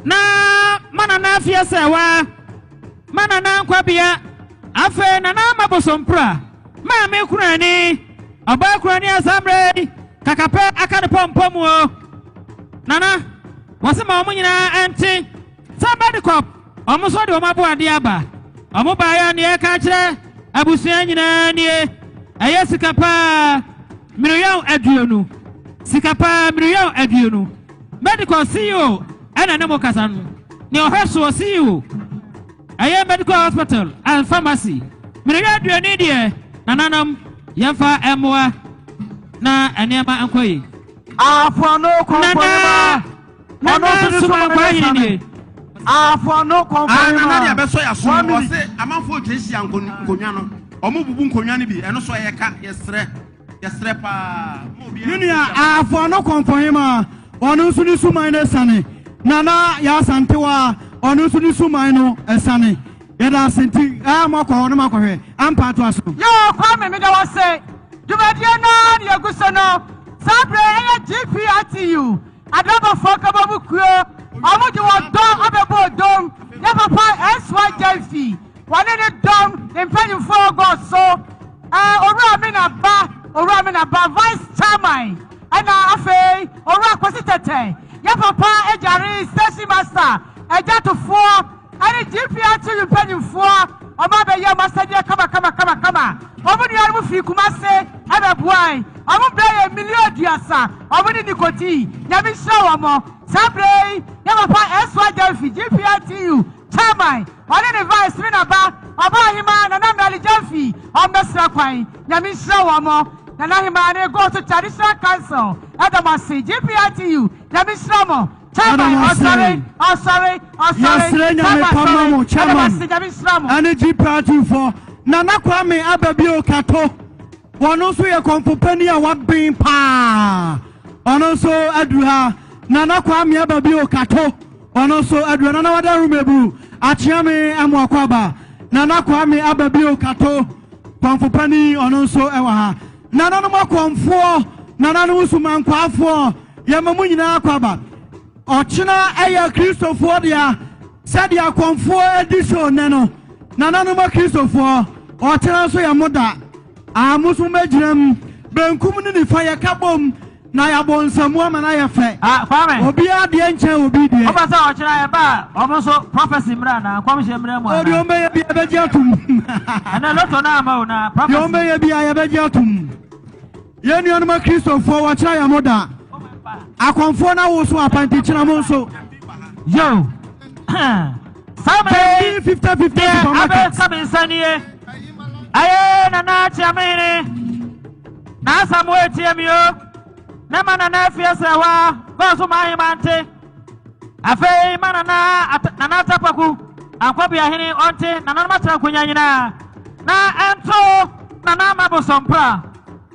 na ma nana afie sɛ waa, ma nana nkwabea, afei nana ama bosompra, maame kurani, ɔbaa kurani asammerɛ yi, kakapɛ aka ne pɔmpɔ mu o. Nana, wɔse ma wɔn nyinaa ɛnte sɛ Medicop, wɔn nso de wɔn aboadeɛ aba. Wɔn baeɛ a nea ɛka kyerɛ abusua nyinaa nie, ɛyɛ sika paa miliyan 20, sika paa miliyan 20. Medicop CEO ɛna ne mo kasa no, nea ɔhwɛ soɔ CEO, ɛyɛ Medical Hospital and Pharmacy. Miliyan 20 deɛ, nananom, yɛmfa mmoa na nneɛma nkɔ yi. Afoano kɔnkɔnema. Nana Ɔno nso ne Suma soma Nkwa ne Hene sane. nie. Afoano Ah, kɔnkɔnema. nana deɛ bɛsɔ yɛ aso One mu minute. ɔse amanfoɔ twɛ hyia nkonnwa no. Ɔmo bubu nkonnwa no bi, ɛno so ɛyɛ ka, yɛsrɛ, yɛsrɛ paa. Me nua Ahafo ano kɔmfɔhema, ɔno nso ne suman no asiane. Nana Yaa Asantewaa, ɔno nso ne suman no asiane. Yɛda ase nti ɛɛ mo akɔ hɔ no mo akɔhwɛ ampa atoa so. Yoo Kwame meda wo ase. Dwumadie no ara na yɛgu so no. Saa berɛ yi ɛyɛ GPRTU adrabafoɔ nkabɔmu kuo. Wɔn de wɔn dɔ abɛbɔ odom. Yɛ papa SY Gyamfi wɔne ne dɔm ne mpanyinfoɔ gɔɔ so. Ɛɛ Owura Amina Ba, Owura Amina Ba Vice Chairman ɛna afei Owura Kwasi Tɛtɛ, yɛ papa Agyare Station Master, Agyatofoɔ. Ɛne GPRTU mpanyimfoɔ a wɔn abɛyɛ wɔn asɛdeɛ kama kama kama kama. Wɔn nuanom firi Kumase ɛbɛboae. Wɔn brɛ yɛ milion aduasa. Wɔn ne Nikoti. Nyame nhyira wɔn. Saa berɛ yi, yɛn papa S.Y. Gyamfi, GPRTU Chairman, ɔne ne Vice ne naba, Ɔbaahemaa Nana Mary Gyamfi, wɔn bɛsra kwan. Nyame nhyira wɔn. Nana Hemaa ne Goso Traditional Council ɛda mo ase. GPRTU, Nyame nhyira mo. Chairman ɔsɔre ɔsɔre ɔsɔre Yɛsrɛ Nyame pa ma mo chairman ɛne GPRT foɔ. Nana Kwame Ababio Kato wɔno nso yɛ kɔmfo panin a waben paa ɔno nso aduru ha. Nana Kwame Ababio Kato ɔno nso aduru ha. Nana Wada Rumebu Akyeame Amoakwaba Nana Kwame Ababio Kato kɔmfo panin ɔno nso ɛwɔ ha. Nananom akɔmfoɔ, nananom sumankwaafoɔ, yɛma mo nyinaa akwaaba. Ɔkyena ɛyɛ Kristofoɔ dea, sɛdeɛ akɔmfoɔ adi show nnɛ no, nananom akristofoɔ, ɔkyena nso yɛ mo da. Aa mo nso mobɛgyina mu, benkum ne nifa yɛka bom na yɛabɔ nsamu ama no ayɛ fɛ. Ah, Kwame. Obiara deɛ nkyɛn obi deɛ. Wopɛ sɛ ɔkyena yɛba a, wɔn nso prophecy mmra anaa? Nkɔmhyɛ mmra mu anaa? O deɛ wɔbɛyɛ biara yɛbɛgye atom. Ɛnɛ lotto no amma o na prophecy. Deɛ wɔbɛyɛ biara yɛbɛgye atom. Yɛn nuanom Akristofoɔ wɔkyena yɛ mo da. Akɔmfoɔ no awoso apa nti kyena mo nso. Yo. Saa mmerɛ yi, Gyambi 50-50 deɛ supermarket. abɛka me nsa nie. Ayɛ Nana Kyeamehene. N'asɛm wo etie mi o. Ne ma nana afie sɛ wa gɔɔ so ma ahema nte. Afei ma nana at nana atapaku ankɔbea hene ɔnte nananom atena nkonya nyinaa na ɛnto nana ama bosompra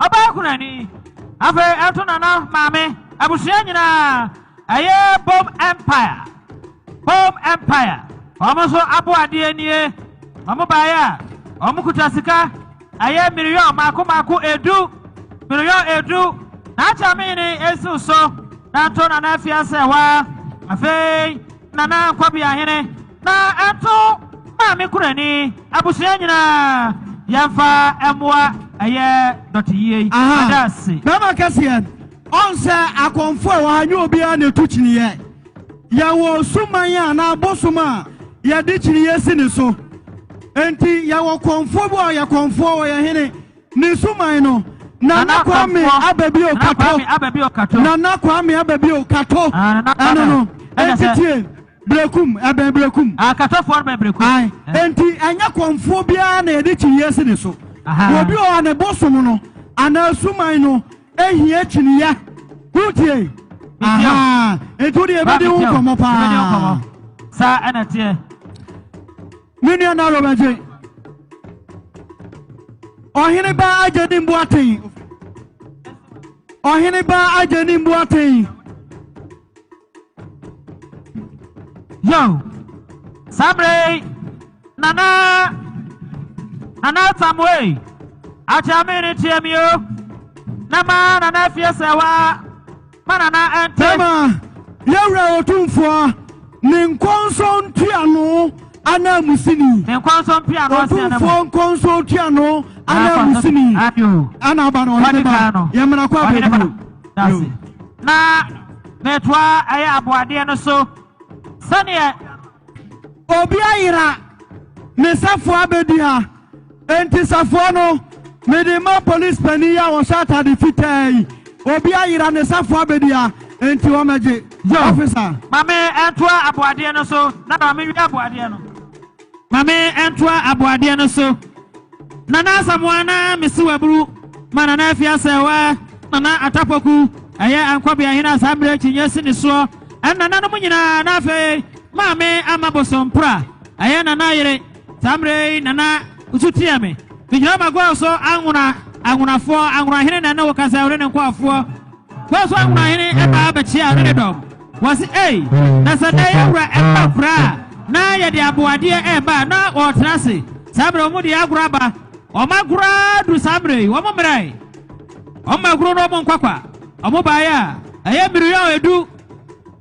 ɔbaa kunani. Afei ɛnto nana maame abusua nyinaa ɛyɛ bom empire. Bom empire wɔn nso abo adeɛ nie. Wɔn baeɛ a wɔn kuta sika. Ɛyɛ miriyɔn mmaako mmaako edu, miriyɔn edu, na akyɛ me hene esiw so, na nto Nana afiase ɛhɔ Afei Nana Nkwabea hene, na ɛnto Maame Kunani, abusua nyinaa, yɛmfa mmoa ɛyɛ dɔte yie yi. Aha, Meda ase. bɛrima kɛseɛ, ɔn sɛ akɔmfoɔ a ɛwɔ ha nyɛ obiara na ɛtu kyiniiɛ. Yɛwɔ suman anaa bosom a yɛde kyiniiɛ si ne so. Enti yɛwɔ kɔmfoɔ bi a ɔyɛ kɔmfoɔ, ɔyɛ hene. Ne suman no, Nana Kwame Ababio Kato. Nana Kwame Ababio Kato. Ɛno no. Enti tie, Berekum, ɛbɛn Berekum. Katofoɔ no bɛn Berekum. Ae. Enti ɛnyɛ kɔmfoɔ biara na yɛde kyiniiɛ si ne so. Obi wɔ hɔ a ne bosom no anaa suman no ehia kyiniiɛ. Wotie? Aha. Enti wo deɛ yɛbɛdi ho nkɔmmɔ paa. Saa ɛna teɛ. Me nua Naro bɛgye. Ɔhene ba agye ne mbu aten. Ɔhene ba agye ne mbu aten. Yo, saa mmerɛ yi, Nana Nana Samuel Akyame ne tie mi o. Na ma Nana afie sɛ wa ma Nana ɛnte. Bɛma yɛwura Otumfoɔ ne nkɔnsɔ ntuano ananmusini. Ne nkɔnsɔ ntuano ase ananmu. Otumfoɔ nkɔnsɔ ntuano ananmusini. Ana aba no ɔhene ba. Yɛmmra kɔ abɛduru. Na metoa ɛyɛ aboadeɛ no so sɛdeɛ. Obi ayera ne safoa abɛdi ha. Enti safoa no, mede ma polis panin yi a ɔhyɛ atade fitaa yi. Obi ayera ne safoa abɛdi ha, enti wɔmmɛgye. Yo, Officer. Ma me ntoa aboadeɛ no so na ma menwie aboadeɛ no. Ma me ntoa aboadeɛ no so. Nana Asamoah na mesi waburu ma Nana Afia Sɛwa, Nana Atapoku, ɛyɛ Ankɔbea hene a saa mmerɛ akyinnye si ne soɔ, ɛne nananom nyinaa, na afei Maame Ama Bosompra, ɛyɛ Nana yere, saa mmerɛ yi Nana nso tia me. Megyina m'agua so anwona anwonafoɔ, anwonahene na ɛne wo kasa, ɔne ne nkoafoɔ. Gua so anwonahene ɛba abɛkyia ɔne ne dɔm. Wɔse, Ei, na sɛ nnɛ yɛn wura ɛba kura a, na yɛde aboadeɛ ɛreba a, na wɔretena ase. Saa mmerɛ wɔn de agorɔ aba. Wɔn agorɔ ara duru saa mmerɛ yi, wɔn mmrae. Wɔn agorɔ no wɔn nkwakwa. Wɔn baeɛ a, ɛyɛ mmiruyaw edu,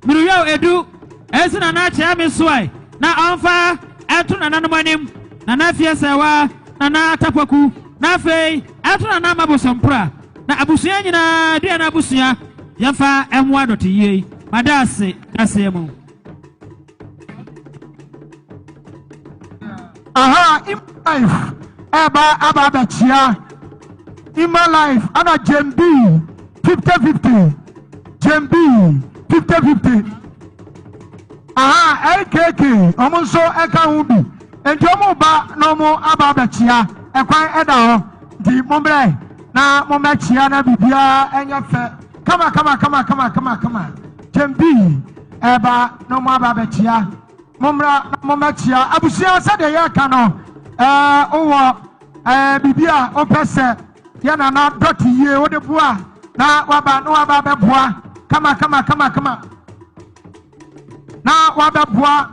mmiruyaw edu. Ɛnso Nana akyea me soae na ɔmfa ɛnto nananom anim, Nana Afiasɛwa, Nana Atapwaku, na afei ɛnto Nana Ama Bosompra, na abusua nyinaa, Aduana abusua, yɛmfa mmoa dɔteyie yi. Mada ase daseɛ mu. Aha, Ima Life ɛba aba abɛkyea Ima Life ana Jembi 50-50 Jembi 50-50 Aha, LKK wɔn nso ɛka ho bi nti wɔn ba na wɔn aba abɛkyea ɛkwan ɛda hɔ nti mo mbrɛ na mo mɛkyea na biribiara ɛnyɛ fɛ kama kama kama kama kama kama Jembi ɛba na wɔn aba abɛkyea. Mommra na mommɛkyea abusua sɛdeɛ yɛreka no. Ɛɛ wowɔ ɛɛ biribi a wopɛ sɛ yɛ nana dɔte yie wode boa na waba na waba abɛboa kama kama kama kama na wabɛboa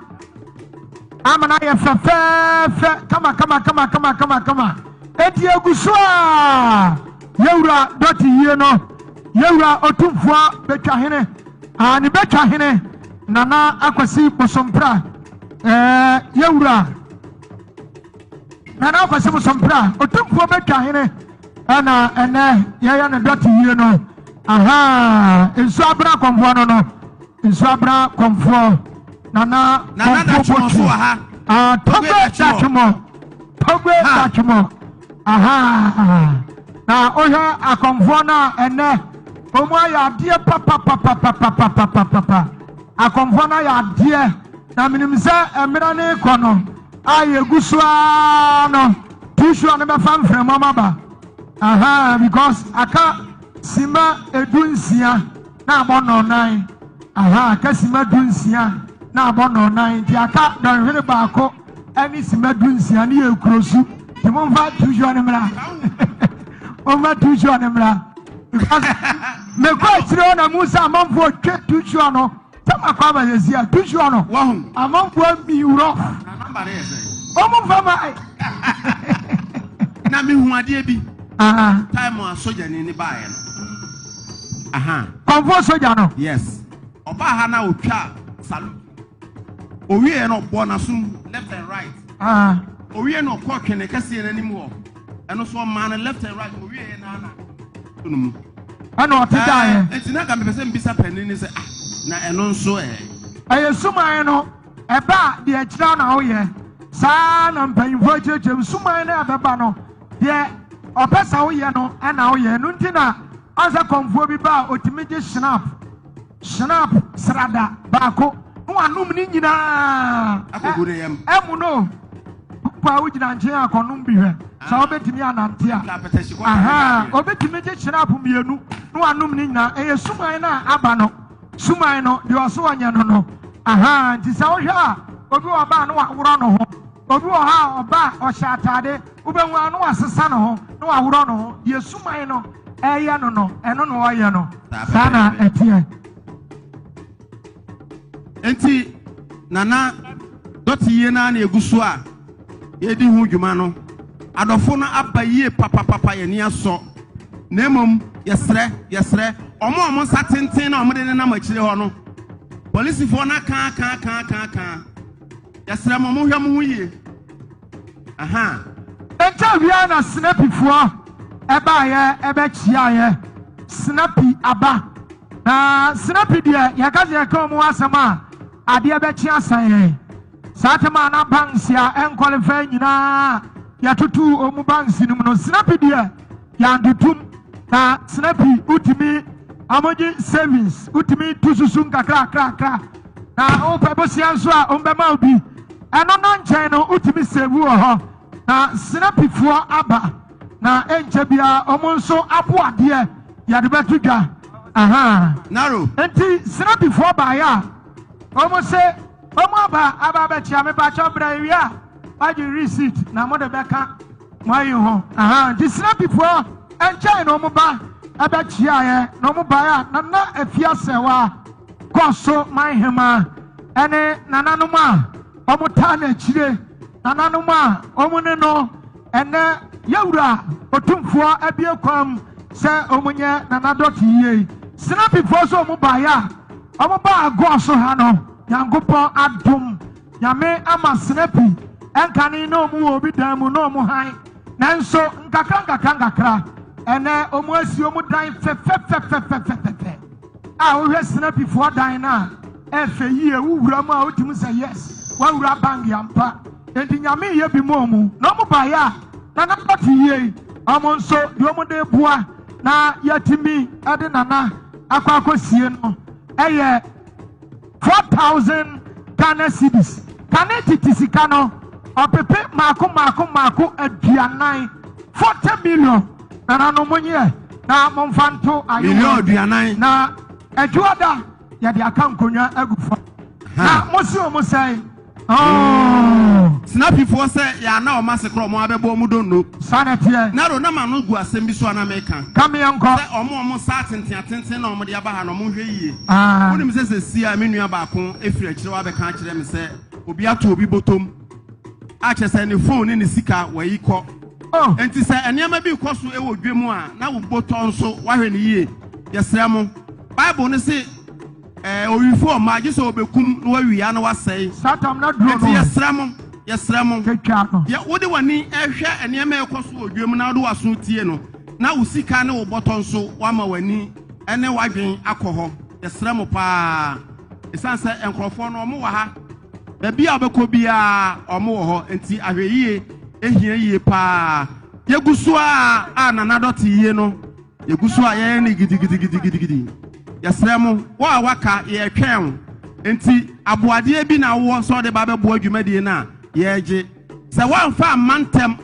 ama no ayɛ fɛfɛɛfɛ kama kama kama kama kama kama. Eti egu so a yɛwura dɔte yie no yɛwura otumfoɔ betwa hene. Ah, ne bɛtwa hene Nana Akwasi Bosompra, eh, yɛwura Nana Akwasi Bosompra, otumfoɔ bɛtwa hene ɛna ɛnɛ yɛyɛ ne dɔte yie no. Aha, nsuo abena kɔmfoɔ no no, nsuo abena kɔmfoɔ Nana kɔmfoɔ bɔtwi. Ah, Togbe Datwomɔ, Togbe Datwomɔ. Ahaa na wohwɛ akɔmfoɔ no a ɛnɛ wɔn ayɛ adeɛ papapapapapapapapa akɔmfoɔ no ayɛ adeɛ na menim sɛ mmerɛ no rekɔ no a yɛgu so ara no tusuo no bɛfa mframa mu aba aha because aka sima 16 na abɔ nnɔnnan aha aka sima 16 na abɔ nnɔnnan nti aka dɔnhwere baako ɛne sima 16 ne yɛ kuro su nti momfa tusuo no mmra momfa tusuo no mmra because mekɔ akyire hɔ na mu sɛ amanfoɔ twe tusuo no sɛ makɔ aba yɛsi a tusuo no amanfoɔ mi wurɔ ɔmo mfa ma na mehu adeɛ bi time a sogyani ne baeɛ no aha kɔmfoɔ sogya no yes ɔbaa ha na ɔtwa salute Owieɛ no ɔbɔɔ n'asom left and right. Ah. Owie no ɔkɔɔ twene kɛseɛ no anim hɔ. Ɛno so ɔmaa no left and right. Owieɛ no ana no mu. Ɛna ɔte daeɛ. Nti na nka mepɛ sɛ mbisa panin no sɛ ah na ɛno nso ɛ. Ɛyɛ suman no ɛba a deɛ ɛkyerɛ na woyɛ saa na mpanyinfoɔ akyerɛkyerɛ mu suman no ɛbɛba no deɛ ɔpɛ sɛ woyɛ no ɛna woyɛ ɛno nti na ɔsɛ kɔnfoɔ bi ba a otumi gye snap Schnapp srada baako na wanom ne nyinaa. Akɔgu ne yam. Ɛmu no mpo a wogyina nkyɛn akɔnom bi hwɛ sɛ wobɛtumi anante a. Aha, obɛtumi gye schnapp mmienu na wanom ne nyinaa. Ɛyɛ suman no a aba no. Suman no, deɛ ɔso ɔnyɛ no no. Aha, nti sɛ wohwɛ a, obi wɔ ba a na waworɔ ne ho. Obi wɔ hɔ a ɔba a ɔhyɛ ataade, wobɛhu a na wasesa ne ho na waworɔ ne ho. Deɛ suman no ɛyɛ no no, ɛno na ɔyɛ no. Saa na ɛteɛ. Nti nana dɔte yie naa na egu so a yɛdi ho dwuma no. Adɔfo no aba yie papapapa yɛn ani asɔ. Na mmom yɛsrɛ yɛsrɛ wɔn a wɔn nsa tenten na wɔde nenam akyire hɔ no. Polisifoɔ no aka aka aka aka aka. Yɛsrɛ mo monhwɛ mo ho yie. Aha. Ɛnkyɛ biara na Sinapifoɔ ɛbaeɛ ɛbɛkyeaeɛ. Sinapi aba. Na Sinapi deɛ yɛka sɛ yɛka wɔn ho asɛm a, adeɛ bɛkye asa yɛn. Saa tam a na banks a ɛnkɔlifɛ nyinaa yɛtoto wɔn banks no mu no, Sinapi deɛ Yɛantotom na sena pii wotumi wɔgye savings wotumi tu susu nkakrakrakra na wopɛ bosea nso a wɔbɛma wo bi ɛno na nkyɛn no wotumi save wɔ hɔ na sena pifoɔ aba na ɛnkyɛ biara wɔn nso abo adeɛ yɛde bɛto dwa aha Naro. Nti sena pifoɔ baeɛ a wɔn se wɔn aba aba abɛkyia me bakyɛ brɛ wie a wagye receipt na mode bɛka. Moayi ho. Ahaa, nti Sinapifoɔ nkyɛn na wɔn ba bɛkyeaeɛ, na wɔn baeɛ a, Nana Afia Sɛwa kɔ so man hemaa ne nananom a wɔtaa n'akyire, nananom a wɔn ne no ɛnɛ yɛwura Otumfoɔ abue kwan mu sɛ wɔnyɛ Nana Dɔte yie. Sinapifoɔ nso wɔn baeɛ a, wɔn baa Agɔɔ so ha no, Nyankopɔn adom Nyame ama sinapi ɛnkane na ɔmu wɔ obi dan mu na ɔmu han, nanso nkakra nkakra nkakra ɛnɛ ɔmu asi ɔmu dan fɛfɛfɛfɛfɛfɛfɛ a wohwɛ sinapifoɔ dan no a ɛfɛ yie, wowura mu a wotumi sɛ yes, wawura bank ampa. Enti Nyame yɛ bi ma ɔmu na ɔmu baeɛ a Nana bɛte yie, ɔmo nso deɛ ɔmo de boa na yɛatumi de Nana akɔ akɔsie no ɛyɛ 4,000 Ghana cedis. Kane tete sika no, ɔpepe mmaako mmaako mmaako 40, 40 million. Nananom monyɛ na momfa nto ayewa. Million 40. Na adwuada yɛde aka nkonnwa agu fam. Na mo se wɔn sɛn? Oh. Sinapifoɔ sɛ yɛana wɔn ase korɔ wɔn abɛbɔ wɔn donno. Saa na ɛteɛ. Naro na ma no gu asɛm bi so a na meka. Ka me yɛnkɔ. Sɛ wɔn a wɔn nsa atenten atenten na wɔn de aba ha no wɔn nhwɛ yie. Ah. Wonim sɛ sɛsi a me nua baako efiri akyire hɔ abɛka akyerɛ me sɛ obi ato obi bɔtɔm a kyerɛ sɛ ne phone ne ne sika wɔayi kɔ. Oh. Enti sɛ nneɛma bi rekɔ so wɔ dwa mu a na wo bɔtɔ nso wahwɛ no yie. Yɛsrɛ mo. Bible no se Ɛɛ, owifo ɔmma, gye sɛ obekum na wawia na wasɛe. Satan na duro Enti no. yɛsrɛ mo, yɛsrɛ mo, Twatwa no. yɛ wode w'ani hwɛ nneɛma a ɛkɔ so wɔ dwam na wode w'aso tie no, na wo sika ne wo bɔtɔ nso woama w'ani ne w'adwene akɔ hɔ. Yɛsrɛ mo paa. Esiane sɛ nkurɔfoɔ no, wɔwɔ ha, baabi a wobɛkɔ biara, wɔwɔ hɔ, enti ahwɛyie hia yie paa. Yɛgu so ara a Nana Dɔte yie no. Yɛgu so a yɛyɛ no gidigidigidigidi. Yɛsrɛ mo, wo a woaka, yɛretwɛn wo. Enti aboadeɛ bi na wowɔ sɛ wode ba bɛboa dwumadie no a, yɛregye. Sɛ woamfa amma ntɛm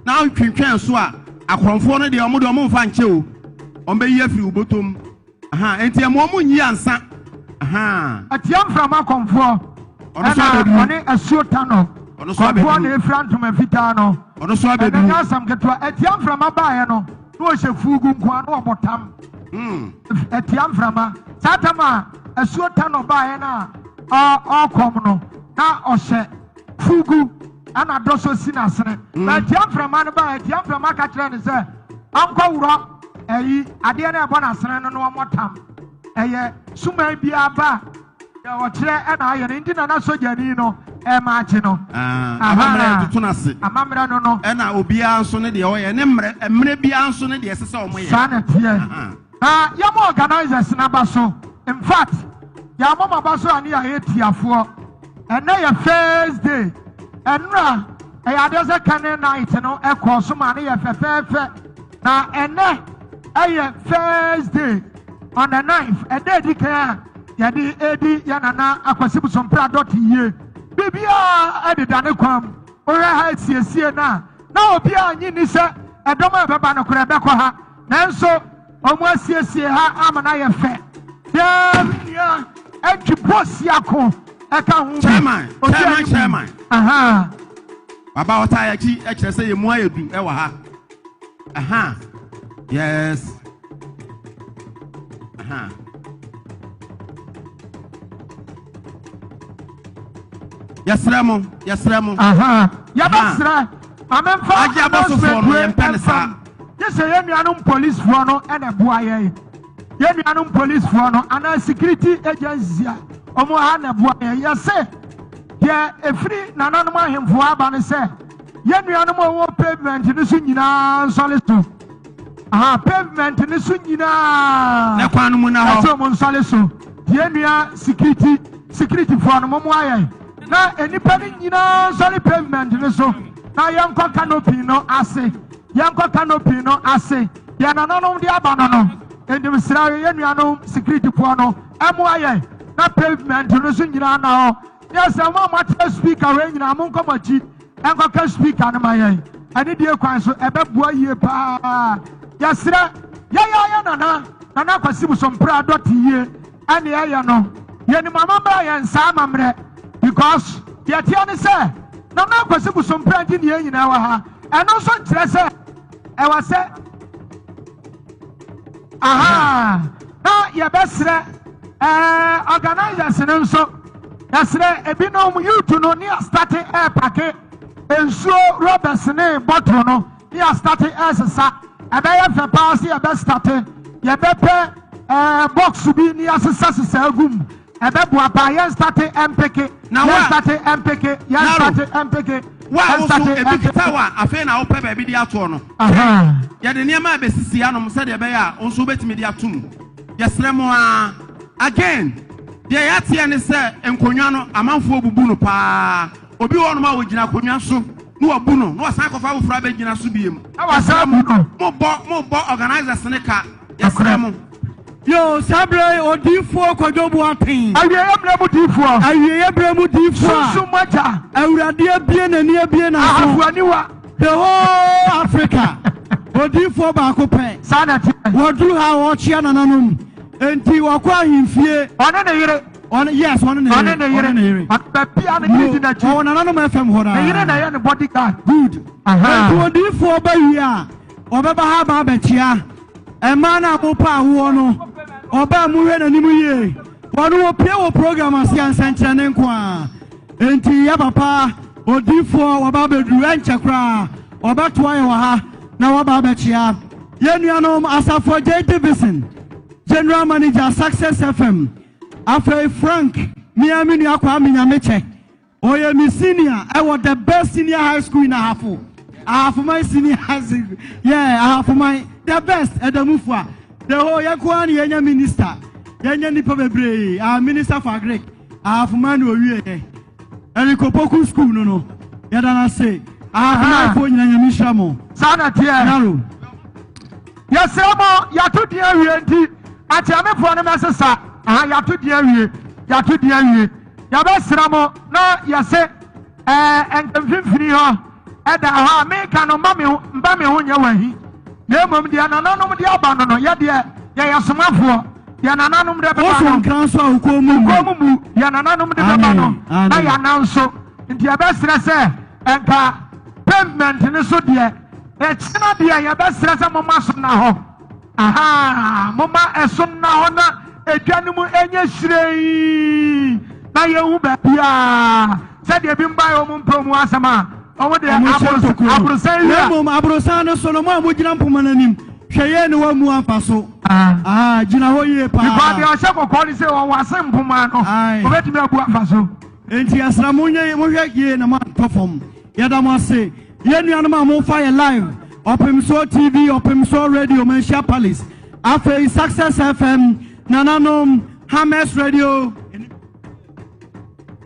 na wotwentwɛn so a, akorɔmfoɔ no deɛ, wɔn deɛ wɔmfa nkyɛ o. Wɔbɛyi afiri wo bɔtɔ mu. Aha, enti ɛma wɔn nyi ansa. Aha. Atia mframa kɔmfoɔ Ɔno nso ɛna abɛduru. ɔne asuo ta no Ɔno nso kɔmfoɔ abɛduru. na efira ntoma fitaa no. Ɔno nso Ɛna abɛduru. nyɛ asɛm ketewa. Atia mframa baeɛ no, na ɔhyɛ fuugu nko ara na ɔbɔ tam. Atia mframa. Saa tam a asuo ta no baeɛ no a ɔrekɔm no, na ɔhyɛ fuugu ɛna dɔsɔ si n'asene. Na atia mframa no baeɛ, atia mframa ka kyerɛɛ no sɛ ɔnkɔworɔ ɛyi adeɛ no a ɛbɔ n'asene no na ɔmmɔ tam. Ɛyɛ suman biara ba a, Deɛ ɔkyerɛ ɛna ayɛ no nti na na sogyani no ɛmaakye no. Ah, amammerɛ toto no ase. Amammerɛ no no. Ɛna obiara nso ne deɛ ɔyɛ ne mmerɛ mmerɛ biara nso ne deɛ ɛsɛ sɛ wɔyɛ. Saa na ɛteɛ. Na yɛma organizers no aba so. In fact, yɛama mo aba so a ne yɛayɛ tiafoɔ. Ɛnɛ yɛ first day. Ɛnora ɛyɛ adeɛ sɛ candle night no ɛkɔɔ so ma ne yɛ fɛfɛɛfɛ. Na ɛnɛ ɛyɛ first day on the ninth, ɛda edi kan a yɛde edi yɛn nana Akwasi Bosompra dɔte yie. Biribiara ɛdeda ne kwan mu. Wohwɛ ha asiesie no a, na obiara nye ni sɛ ɛdɔm a ɛbɛba no koraa ɛbɛkɔ ha. Nanso wɔn asiesie ha ama no ayɛ fɛ. Dɛm nua ɛtwi bɔsiako ɛka ho bi. Chairman, Obi chairman, anim. chairman. Aha. Baba ɔtaa akyi ɛkyerɛ sɛ yɛn mu ayɛ du ɛwɔ ha. Aha. Yes. Aha. Yɛsrɛ mo, yɛsrɛ mo. Aha. Yɛbɛsrɛ. Maame nfa Agye abɔsofoɔ no, yɛmpɛ ne saa. Gye sɛ yɛn nuanom polisifoɔ no ɛna ɛboa yɛn. Yɛn nuanom polisifoɔ no anaa security agencies a wɔn ha na ɛboa yɛn. Yɛse deɛ efiri nananom ahemfo aba no sɛ yɛn nuanom a wɔwɔ pavement no so nyinaa nsɔle so. Aha, pavement no so nyinaa. Ne kwan no mu na hɔ. Ɛsɛ wɔn nsɔle so. Yɛn nua security securityfoɔ no mo mmoa yɛn na nnipa no nyinaa nsɔre pavement no so na yɛnkɔ canopy no ase. Yɛnkɔ canopy no ase. Deɛ nananom de aba no no, enti mesrɛ yɛn nuanom securityfoɔ no mmoa yɛn na pavement no so nyinaa na hɔ. Yɛ sɛ mo a moatena speaker wei nyinaa monkɔ mo akyi nkɔka speaker no ma yɛn. Anidie kwan so ɛbɛboa yie paa. Yɛsrɛ yɛn ara yɛn nana, Nana Kwasi Bosompra dɔte yie ɛne ɛyɛ no. Yɛnim amammerɛ a yɛn nsa amammerɛ because deɛ ɛteɛ ne sɛ Nana Kwasi Bosompra nti ne yɛn nyinaa wɔ ha. Ɛno nso nkyerɛ sɛ ɛwɔ sɛ aha na yɛbɛsrɛ ɛɛ organisers no nso yɛsrɛ ebinom youth no ne astate ɛɛpake nsuo rɔbɛs ne bɔtol no ne astate ɛɛsesa ɛbɛyɛ fɛ paa sɛ yɛbɛstate yɛbɛpɛ ɛɛ box bi ne yɛasesasesa agu mu ɛbɛboa paa yɛn state ɛmpeke yɛn state ɛmpeke yɛn state ɛmpeke Wo a wo so ebi kita wo a afei na wopɛ baabi de atoɔ no, yɛde nneɛma rebɛsisi anom sɛdeɛ ɛbɛyɛ a wo nso wobɛtumi de ato mu. Yɛsrɛ mo ara. Again, deɛ yɛateɛ ne sɛ nkonnwa no, amanfoɔ bubu no paa. Obi wɔ hɔnom a ɔgyina akonnwa so na wabu no na wasan akɔfa afoforɔ abɛgyina so biem. Yɛsrɛ mo, mobɔ mobɔ organisers no ka. Yɛsrɛ mo. Yoo, saa berɛ yi odiyifoɔ Kwadwo Boateng. Awieeɛ berɛ mu diyifoɔ. Awieeɛ berɛ mu diyifoɔ a. Sunsum agya. Awurade abue n'ani abue n'aso. Ahafo aniwa. The whole Africa. Odiyifoɔ baako pɛ. Saa na ɛteɛ. Wɔduru ha a wɔkyea nananom. Enti wɔkɔ ahemfie. Ɔne ne yere. Ɔne yes ɔne ne yere. Ɔne ne yere. Ɔne ne yere. Baabi a ne yere di n'akyi. Ɔwɔ nananom FM hɔ daa. Ne yere na ɛyɛ ne bodyguard. Good. Enti odiyifoɔ ba wie a ɔbɛba ha aba abɛkyea. Mmaa no a mopɛ awoɔ no, ɔbaa mu hwɛ n'anim yie. Wɔn wɔpie wɔ program ase a nsɛnkyerɛnne nko ara. Enti yɛ papa odiifoɔ waba abɛduru ɛnkyɛ koraa ɔbɛtoa yɛ wɔ ha na waba abɛkyea yɛn nuanom Asafo J Davison, General Manager Success FM, afei Frank, me ara me nua Kwame Nyamekyɛ. Ɔyɛ me senior ɛwɔ the best senior high school in Ahafo. Ahafoman senior high school. Yeah, Ahafoman. The best ɛda mu fua. The whole yɛn ko ara na yɛnya minister. Yɛnya nipa bebree. Our minister for agric. Ahafoman na owie yɛ. Eric Opoku school no no. Yɛda no ase. Ahafoman fo nyina nyame nhyira mo. Saa na teɛ. Naro. Yɛsrɛ mo, yɛato din awie nti, akyeamefoɔ no mɛsesa. Aha, yɛato din awie. Yɛato din awie. Yɛbɛsrɛ mo na yɛse ɛɛ nka mfimfini hɔ ɛda hɔ a meka no mma me ho mba me ho nyɛ wahi na mmom deɛ nananom de aba no no yɛ deɛ yɛyɛ somafoɔ deɛ nananom de bɛba Woso no nkra nso a wokɔn mu wokɔn mu mu deɛ nananom de bɛba no Amen. na Amen. yɛanan so nti yɛbɛsrɛ sɛ nka pavement no so deɛ ɛkyena deɛ yɛbɛsrɛ sɛ moma so na hɔ Ahaa, momma ɛso nna hɔ na edwa no mu nyɛ hyerɛnn na yɛnhu baabiara. Sɛdeɛ ebinom baeɛ wɔn mpɛ wɔn asɛm a, wɔn deɛ Wɔn hyɛ ntokuro. aborosan Na wura. mmom aborosan no so no, mo a mogyina mpoma no anim, hwɛ yie na woammu amfa so. Ah, gyina hɔ yie paa. Because deɛ ɔhyɛ kɔkɔɔ no sɛ ɔwɔ ase mpoma no, Aye. obetumi abu afa so. Enti yɛsrɛ mo nyɛ monhwɛ yie na moantɔ fam. Yɛda mo ase. Yɛn nuanom a mofa yɛ live, Ɔpemsoɔ TV, Ɔpemsoɔ Radio, Manhyia Palace, afei Success FM, nananom, Hammers Radio,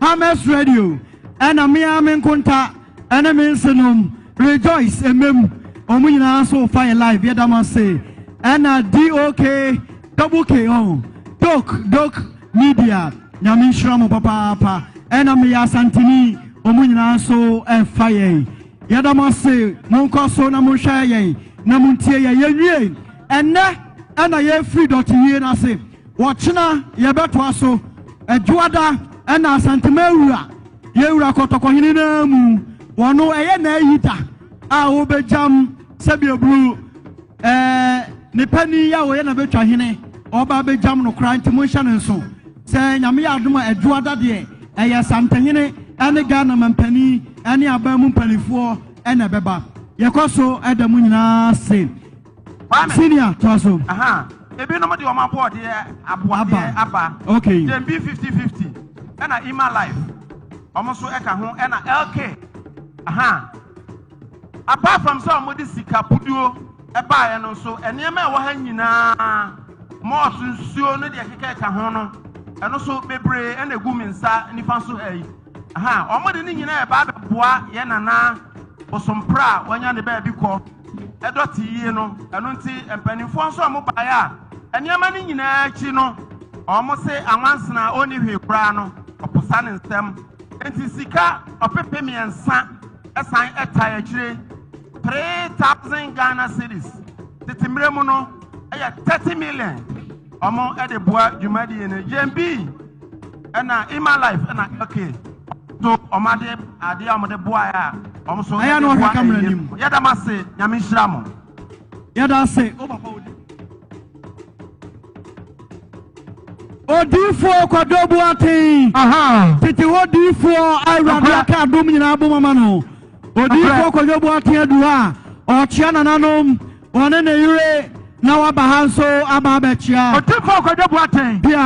Hammers Radio, ɛna me ara me nkonta ɛne me nsenom, Rejoice Emem, wɔn nyinaa nso fa yɛ live, yɛda mo ase. Ɛna DOK, Double K, oh, Dok, Dok Media, Nyame nhyira mo papaapa. Ɛna meyɛ Asanteni, wɔn nyinaa nso ɛfa yɛn. Yɛda mo ase, monkɔ so na monhwɛ yɛn na montie yɛn. Yɛnwie ɛnnɛ ɛna yɛfiri dɔteyie no ase. Wɔkyena yɛbɛtoa so. Adwoada ɛna Asantema awura, yɛwura Kɔtɔkɔhene no ara mu. Wɔno ɛyɛ n'ayi da a wɔbɛgyam sɛbi aburu. Ɛɛ ne panin yi a ɔyɛ n'abɛtwa hene ɔba abɛgyam no koraa nti monhyɛ no nso sɛ Nyame yɛ adom a Adwoada deɛ ɛyɛ Asantehene ɛne Ghana mampanin ɛne aban mu mpaninfoɔ ɛna ɛbɛba. Yɛkɔ so ɛda mo nyinaa ase. Kwame. Senior toa so. Aha. Ebinom de wɔn aboɔdeɛ aboadeɛ aba. Okay. Gyembi 50-50 ɛna Ima Life wɔn nso ɛka ho ɛna LK. Aha. Apart from sɛ wɔde sika puduo baeɛ no nso, nneɛma a ɛwɔ ha nyinaa, malt, nsuo ne deɛ ɛkeka ɛka ho no, ɛno nso bebree na ɛgu me nsa nifa so ha yi. Aha, wɔde ne nyinaa ɛba abɛboa yɛn nana Bosompra a wanya ne baabi kɔ ɛdɔ te yie no. Ɛno nti mpanimfoɔ nso a wɔbaeɛ a nneɛma no nyinaa akyi no, wɔn se anwansena a ɔnni hwee koraa no, ɔposa ne nsam. Enti sika ɔpepe mmiɛnsa san tae akyire, 3,000 Ghana cedis, tete mmerɛ mu no ɛyɛ 30 million, wɔn de boa dwumadie no. Jane B ɛna Ima Life ɛna LK so wɔn ade adeɛ a wɔde boaeɛ a. Wɔn nso Ɛyɛ na de ɔhwɛ boa camera ɛyie. nim. Yɛda mo ase, Nyame nhyira mo. Yɛda ase. Wo papa wo din. Odiyifoɔ Kwadwo Boateng. Tete hɔ diyifoɔ a Awurade aka adom nyinaa abom ama no. Odiyifoɔ Kwadwo Boateng adu ha a, ɔrekyea nananom, ɔne ne yere na waba ha nso aba abɛkyea. Odiyifoɔ Kwadwo Boateng. Pia.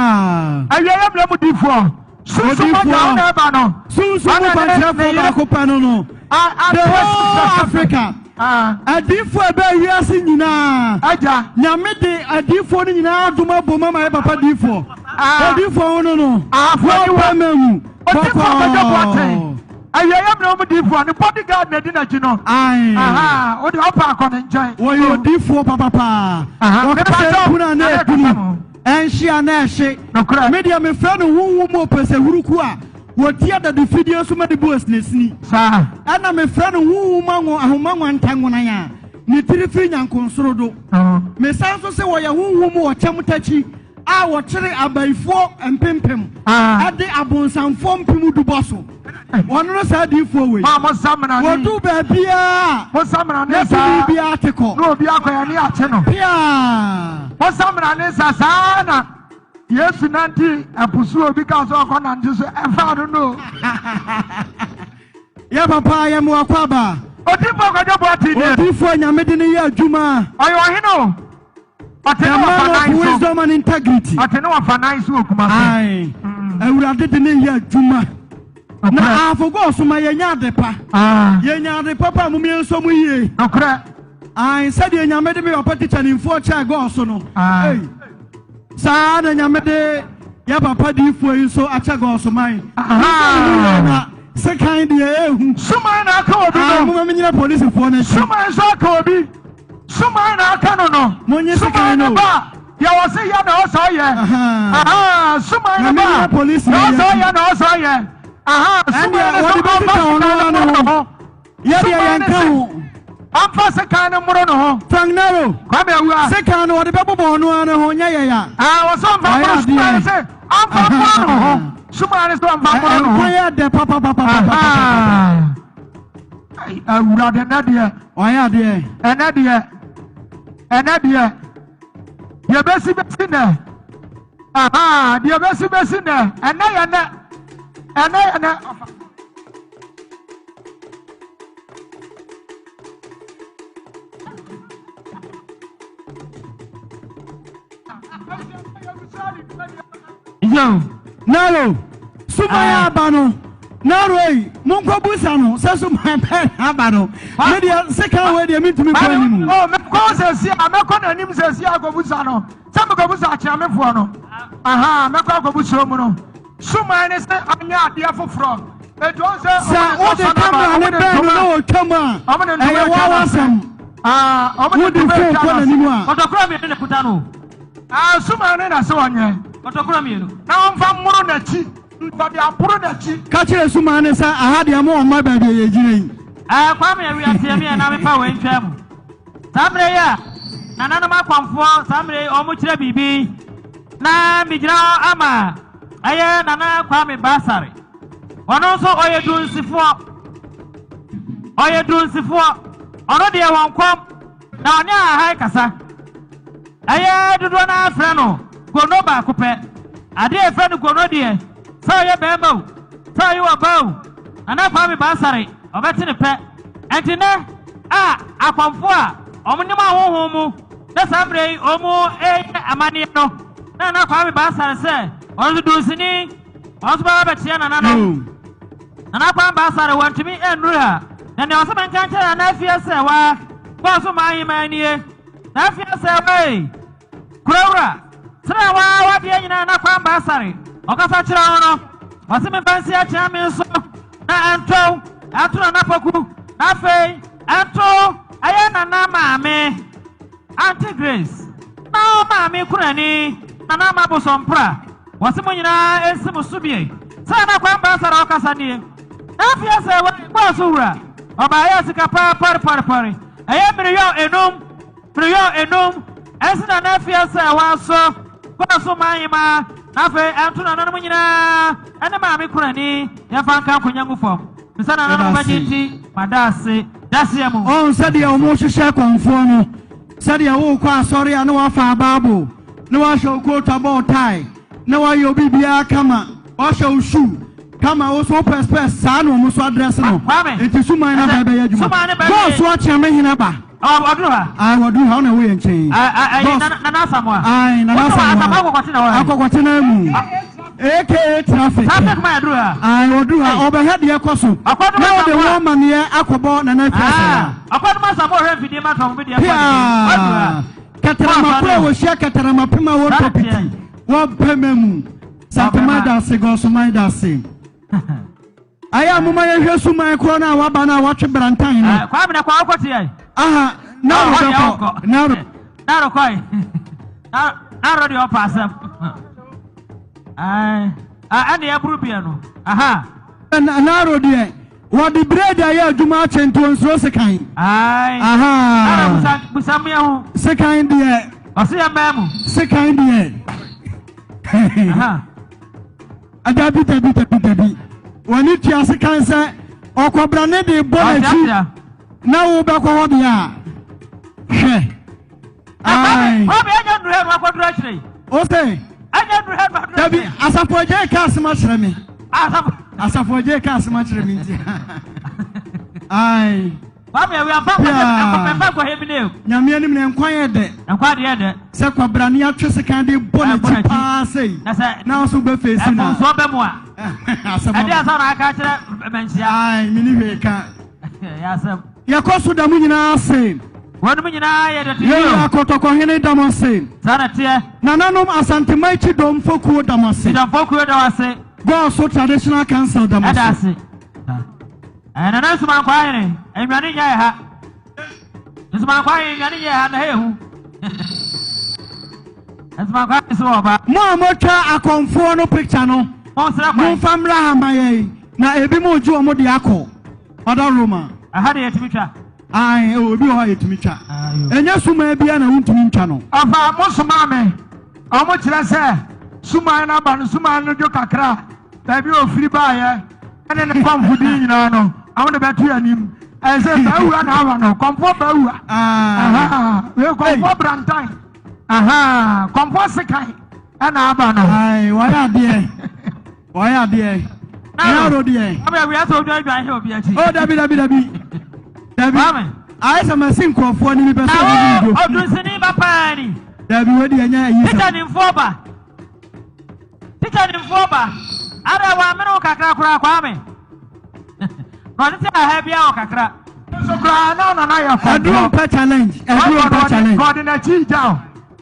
Awieeɛ mmerɛ mu diyifoɔ. Sunsum mogya wo na ɛba no. Sunsum mu kwankyerɛfoɔ baako pɛ no no. The whole Africa. Adiifoɔ ɛbɛ wiase nyinaa. Agya. Nyame de adiifoɔ no nyinaa adom abom ama yɛ papa diifoɔ. Odiifoɔ wo no no. Wɔpɛ mawu. Odiifoɔ Kwadwo Boateng. Awieeɛ mmerɛ mu diifoɔ ne bodyguard na ɛdi n'akyi no. Ae. Wode ɔpa akɔ ne nkyɛn. Wɔyɛ odiifoɔ papapaa. Wɔka sɛ ekunu a na ekunu. Ɛnhye a na ɛhye. Nokorɛ. Me deɛ mefrɛ no honhom mu ɔpɛsɛhuruku a wɔti adade fidie so ma de bu asinasini. Saa. Ɛna mefrɛ no honhom anwo ahoma nwantanwonan a ne tiri firi nyankonsoro do. Mesan nso se wɔyɛ honhom mu ɔkyɛm takyi a wɔkyere abayifoɔ mpempem de abonsamfoɔ mpem du bɔ so. Wɔno no saa adiyifoɔ wei. Mo a mo samina ne. Wɔdu baabiara Mo samina ne na saa. tumi biara te kɔ. Na obi akɔ yɛn ne akye no. Piaa. Mo samina ne nsa saa na Yesu nante ɛpo so obi ka sɛ ɔkɔ nante so ɛfaa no no. Yɛ papa yɛ mo akɔ aba. Odiyifoɔ Kwadwo Boateng nie. Odiyifoɔ Nyame de no yɛ adwuma. Ɔyɛ ɔhene o. Ɔte The ne wɔfa man of nan so. wisdom and integrity. Ɔte ne wɔfa nan so wɔ Kumasi. Ae. Awurade de ne yɛ adwuma. Na ahafo ɔsoma yɛnya ade pa. Yɛnya ade pa pa mom yɛnsɔ mu yie. Nokorɛ. Ae, sɛdeɛ Nyame de me papa tikya nimfoɔ kyɛɛ gɔɔ so no. Ei. Saa na Nyame de yɛ papa diifoɔ yi nso akyɛ gɔɔ so man. Na sekan deɛ ehu. Suman na aka obi no. Ae, moma menyina polisifoɔ no akyi. Suman nso aka obi. Suman na aka no no. Monye Suman sekan no no. ba. Deɛ wɔse yɛ na ɔsɛ ɔyɛ. Aha, suman no Na ba. menyina polisi Deɛ no ɔsɛ akyi. ɔyɛ na ɔsɛ ɔyɛ. Aha, suman Ɛndeɛ no wɔde so bɛtwitwa ɔmfa ɔno sekan ara no ne mmoro ho. ne ho. Yɛ deɛ Suman yɛnka no se ho. ɔmfa sekan no mmoro ne ho. Frank Nero. Kwame Awua. Sekan no wɔde bɛbobɔ ɔno ara ne ho nyɛ yɛ ya. Ah, wɔsɛ ɔmfa Wayɛ mmoro suman no adeɛ. se ɔmfa mmoro ne ho. Suman no se ɔmfa mmoro ne ho. Nkwa yɛ dɛ papapapapapa. Aha. Awurade ɛnɛ deɛ. Wayɛ adeɛ. Ɛnɛ deɛ. Ɛnɛ deɛ. Deɛ bɛsi bɛsi nɛ. Aha, deɛ bɛsi bɛsi nɛ. Ɛnɛ yɛ nɛ. Ɛnɛ yɛ nɛ. Yo, Naro, suman aba no. Naro yi, monkɔ busa no sɛ suman bɛn aba no. Me deɛ sekan wei deɛ mentumi nkɔ anim. Oh, mekɔ sɛsi a, mɛkɔ n'anim sɛsi a akɔbusa no. Sɛ mekɔbusa akyeamefoɔ no. Aha, mɛkɔ akɔbusa mu no. Suman ne sɛ anyɛ adeɛ foforɔ. Eti wɔn sɛ Sɛ wode kamera ne bɛn no na ɔtwa mu a, ɛyɛ w'awasɛm. Wode phone kɔ n'anim a. Kɔtɔkura mmienu na ɛkuta no. Ah, suman ne na sɛ ɔnyɛ. Kɔtɔkura mmienu. Na ɔmfa mmoro n'akyi. Ɔde aboro n'akyi. Ka kyerɛ suman ne sɛ aha deɛ mo ɔmma baabi a yɛgyina yi. Ɛɛ Kwame Awia tie me ɛ na mefa wei ntwa mu. Saa mmerɛ yi a nananom akɔmfoɔ saa mmerɛ yi wɔn kyerɛ biribi na megyina hɔ ama ɛyɛ Nana Kwame Basare. Ɔno nso ɔyɛ dunsifoɔ. Ɔyɛ dunsifoɔ. Ɔno deɛ wɔn kɔm na ɔne ahahan kasa. Ɛyɛ dodoɔ no ara frɛ no gono baako pɛ. Adeɛ a yɛfrɛ no gono deɛ, sɛ ɔyɛ barima o, sɛ ɔyɛ ɔbaa o, Nana Kwame Baasare, ɔbɛte no pɛ. Ɛnti nnɛ a akɔmfoɔ a wɔnim ahonhom mu na saa mmerɛ yi wɔreyɛ amanneɛ no, na Nana Kwame Baasare sɛ ɔno nso dunsini, ɔno nso bɛba abɛkyea nananom. Nana Kwame Baasare wantumi annuru ha, na nea ɔsɛ menka nkyerɛ Nana Afie sɛ waa, kɔɔ so maa aheman nie. Na afei sɛ wei, Kurawura, sɛnea waa w'adeɛ nyinaa na kwan baasare, ɔkasa kyerɛ wo no, ɔse memfa nsi akyea me nso, na ɛnto, ɛnto Nana Poku, na afei ɛnto ɛyɛ Nana maame, Auntie Grace, na wo maame kunani, Nana Ama Bosompra, wɔse mo nyinaa ɛnsi mo so bie, sɛ na kwan baasare ɔkasa nie. Na afei sɛ wei, kɔɔ so wura, ɔbaayɛ sika paa pɔrepɔrepɔre. Ɛyɛ mmereyɔɔ enum, mmereyɔɔ enum, ɛnsi na n'afie sɛ wɔasɔ kɔɔ so ma ahemaa, na afei ɛnto nananom nyinaa ne maame kunani, yɛmfa nka nkonya ngu fam. Bisa nananom Yɛda bɛgye ase. nti mada ase daseɛ mu. Ɔn sɛdeɛ wɔn hyehyɛ kɔnfoɔ no, sɛdeɛ wokɔ asɔre a na wafa Bible, na wahyɛ wo coat abɔ wo tie, na wayɛ obi biara kama, wahyɛ wo shoe kama, wo so wopɛ spɛs saa na wɔn nso adrɛse no. Kwame. Nti suman na Ɛsɛ- bɛyɛ adwuma. Suman ne bɛyɛ- Bɔɔl so akyea me hene ba. Ɔduru ha. Ayi wɔduru ha, ɔna ɛwɔ yɛn nkyɛn. Ɛyi Boss. Nana Asamoah. Ayi Nana Wotɔ Asamoah. Asamoah akɔkɔte na wɔ ha. Akɔkɔte na mu. AKA traffic. Traffic man aduru ha. Ayi wɔduru ha, ɔbɛhwɛ deɛ kɔ so. Akɔdum Na ɔde Asamoah. wɔn amaneɛ akɔbɔ Nana Afia Asamoah. Akɔdum Asamoah ɔhwɛ mfidie ma tɔn bi deɛ kɔ ne Pia. Ɔduru ha. Kɛtɛrɛma koro a wɔhyia kɛtɛrɛma pem a wɔtɔ Saa piti. teɛ. Wɔpɛ mu. Santema da ase, Gɔsoma da ase. Ayɛ a moma yɛhwɛ suman korɔ no a waba no a watwe brantan no. Kwame na kwa ɔkɔ teɛ. Aha, Naro bɛkɔ. Naro. Naro kɔe. Naro deɛ ɔpa asɛm. Ɛne ɛburu bia no. Aha. Naro deɛ wɔde bread ayɛ adwuma akyɛ nti ɔnsuro sekan. Aha. Naro busa mmea ho. Sekan deɛ. Ɔse yɛ mmaa mu. Sekan deɛ. Aha. Dabi dabi dabi dabi. Wɔne tua sekan sɛ ɔkɔbra ne de bɔ n'akyi na wobɛkɔ hɔ deɛ a hwɛ. Ae. Kwame ɛnyɛ nnuru hɛ no akɔduru akyire yi. O sɛ. Ɛnyɛ nnuru hɛ no akɔduru Dabi akyire. asafo agye ka asɛm akyerɛ me. Asafo. Asafo agye ka asɛm akyerɛ me nti. Ae. Kwame awi amfa nkɔ mfa nkɔ hɛ bi ne. Nyame anim na nkwa yɛ dɛ. Nkwa deɛ dɛ. Sɛ kwabra ne atwe sekan de bɔ n'akyi paa sei. Na sɛ. Na ɔso bɛ fèsì na. Ɛfomsoɔ bɛ mu a. Asɛm Ɛde asa na aka akyerɛ manhyia. Ae, mini hwee ka. Yɛ asɛm. Yɛkɔ so da mu nyinaa ase. Wɔnom nyinaa yɛ dɔte Yɛyɛ akɔtɔkɔhene da mo ase. Saa na teɛ. Nananom Asanteman Kyidɔm Fokuo da mo ase. Kyidɔm Fokuo da wo ase. Gɔɔso Traditional Council da mo ase. Ɛda ase. Ɛɛ Nana Nsumankwa ahene, nnwane nyɛ ha. Nsumankwa ahene nnwane nyɛ ha na ha ehu. Nsumankwa ahene so wɔ ba. Mo a motwa akɔmfoɔ no picture no, Monsrɛ kwan. momfa mmra ha ma yɛn na ebi mo gye wɔn de akɔ ɔda Roma. Ɛha de yɛtumi twa. Ae, ɛwɔ obi wɔ hɔ a yɛtumi twa. Ɛnyɛ suman biara na wontumi ntwa no. Ɔfa mo somaa me. Ɔmo kyerɛ sɛ suman no aba no suman no dwo kakra a baabi a ofiri baeɛ ɛne ne kɔmfo din nyinaa no ɔmo de bɛto anim. Ɛyɛ sɛ baawura na awa no kɔmfoɔ baawura. Aha wei kɔmfoɔ brantan. Aha kɔmfoɔ sekan ɛna aba no. Ae, wɔayɛ adeɛ. Wɔayɛ adeɛ. Naro deɛ. Kwame awia sɛ odwan dwan hɛ obi akyi. Oh, dabi dabi dabi. Dabi. Kwame. Ayɛ sɛ masi nkurɔfoɔ ne mi pɛ sɛ Na ɔmo wo dwo. odunsini ba paa ni. Dabi wei deɛ ɛnyɛ ayi Tikya sɛm. nimfoɔ ba. Tikya nimfoɔ ba. Ada wamene wo kakra koraa Kwame. Na ɔte sɛ aha biara wɔ kakra. Nso koraa na ɔnana yɛ kɔmfoɔ. Ɛduro mpɛ challenge. Ɛduro mpɛ challenge. Ɔde n'akyi gya o.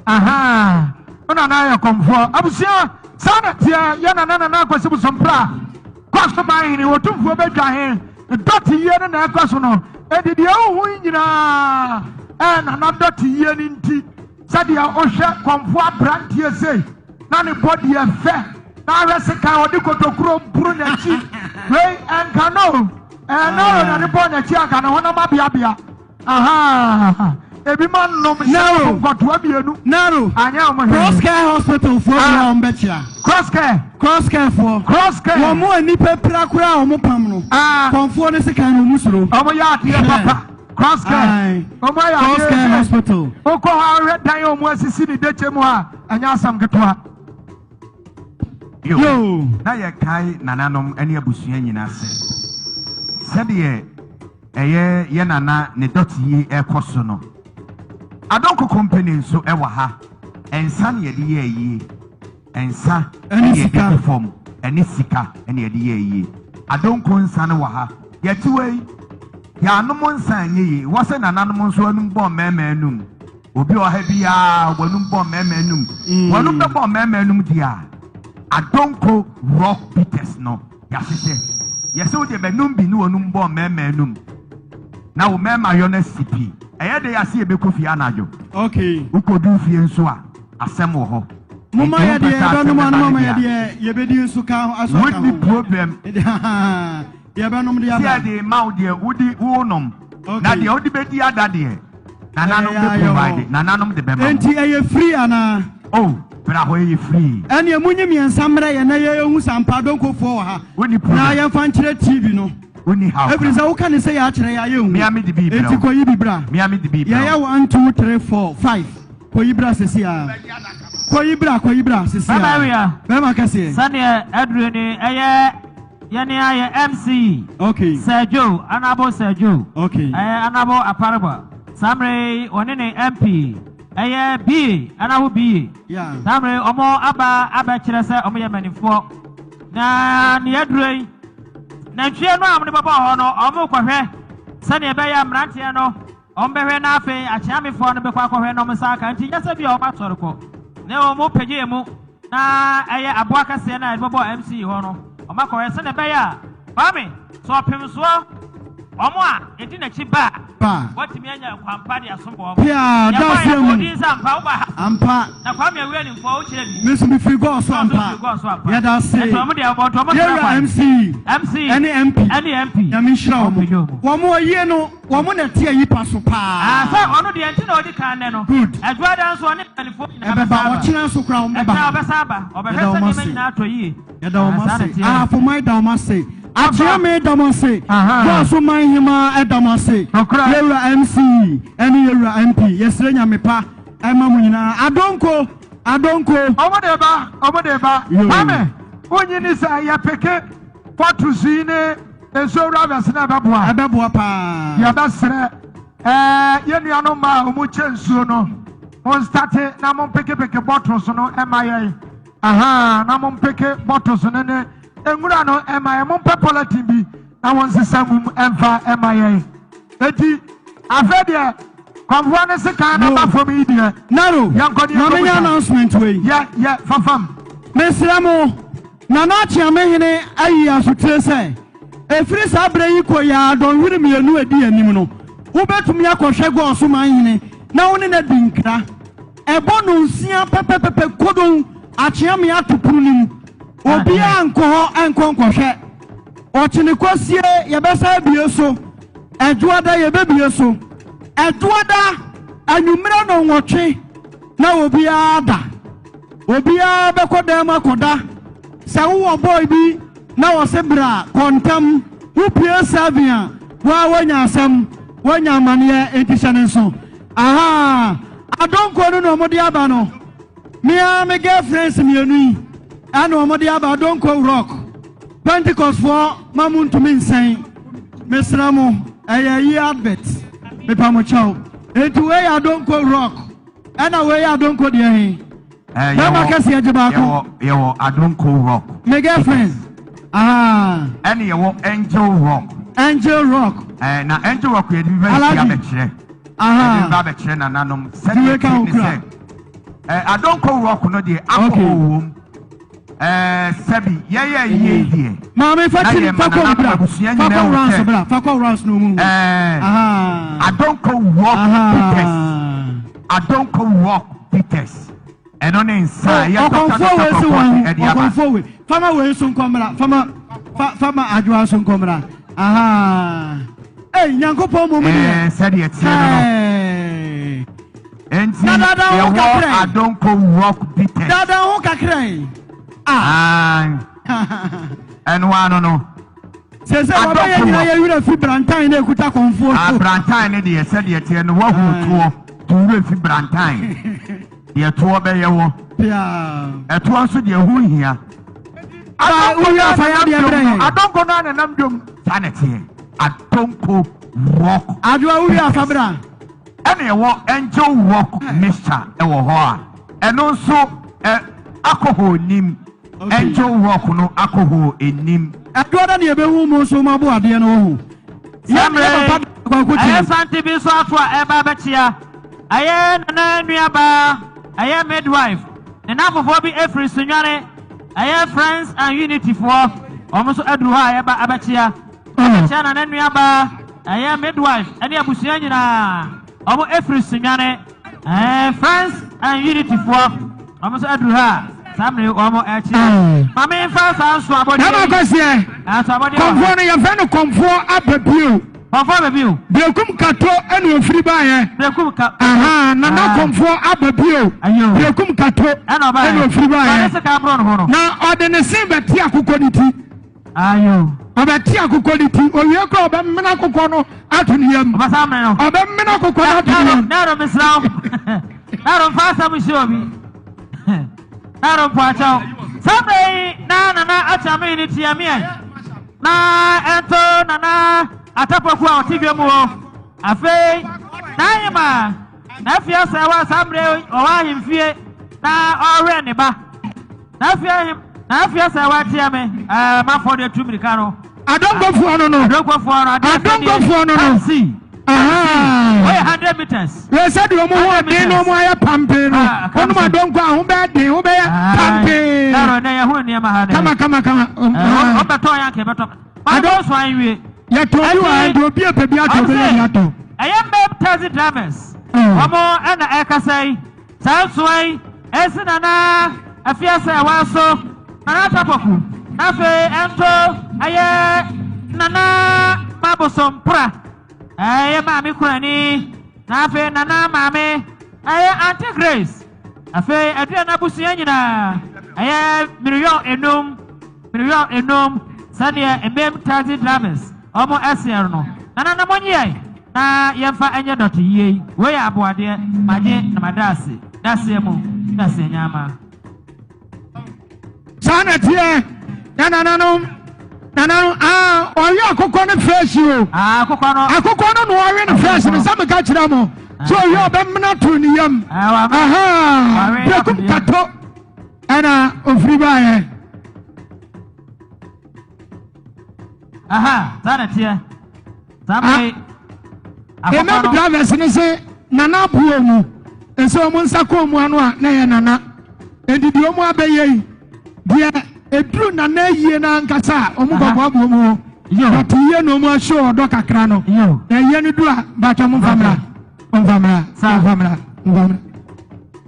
Aha. Wo nana yɛ kɔmfoɔ. Abusua, saa na teɛ yɛ nana nana akwasi bosompra. Kɔ so man hene, otumfoɔ bɛdwa he. Dɔte yie no na ɛkɔ so no. Enti deɛ wohu yi nyinaa ɛyɛ nana dɔte yie no nti. Sɛdeɛ wohwɛ kɔmfoɔ aberanteɛ sei na ne bɔdi yɛ fɛ na ahwɛ sekan ɔde kotokuro boro n'akyi. Wei ɛnka no o. Ɛɛ Naro na ne bɔɔ n'akyi anka ne honam abeabea. Ahaa. Ebi ma nom Naro. hyɛ nkɔtoa mmienu. Naro. Anyɛ wɔn hwee. Cross Care Hospital foɔ bi a wɔn bɛkyia. Cross Care. Cross Care foɔ. Cross Care. Wɔn mo a nipa pira koraa a wɔn pam no. Ah. Kɔnfoɔ ne sekan no wɔn suro. Wɔn yɛ adeɛ papa. Cross Care. Aye. Wɔn ayɛ Cross adeɛ Care sɛ Hospital. wokɔ hɔ ahwɛ dan a wɔn asisi ne dekyɛ mu a ɛnyɛ asɛm ketewa. Yo. Na yɛkae nananom ne abusua nyinaa sɛ sɛdeɛ ɛyɛ yɛ nana ne dɔte yi ɛkɔ so no, Adonko Company nso ɛwɔ ha. Nsa na yɛde yɛ ayie. Nsa Ɛne ɛne yɛde sika. gu fam. Ɛne sika ɛne yɛde yɛ ayie. Adonko nsa no wɔ ha. Yɛte wei, yɛanom nsa anyɛ yie. Wɔ sɛ nananom nso anum bɔ mmarima anum. Obi wɔ ha biara wɔnum bɔ mmarima anum. Wɔnum bɛbɔ mmarima anum deɛ a, Adonko Rock Bitters no yɛahyehyɛ. Yɛsɛ wo deɛ bɛnum bi ne wɔnum bɔ mmarima anum. Na wo mmarima yɔ no asi pi. Ɛyɛ de yɛase yɛbɛkɔ fie anadwo. Okay. Wokɔdu fie nso a, asɛm wɔ hɔ. Moma Nti yɛ wompɛ deɛ sɛ asɛm yɛbɛnom bɛba ano no mama deɛ yɛ a, deɛ yɛbɛdi nso ka ho aso aka wonni ho. problem. Yɛbɛnom de Sɛ aba. yɛde ma wo deɛ wodi wonom. Okay. Na deɛ wode bɛdi ada deɛ, nananom Ɛyɛ bɛ ayɛ provide. hɔ. Nananom de bɛma mo. Enti ɛyɛ free anaa? Oh, bra hɔ ɛyɛ free. Ɛneɛ monyi mmiɛnsa mmerɛ yɛn na yɛhu sɛ ampa adonkofoɔ wɔ ha. Wonni problem. Na yɛmfa nkyerɛ TV no. Wonni haw Ɛfiri sɛ woka ne sɛ yɛ akyerɛ yɛ ayɛ Mea me de bi brɛ Enti wo. kɔyi bi bra. Mea me de bi brɛ Yɛyɛ wo. 1, 2, 3, 4, 5. Kɔyi bra sisi a. Kɔyi bra, kɔyi bra sisi Bɛma a. awia. Bɛma kɛseɛ. Sɛdeɛ aduro ni ɛyɛ yɛne ayɛ MC. Okay. Sir Joe, Honorable Sir Joe. Okay. Ɛyɛ Honorable Apareba. Saa mmerɛ yi ɔne ne MP ɛyɛ BA, Honorable BA. Yeah. Saa mmerɛ yi ɔmo aba abɛkyerɛ sɛ ɔmo yɛ mpanimfoɔ. Na nea aduro yi, nantwie no a wɔde bɛbɔ hɔ no, wɔn rekɔhwɛ sɛdeɛ ɛbɛyɛ a mmeranteɛ no wɔn bɛhwɛ na afei akyeamefoɔ no bɛkɔ akɔhwɛ na wɔn nsa aka. Nti nyɛ sɛ bi a wɔn asɔre kɔ, na wɔn pagya emu na ɛyɛ aboa kɛseɛ no a yɛde bɛbɔ MC hɔ no, wɔn akɔhwɛ sɛdeɛ ɛbɛyɛ a Kwame sɛ ɔpem soɔ wɔn a ɛdi n'akyi ba a Ba. wɔatumi anya nkwampa de asom wɔn. Pia, Yɛbɔ a daseɛ yɛbɔ mu. odin sɛ ampa woba ha. Ampa. Na Kwame Awia nimfoɔ wokyerɛ bi. Me nso mefiri gɔɔ so Gɔɔ so ampa. firi gɔɔ so ampa. Yɛda ase. Ɛnti wɔn deɛ wɔn tena Yɛwura kwan. MC. MC. Ɛne MP. Ɛne MP. Nyame nhyira wɔn. Ɔmpagya wɔn. Wɔn ayie no, wɔn na ɛte ayi pa so paa. Ah, sɛ ɔno deɛ nti na ɔdi kan nnɛ no. Good. Adwoada nso ɔne mpanimfoɔ nyinaa Ɛbɛba, bɛsa aba. ɔkyena nso koraa wɔn bɛba. Ɛkyena ɔbɛsa aba. Ɔbɛhwɛ Yɛda sɛ wɔn nneɛma ase. nyinaa atɔ yie. Yɛda wɔn Ah, saa na ase. ɛteɛ. Ahafoman da wɔn ase. Akyeame da mo ase. Aha. Goaso man hemaa da mo ase. Nokorɛ. Yɛwura MC ɛne yɛwura MP. Yɛsrɛ Nyame pa ɛma mo nyinaa. Adonko! Adonko! Ɔmo de ba, ɔmo de ba. Yoo. Kwame, wonyi ni sɛ yɛpeke bottles yi ne nsuo rubbers no ɛbɛboa? Ɛbɛboa paa. Yɛbɛsrɛ ɛɛ yɛn nuanom mmaa a ɔmo kyɛ nsuo no, mo nstate na mo mpekepeke bottles no ɛma yɛn. Ahaa, na mo mpeke bottles no ne nwura no ɛma yɛn. Mo mpɛ polythene bi na wɔn nsesa ngum ɛmfa ɛma yɛn. Eti afei deɛ kɔnfoɔ ne sekan na ba fam yi deɛ. Naro, Yɛnkɔ ne ma yɛnkɔ menyɛ busa. announcement wei. Yɛ yɛ fafam. Mesrɛ mo, Nana Akyeamehene ayi asotire sɛ, ɛfiri saa berɛ yi kɔ yi ara dɔnhwere mmienu a ɛdi anim no, wobɛtumi akɔhwɛ Gɔɔso manhene na wo ne no adi nkra. Ɛbɔ nonsia pɛpɛpɛpɛ kodon Akyeame ato pono no mu. Obiara nkɔ hɔ nkɔ nkɔhwɛ. Ɔkyene kwasie yɛbɛsan abue so. Ɛdwoada yɛbɛbue so. Ɛdwoada anwummerɛ nɔnwɔtwe na obiara da. Obiara bɛkɔ dan mu akɔda. Sɛ wowɔ boy bi na ɔse bra kɔ ntɛm, wopue seven a, woaa woanya asɛm, woanya amaneɛ, enti hyɛ no nso. Ahaa, adonko no na wɔde aba no. Me ara me girlfriends mmienu yi ɛna wɔde aba adonko rock. Pentecost foɔ ma mo ntumi nsɛn. Mesrɛ mo, ɛyɛ yi advert. Mepa mo kyɛw. Enti wei yɛ adonko rock. Ɛna wei yɛ adonko deɛ he? Eh, Bɛrima yɛwɔ- kɛseɛ gye baako. yɛwɔ yɛwɔ adonko rock. Me girlfriend. Ahaa. Ɛne yɛwɔ angel rock. Angel rock. Eh, na angel rock yɛde bi bɛ Alhaji. abɛkyerɛ. Aha. Yɛde ba abɛkyerɛ nananom. Ti Sɛdeɛ wei ka ɛteɛ ho ne kura. sɛ, eh, adonko rock no deɛ alcohol Okay. wom. Eh, sɛbi yɛyɛ yie deɛ. Maame fa Na kyiri yɛ fa ma kɔ nananom bra. abusua Fa nyinaa kɔ hu rounds sɛ, bra. Fa kɔ rounds na ɔmu hu. eh, Aha. adonko rock Aha. bitters. Adonko rock bitters. Ɛno ne nsa a ɛyɛ dɔkta Ɔkɔmfoɔ dɔkta wei si kɔkɔɔ wɔn ɛde aba. ɔkɔmfoɔ wei. Fama wei nso nkɔmmra. Fama fa fama adwoa nso nkɔmmra. Aha. Ei Nyankopɔn mmom deɛ. Eh, sɛdeɛ teɛ no no. Hey. Enti Na dada ho yɛwɔ kakra yi. adonko rock bitters. Dada ho kakra yi. Ah. Ae. Ɛno ano no. Sɛ sɛ wɔbɛyɛ Adonko nyina rock. yɛ werɛ fi brantan na ekuta kɔmfoɔ Ah, so. brantan ne deɛ sɛdeɛ teɛ no woahunu toɔ to werɛ fi brantan. Deɛ toɔ bɛyɛ wɔ. Pia. Ɛtoɔ nso deɛ ho hia. Ba wowie afa yɛ adeɛ brɛ yɛn. Adonko no a nenam dwom. Saa na ɛteɛ. Adonko rock. Adwoa wowie afa bra. Ɛna ɛwɔ angel rock mixture ɛwɔ hɔ a ɛno nso ɛ alcohol nim. Okay. Angel rock no alcohol enim. Ɛdoɔ da ne yɛbɛhu mu nso ma bo adeɛ no wɔ ho. Yɛn Sɛmre, yɛ papa kwaku ɛyɛ kyerɛ. sante bi nso ato a ɛba abɛkyea. Ɛyɛ nana nuabaa, ɛyɛ midwife. Ne n'afofoɔ bi efiri Sunyani, ɛyɛ Friends and Unity foɔ. Wɔn nso aduru hɔ a yɛba abɛkyea. Abɛkyea nana nuabaa, ɛyɛ midwife ɛne abusua nyinaa. Wɔn efiri Sunyani, ɛɛ Friends and Unity foɔ. Wɔn nso aduru hɔ a saa mmere wɔn ɛkyea. Maame nfa saa nso abɔdeɛ Bɛrima yi. kɛseɛ. Nso abɔdeɛ wɔ ha. Kɔmfoɔ no yɛfrɛ no kɔmfoɔ aba bio. Kɔmfoɔ aba bio. Berekum kato ɛna ofiri baeɛ. Berekum ka. Aha, nana Ah. kɔmfoɔ aba bio. Ayo. Berekum kato Ɛna ɔbaeɛ. ɛna ofiri Ɔde baeɛ. sika aboro ne ho no. Na ɔde ne se bɛte akokɔ ne ti. Ayo. Ɔbɛte akokɔ ne ti. Owie koraa ɔbɛmene akokɔ no ato ne yam. Ɔbɛsa amene no. Ɔbɛmene akokɔ no ato ne yam. Naro mesrɛ wo. Naro mfa asɛm nhyɛ obi. Naro mpo akyɛw. Saa mmerɛ yi na Nana Akyame ne tia meɛ. Na ɛnto Nana Atapoku a ɔte dwa mu hɔ. Afei n'ahema na afie asɛ wɔ saa mmerɛ yi ɔwɔ ahemfie na ɔrewɛn ne ba. Na afei ahim na afei asɛ wateɛ me ɛɛ manfoɔ de atu mirika no. Adonkofoɔ no no. Adonkofoɔ no. Adonkofoɔ no no. Taxi. Wɔyɛ 100 meters. Wei sɛ deɛ wɔn ho ɔden na wɔn ayɛ pampee no. Wɔn mu adonko a ho bɛyɛ den ho bɛyɛ pampee. Ɛrɔ nɛ yɛ ho nneɛma ha nɛ. Kama kama kama. Wɔn bɛtɔ yɛn akɛ bɛtɔ. Adonko so anwie. Yɛtɔ bi wɔ ha nti obi epɛ bi atɔ obi yɛ bi atɔ. Ɛyɛ mbɛm taxi drivers. Wɔn ɛna ɛkasa yi. Saa nsoa yi nsi Nana Afiase a ɛwɔ so, Nana Atapoku, na afei ɛnto ɛyɛ Nana Mabosompra, ɛyɛ Maame Kurani, na afei Nana Maame, ɛyɛ Auntie Grace, afei Aduana abusua nyinaa, ɛyɛ Miriyɔn enum. Miriam enum sɛdeɛ mmam taxi drivers ɔmo ɛseɛ no. Nana na monyeɛ na yɛmfa ɛnyɛ dɔte yie yi. Wei yɛ aboadeɛ magye na mada ase. Daseɛ mu daseɛ nyaama. Saa na ɛteɛ yɛ nananom nananom aa ɔwe akokɔ no fresh o. Aa akokɔ no. Akokɔ no na ɔwe no fresh no sɛ meka kyerɛ mo sɛ ɔwe ɔbɛmena to ne yam. Ahaa brekum kato. Ɛna ofiri baeɛ. Aha, saa na teɛ. Saa bere yi, akokɔ Emem no. drivers ne se nana aboɔ mu. Ɛsɛ wɔn nsa kɔn mu ano a na ɛyɛ nana. Enti deɛ wɔn abɛyɛ yi, deɛ ɛduru nana ayie no ankasa a wɔn kɔboaboa mu hɔ. But yie na wɔn ahyɛ ɔdɔ kakra no. Na ayie no du a, bàtɛ wɔn mfa mmra. Wɔn mfa mmra. Wɔn mfa mmra. Wɔn mfa mmra.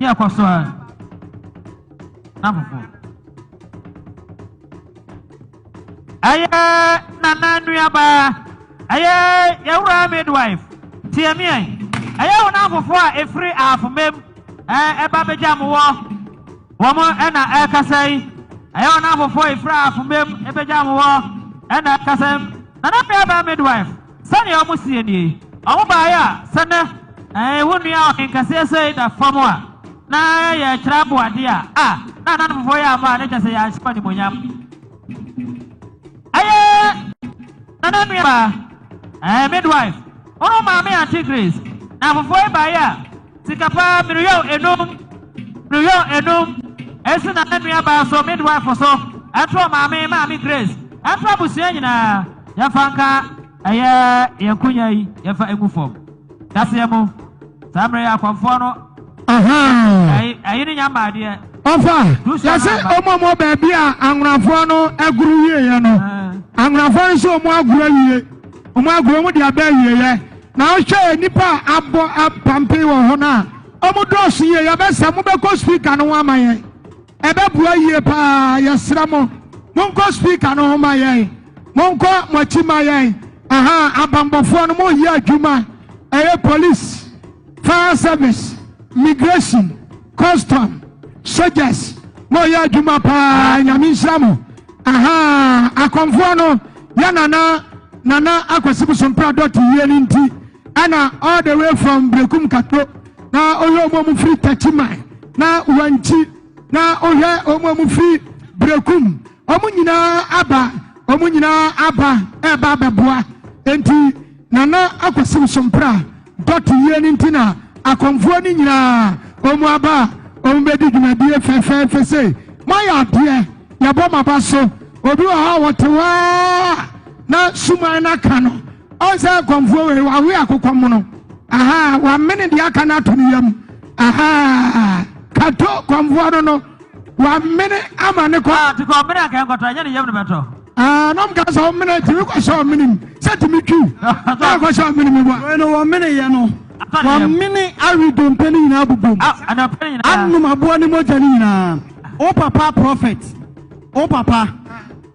Yɛ kɔ so a na fufuo. Ɛyɛ nana nuabaa, ɛyɛ yɛwura midwife, tiamiɛ, ɛyɛ wɔn afofoɔ a ɛfiri ahafomam ɛba bɛgya mo wɔ wɔn ɛna ɛkasa yi, ɛyɛ wɔn afofoɔ a ɛfiri ahafomam ɛbɛgya mo wɔ ɛna ɛkasa yi, nana nuabaa midwife. Sɛnea wɔseɛ nie, Wɔbaeɛ a, sɛ nnɛ, ɛɛ, wo nua ɔhenkɛseɛ sei da fam a, na yɛrekyerɛ aboadeɛ a, a, na anan foforɔ yɛ ama a, na kyerɛ sɛ yɛanhyɛ wo animuonyam. Ɛyɛ nana nuabaa, ɛɛ, midwife, wo ne wo maame Auntie Grace, na afoforɔ yi baeɛ a, Sika paa miriyɔn enum, miriyɔn enum, esi nana nua baa so, midwife so, ɛnto ɔmaame, maame Grace, ɛnto abusua nyinaa, yɛmfa nka ɛyɛ yɛn nkonya yi, yɛmfa ngu fam. Daseɛ mu, saa mmerɛ yi akɔmfoɔ no, ɛyi ne nya mmaadeɛ. Ɔfa, yɛse ɔmo ɔmo baabi a anwonafoɔ no agoro wieɛ no, anwonafoɔ no nso ɔmo agoro awie, ɔmo agoro ɔmo de aba awieɛ. Na wohwɛ nnipa a abɔ apampee wɔ hɔ no a, wɔn dɔɔso yie. Yɛbɛsɛ mobɛkɔ speaker no ho ama yɛn. Ɛbɛboa yie paa. Yɛsrɛ mo, monkɔ speaker no ho ma yɛn. Monkɔ mo akyi ma yɛn. Aha, abanbɔfoɔ no, moyɛ adwuma. Ɛyɛ police, fire service, migration, custom, soldiers. Moyɛ adwuma paa. Nyame nhyira mo. Ahaa akɔmfoɔ no yɛ nana nana akwasi bosompra dɔte yie no nti ɛna all the way from brekum kato na ɔhwɛ ɔmo ɔmo firi tachiman na wankyi na ɔhwɛ ɔmo ɔmo firi brekum ɔmo nyinaa aba ɔmo nyinaa aba ɛba abɛboa nti nana akwasi bosompra Dɔte yie no nti na akɔmfoɔ no nyinaa wɔn aba a wɔn bɛdi dwumadie fɛfɛɛfɛ sei. Moayɛ adeɛ, yɛbɔ mo aba so. Obi wɔ hɔ a wɔte hɔ ara na suman no aka no. Ɔn sɛ akɔmfoɔ wei wawe akokɔ mono. Aha, wamene deɛ aka no ato ne yam. Aha, kato kɔmfoɔ no no, wamene ama ne kɔ. Ah, te kɔ ɔmene anka nkɔtɔ, ɛnyɛ ne yam no bɛtɔ. Ah, na ɔmo ka sɛ ɔmene tumi kɔ hyɛ ɔmene mu sɛ tumi twiw na akɔ hyɛ ɔmene mu bɔ. Wei no wɔmene yɛ no wɔmene awe dompe no nyinaa bobom anom aboa no mogya no nyinaa. Wo papa prophet wo papa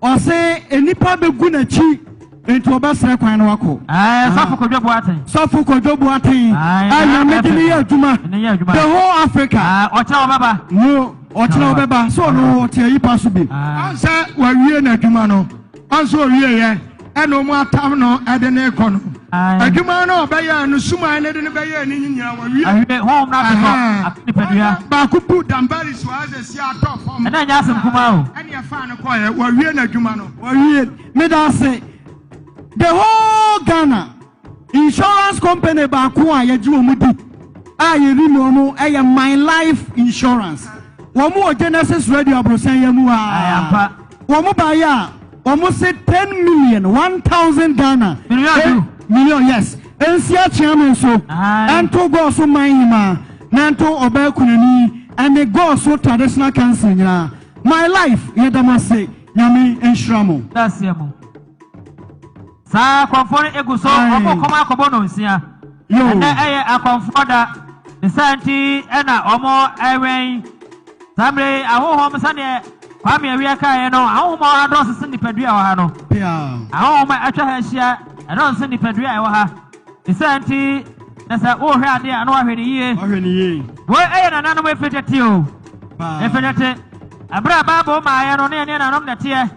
ɔse nnipa bɛgu n'akyi nti ɔbɛsrɛ kwan no wakɔ. Sɔfo Kojo Boateng. Sɔfo Kojo Boateng. Nyame de ne yɛ adwuma the whole Africa. Ɔkyerɛ ɔbɛba. Mo. Ɔkyena ɔbɛba, sɛ ɔno ɔte ayi pa so bi. Ɔn sɛ wawie n'adwuma no. Ɔnso owieɛ ɛna ɔmo atam no ɛde ne kɔ no. Adwuma no ɔbɛyɛ no suman no de no bɛyɛ ne nyinaa wawie. Awie honhom no ate kɔ ate nipadua. Baako bu dambari so ayɛ sɛ si atɔ fam. Ɛna nyɛ asɛm kumaa o. Ɛne ɛfaa no kɔɛ wawie n'adwuma no. Wawie. Meda ase. The whole Ghana insurance company baako a yɛgye wɔn di a yɛnim wɔn yɛ My Life Insurance. Wɔn wɔ Genesis Radio aborosan yɛ mu ha. Wɔn baayɛ a wɔn se 10 million 1000 Ghana. Million. Million yes. Nsi akyea me nso. Ɛnto Goaso man hema na ɛnto ɔbaa kunani ɛne Goaso Traditional Council nyinaa. My Life yɛda mo ase. Nyame nhyira mo. Daseɛ mu. Saa akɔmfoɔ no egu so wɔn kɔm akɔbɔ no nsia. Ɛnɛ ɛyɛ akɔmfoɔ da. Ne saa nti ɛna wɔn ɛwɛn. Saa mmerɛ yi ahohom sɛdeɛ Kwame Awia kaeɛ no, ahohom a ɛwɔ ha dɔɔso sen nipadua a ɛwɔ ha no. Ahohom a atwa ha ahyia ɛdɔɔso sen nipadua a ɛwɔ ha. Ne saa nti na sɛ wohwɛ adeɛ a na wahwɛ ne yie. Wahwɛ ne yie. Wei ɛyɛ nananom efi tete o. Efi tete. Ɛberɛ a Bible maaeɛ no ne yɛne nananom na ɛteɛ.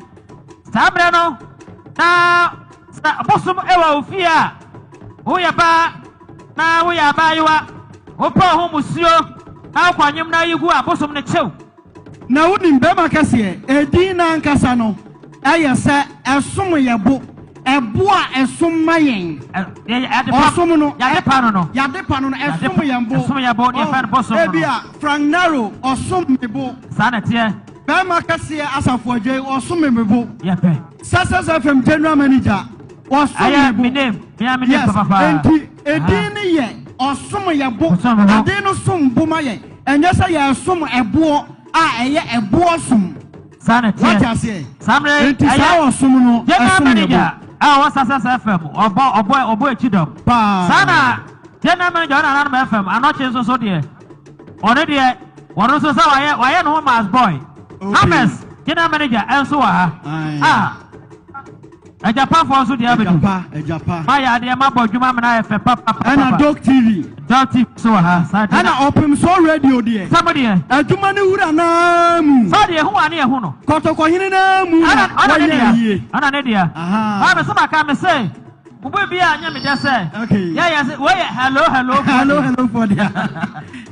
Saa mmerɛ no na sɛ bosom wɔ wo fie a, woyɛ baa na woyɛ abaayewa, wopɛ wo ho musuo na wokɔ nwom na yi gu a, bosom no kyew. Na wonim, bɛrima kɛseɛ, edin no ankasa no yɛ sɛ ɛsom yɛ bo, ɛbo a ɛsom ma yɛn. Ɔsom no, yade pa no no, yade pa no no, ɛsom yɛn bo. Ɛsom yɛn bo, ne yɛfrɛ no bosom no. Ebi a Frank Nero ɔsom me bo. Saa na ɛteɛ. Bɛrima kɛseɛ Asafo Adjei ɔsom me bo. Yɛpɛ. Success FM general manager ɔsom me bo. Ɛyɛ me name, me a me name Yes, papapa. enti edin no yɛ ɔsom yɛ bo. Ɔsom me bo. Ade no som bo ma yɛn. Ɛnyɛ sɛ yɛsom ɛboɔ a ɛyɛ ɛboɔ som. Saa na ɛteɛ. Wate aseɛ? Saa mmerɛ yi, Enti saa ɔsom no general ɛsom yɛ bo. manager a ɔwɔ Success FM ɔbɔ ɔbɔ ɔbɔ akyi dɔm. Paa. Saa na general manager ɔna Nananom FM Anɔkye nso so deɛ ɔno deɛ wɔn nso sɛ wayɛ wayɛ ne ho mass boy. Okay. Hammers general manager nso wɔ ha. Aye. Ah. Agyapafoɔ nso deɛ abɛdu. Agyapa, agyapa. Mayɛ adeɛ mabɔ adwuma mena ayɛ fɛ papapapa. Ɛna Dog TV. Dog TV nso wɔ ha. Saa deɛ Ɛna Ɔpemsoɔ Radio deɛ. Sɛ mo deɛ. Adwuma no wura naa mu. Sɛ deɛ ehu a ne yɛhu no. Kɔtɔkɔhene naa mu na Ɛna ne wɔyɛ dea. yie. Ɛna ne dea. Aha. Baa me so maka me se mo bu bi a nyɛ me dɛ sɛ. Okay. Yɛ yɛ se wei yɛ hello hello foɔ Hello deɛ. hello foɔ deɛ.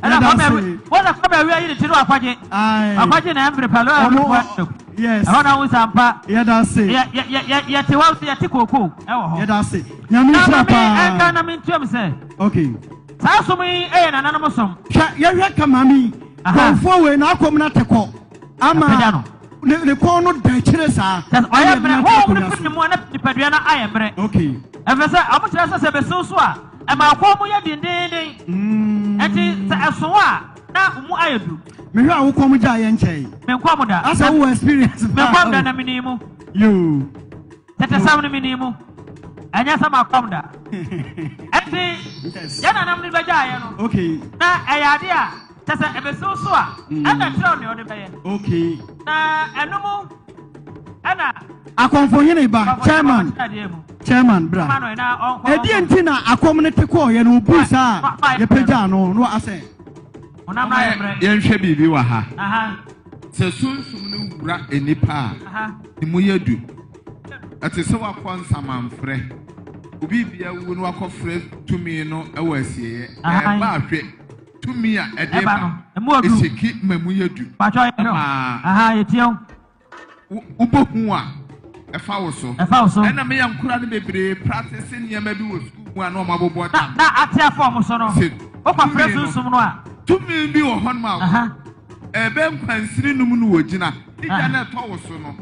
Ɛna Yɛda Kwame ase. Awi wɔn sɛ Kwame Awi ayi ne ti no akɔgye. Aye. Akɔgye na ɛmfiri pɛ hello hello Ɔmo foɔ. yes. Ɛhɔ na wo nsampa. Yɛda ase. Yɛ yɛ yɛ yɛ yɛte hɔ nso yɛte kookoo ɛwɔ hɔ. Yɛda ase. Nyame Na nhyira ma me paa. ɛnka na me ntuam sɛ. Okay. Saa som yi ɛyɛ nananom som. Hwɛ yɛhwɛ ka maame yi. Aha. Kɔnfoɔ wei na akɔm na te kɔ. Ama Apagya no. ne ne kɔn no da akyire saa. Kyɛ sɛ ɔyɛ Ɛna mmerɛ ɛde no honhom no akonnwa firi so. ne mu a na nipadua no ayɛ mmerɛ. Okay. Ɛfiri sɛ ɔmo kyerɛ sɛ sɛ ɛbɛsiw so a ɛma kɔn mu yɛ dendeenden. Ɛnti sɛ ɛso a na wo mu ayɛ du. Mehwɛ a wo kɔn gya yɛ nkyɛn. Me nkɔm da. Asɛ wowɔ experience Me nkɔm da na meni mu. Yoo. Tetesɛm no meni mu. Ɛnyɛ sɛ makɔm da. Ɛnti yɛn nanam no bɛgyaeɛ no. Okay. Na ɛyɛ ade a kyɛ sɛ ɛbɛsiw so a ɛna kyerɛw nea ɔde bɛyɛ. Okay. Na ɛno mu ɛna. Akɔmfohene ba chairman chairman bra. Ɛdeɛ nti na akɔm no te kɔɔyɛ no obu saa a yɛpagyaa no no asɛ. Yɛnhwɛ biribi wɔ ha. Sɛ sunsum no wura nnipa a, ne mu yɛ du. Ɛte sɛ wakɔ nsamanfrɛ. Obi bia wu no wakɔfrɛ tumi no wɔ asieeɛ. Ɛba ahwɛ tumi a ɛde ba ɛhyɛki ma mu yɛ du. Ma wobɔ hu a ɛfa wo so. Ɛfa wo so. Ɛna meyɛ nkora no bebree practice nneɛma bi wɔ sukuu mu a na wɔn abobɔ dam. Na ate afɔ wɔn so no. Sɛ wokɔfrɛ sunsum no a. Tumi bi wɔ hɔnom a ɛbɛ nkwansini num no wɔ gyina. Gya na ɛtɔ wo so no.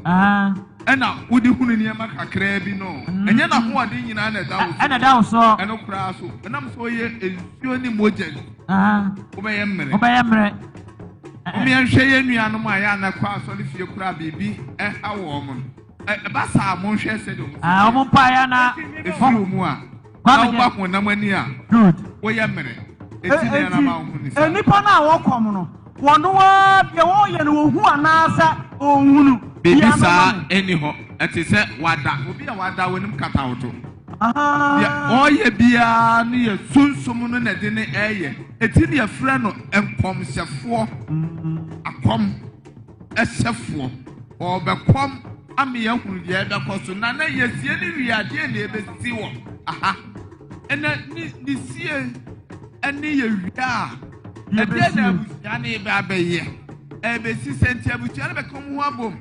Ɛna wode hunu nneɛma kakraa bi no. Ɛnyɛ n'ahoɔden nyinaa na ɛda wo so. Ɛna ɛda wo so. Ɛno koraa so. Ɛnam sɛ ɔyɛ nsuo ne mogya ni. Wobɛyɛ mmerɛ. Wobɛyɛ mmerɛ. Wɔn yɛnhwɛ yɛn nuanom a yɛn anakɔ asɔre fie koraa biribi ɛha wɔn no. Ɛba saa mo nhwɛ sɛdeɛ wɔn. Ah, wɔn mpa yɛ na. Efiri wɔn mu a. Na woba honam ani a. Good. Woyɛ mmerɛ. Eti na yɛn ama ho ne saa. Nnipa no a wɔkɔm no, wɔn ara deɛ wɔyɛ no wɔhu anaasɛ wɔnhunu. Biribi saa ɛni hɔ. Ɛte sɛ wada. Obi a wada w'anim kata wo to. Deɛ ɔreyɛ biara no yɛ sunsum no na ɛde ne ɛreyɛ. Eti na yɛfrɛ no nkɔmhyɛfoɔ, akɔm hyɛfoɔ. Ɔrebɛkɔm. Ama yɛahunu deɛ ɛbɛkɔ so. Nana yɛsie no wie a, deɛn na ɛbɛsi wɔ aha? Ɛna ne ne sie ɛne yɛwie a, ɛdeɛn na abusua no reba abɛyɛ? Ɛbɛsi sɛ nti abusua no bɛka wɔn ho abom.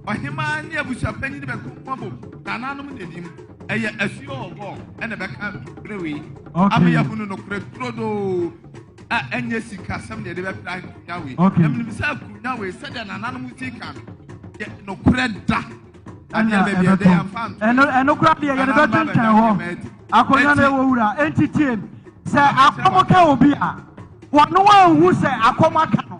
Ɔhemaa ne abusuapanyin no bɛka wɔn ho abom. Nananom na anim. Ɛyɛ asuo ɔgɔ ɛna ɛbɛka bere wei. Ama yɛahunu nokorɛ turodoo. a ɛnyɛ sikasɛm na yɛde bɛpere akonnwa wei. Okay. Na menim sɛ akonnwa wei sɛdeɛ nananom si ka no yɛ nokorɛ da. Adeɛ baabi ɛdɛ yɛmfa nto. Ɛno ɛno kora deɛ yɛde bɛtwentwɛn hɔ. Akonnwa no ɛwɔ wura. Enti tie sɛ akɔm ka obi a wɔno anhu sɛ akɔm aka no.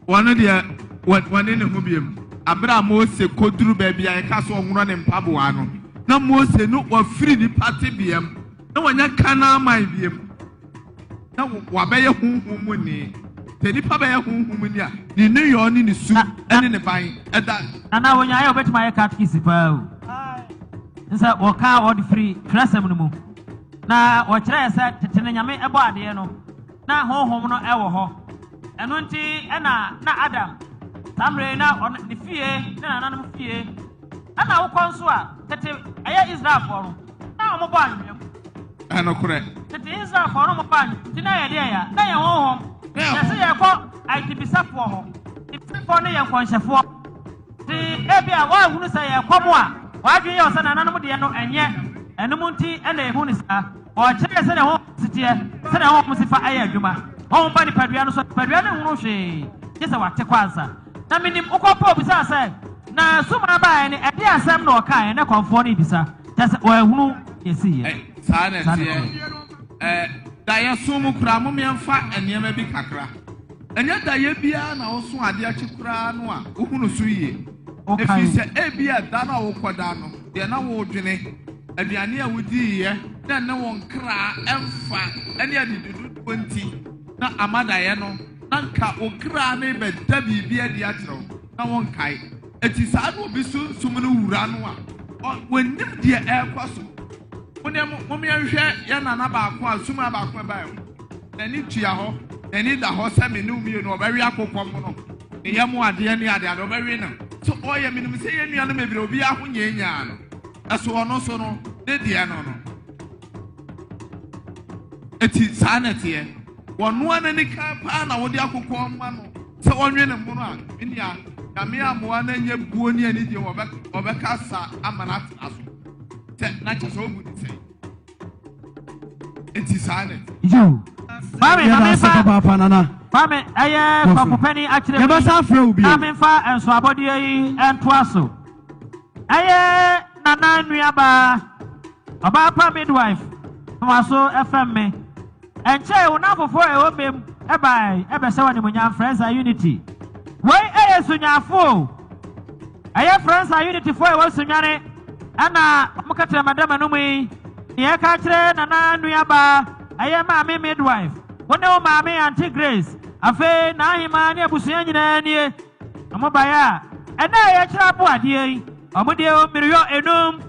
Wɔn deɛ wɔne ne ho biem. Abere a Mose kɔduru baabi a yɛka so ɔnworɔ ne mpaboa no na Mose no wafiri nipa tebeam na wanya Kanaan man biem. na wabɛyɛ honhom mu ni. Sɛ nipa bɛyɛ honhom mu ni a, ne nneyɔɔ ne ne su ne ne ban da. Nana wɔnyaeɛ a wɔbɛtumi ayɛ katekisi paa o. Sɛ wɔka wɔde firi twerɛsɛm no mu na wɔkyerɛɛ sɛ tete no Nyame ɛbɔ adeɛ no na honhom no ɛwɔ hɔ. Ɛno nti ɛna na Adam saa mmerɛ yi na ɔno ne fie ne nananom fie. Ɛna wokɔ nso a tete ɛyɛ Israelfoɔ no na wɔbɔ anwea mu. Ɛnokorɛ. Tete Israelfoɔ no wɔbɔ anwea nti na yɛ deɛ ya na yɛ honhom. Yɛsɛ yɛkɔ aitibisafoɔ hɔ. Ibisafoɔ no yɛ nkɔnhyɛfoɔ. Nti ebi a wɔahunu sɛ yɛkɔ mu a wɔadwene yɛ sɛ nananom deɛ no ɛnyɛ. Ɛno mu nti ɛna ehu no saa. Ɔkyerɛɛ sɛdeɛ honhom si teɛ, sɛdeɛ honhom si fa yɛ adwuma. Honhom ba nipadua no so a, nipadua no nhunu hwee, gye sɛ wate kɔ ansa. Na menim, wokɔ Paul bisaa sɛ, Na sumaa baeɛ no, ɛdeɛn asɛm na ɔkaeɛ? Na kɔmfoɔ no rebisa, kyerɛ sɛ wɔahunu deɛ ɛsiiɛ. Saa na ɛteɛ. Ɛ, daeɛso mu koraa, mom yɛmfa nneɛma bi kakra. Ɛnyɛ daeɛ biara na woso adeɛ akyi koraa no a, wohunu so yie. Ɛfiri sɛ ebia da no a wokɔda no, deɛ na woredwene, aduane a wodiiɛ, na ɛne wo nkra mfa, ne adididodoɔ nti na ama daeɛ no, na nka wo kra no rebɛda biribi adi akyerɛ wo, na wonkae. Enti saa na obi sunsum no wura no a, wɔnnim deɛ ɛrekɔ so. Mo deɛ mo yɛnhwɛ yɛn nana baako a suma baako ɛbaeɛ ho. N'ani tua hɔ, n'ani da hɔ sɛ me ne wo mmienu ɔbɛwe akokɔ mono, ne yam adeɛ ne adeade ɔbɛwe no. So ɔyɛ menim sɛ yɛn nuanom bebree obiara ho nyɛɛnyaa no. Ɛso ɔno so no, ne deɛ no no. Eti saa na ɛteɛ. Wɔnoa n'ani kan paa na wɔde akokɔ ma no sɛ ɔnwe ne mono a, me nua, Nyame amoa na nyɛ buo ne anigye wɔbɛka sa ama no atena so. Sɛ na kyɛ sɛ ɔbu ne sɛn. Eti saa na ɛte. Yo. Kwame, ma Yɛda ase memfa papaapa Nana. Kwame, ɛyɛ Kɔ so. kɔpo panin akyerɛ mu Yɛbɛsan yi afrɛ wo bio. na memfa nsoabɔdeɛ yi ntoa so. Ɛyɛ Nana nuabaa, ɔbaa pa midwife, na waso ɛfɛm me. Ɛnkyɛe wo nnamfofoɔ a ɛwɔ mmam bae bɛhyɛ wo animuonyam Frɛnsa Unity. Wei ɛyɛ Sunyafo o. Ɛyɛ Frɛnsa Unityfoɔ a ɛwɔ Sunyani ɛna wɔn kɛtrɛma da m'anum yi. Deɛ ɛka kyerɛ Nana nuabaa ɛyɛ maame midwife. Wo ne wo maame Auntie Grace, afei n'ahemaa ne abusua nyinaa nie. Wɔn baeɛ a, ɛnna a yɛkyerɛ aboadeɛ yi, wɔn deɛ o mmiriyɔ enum.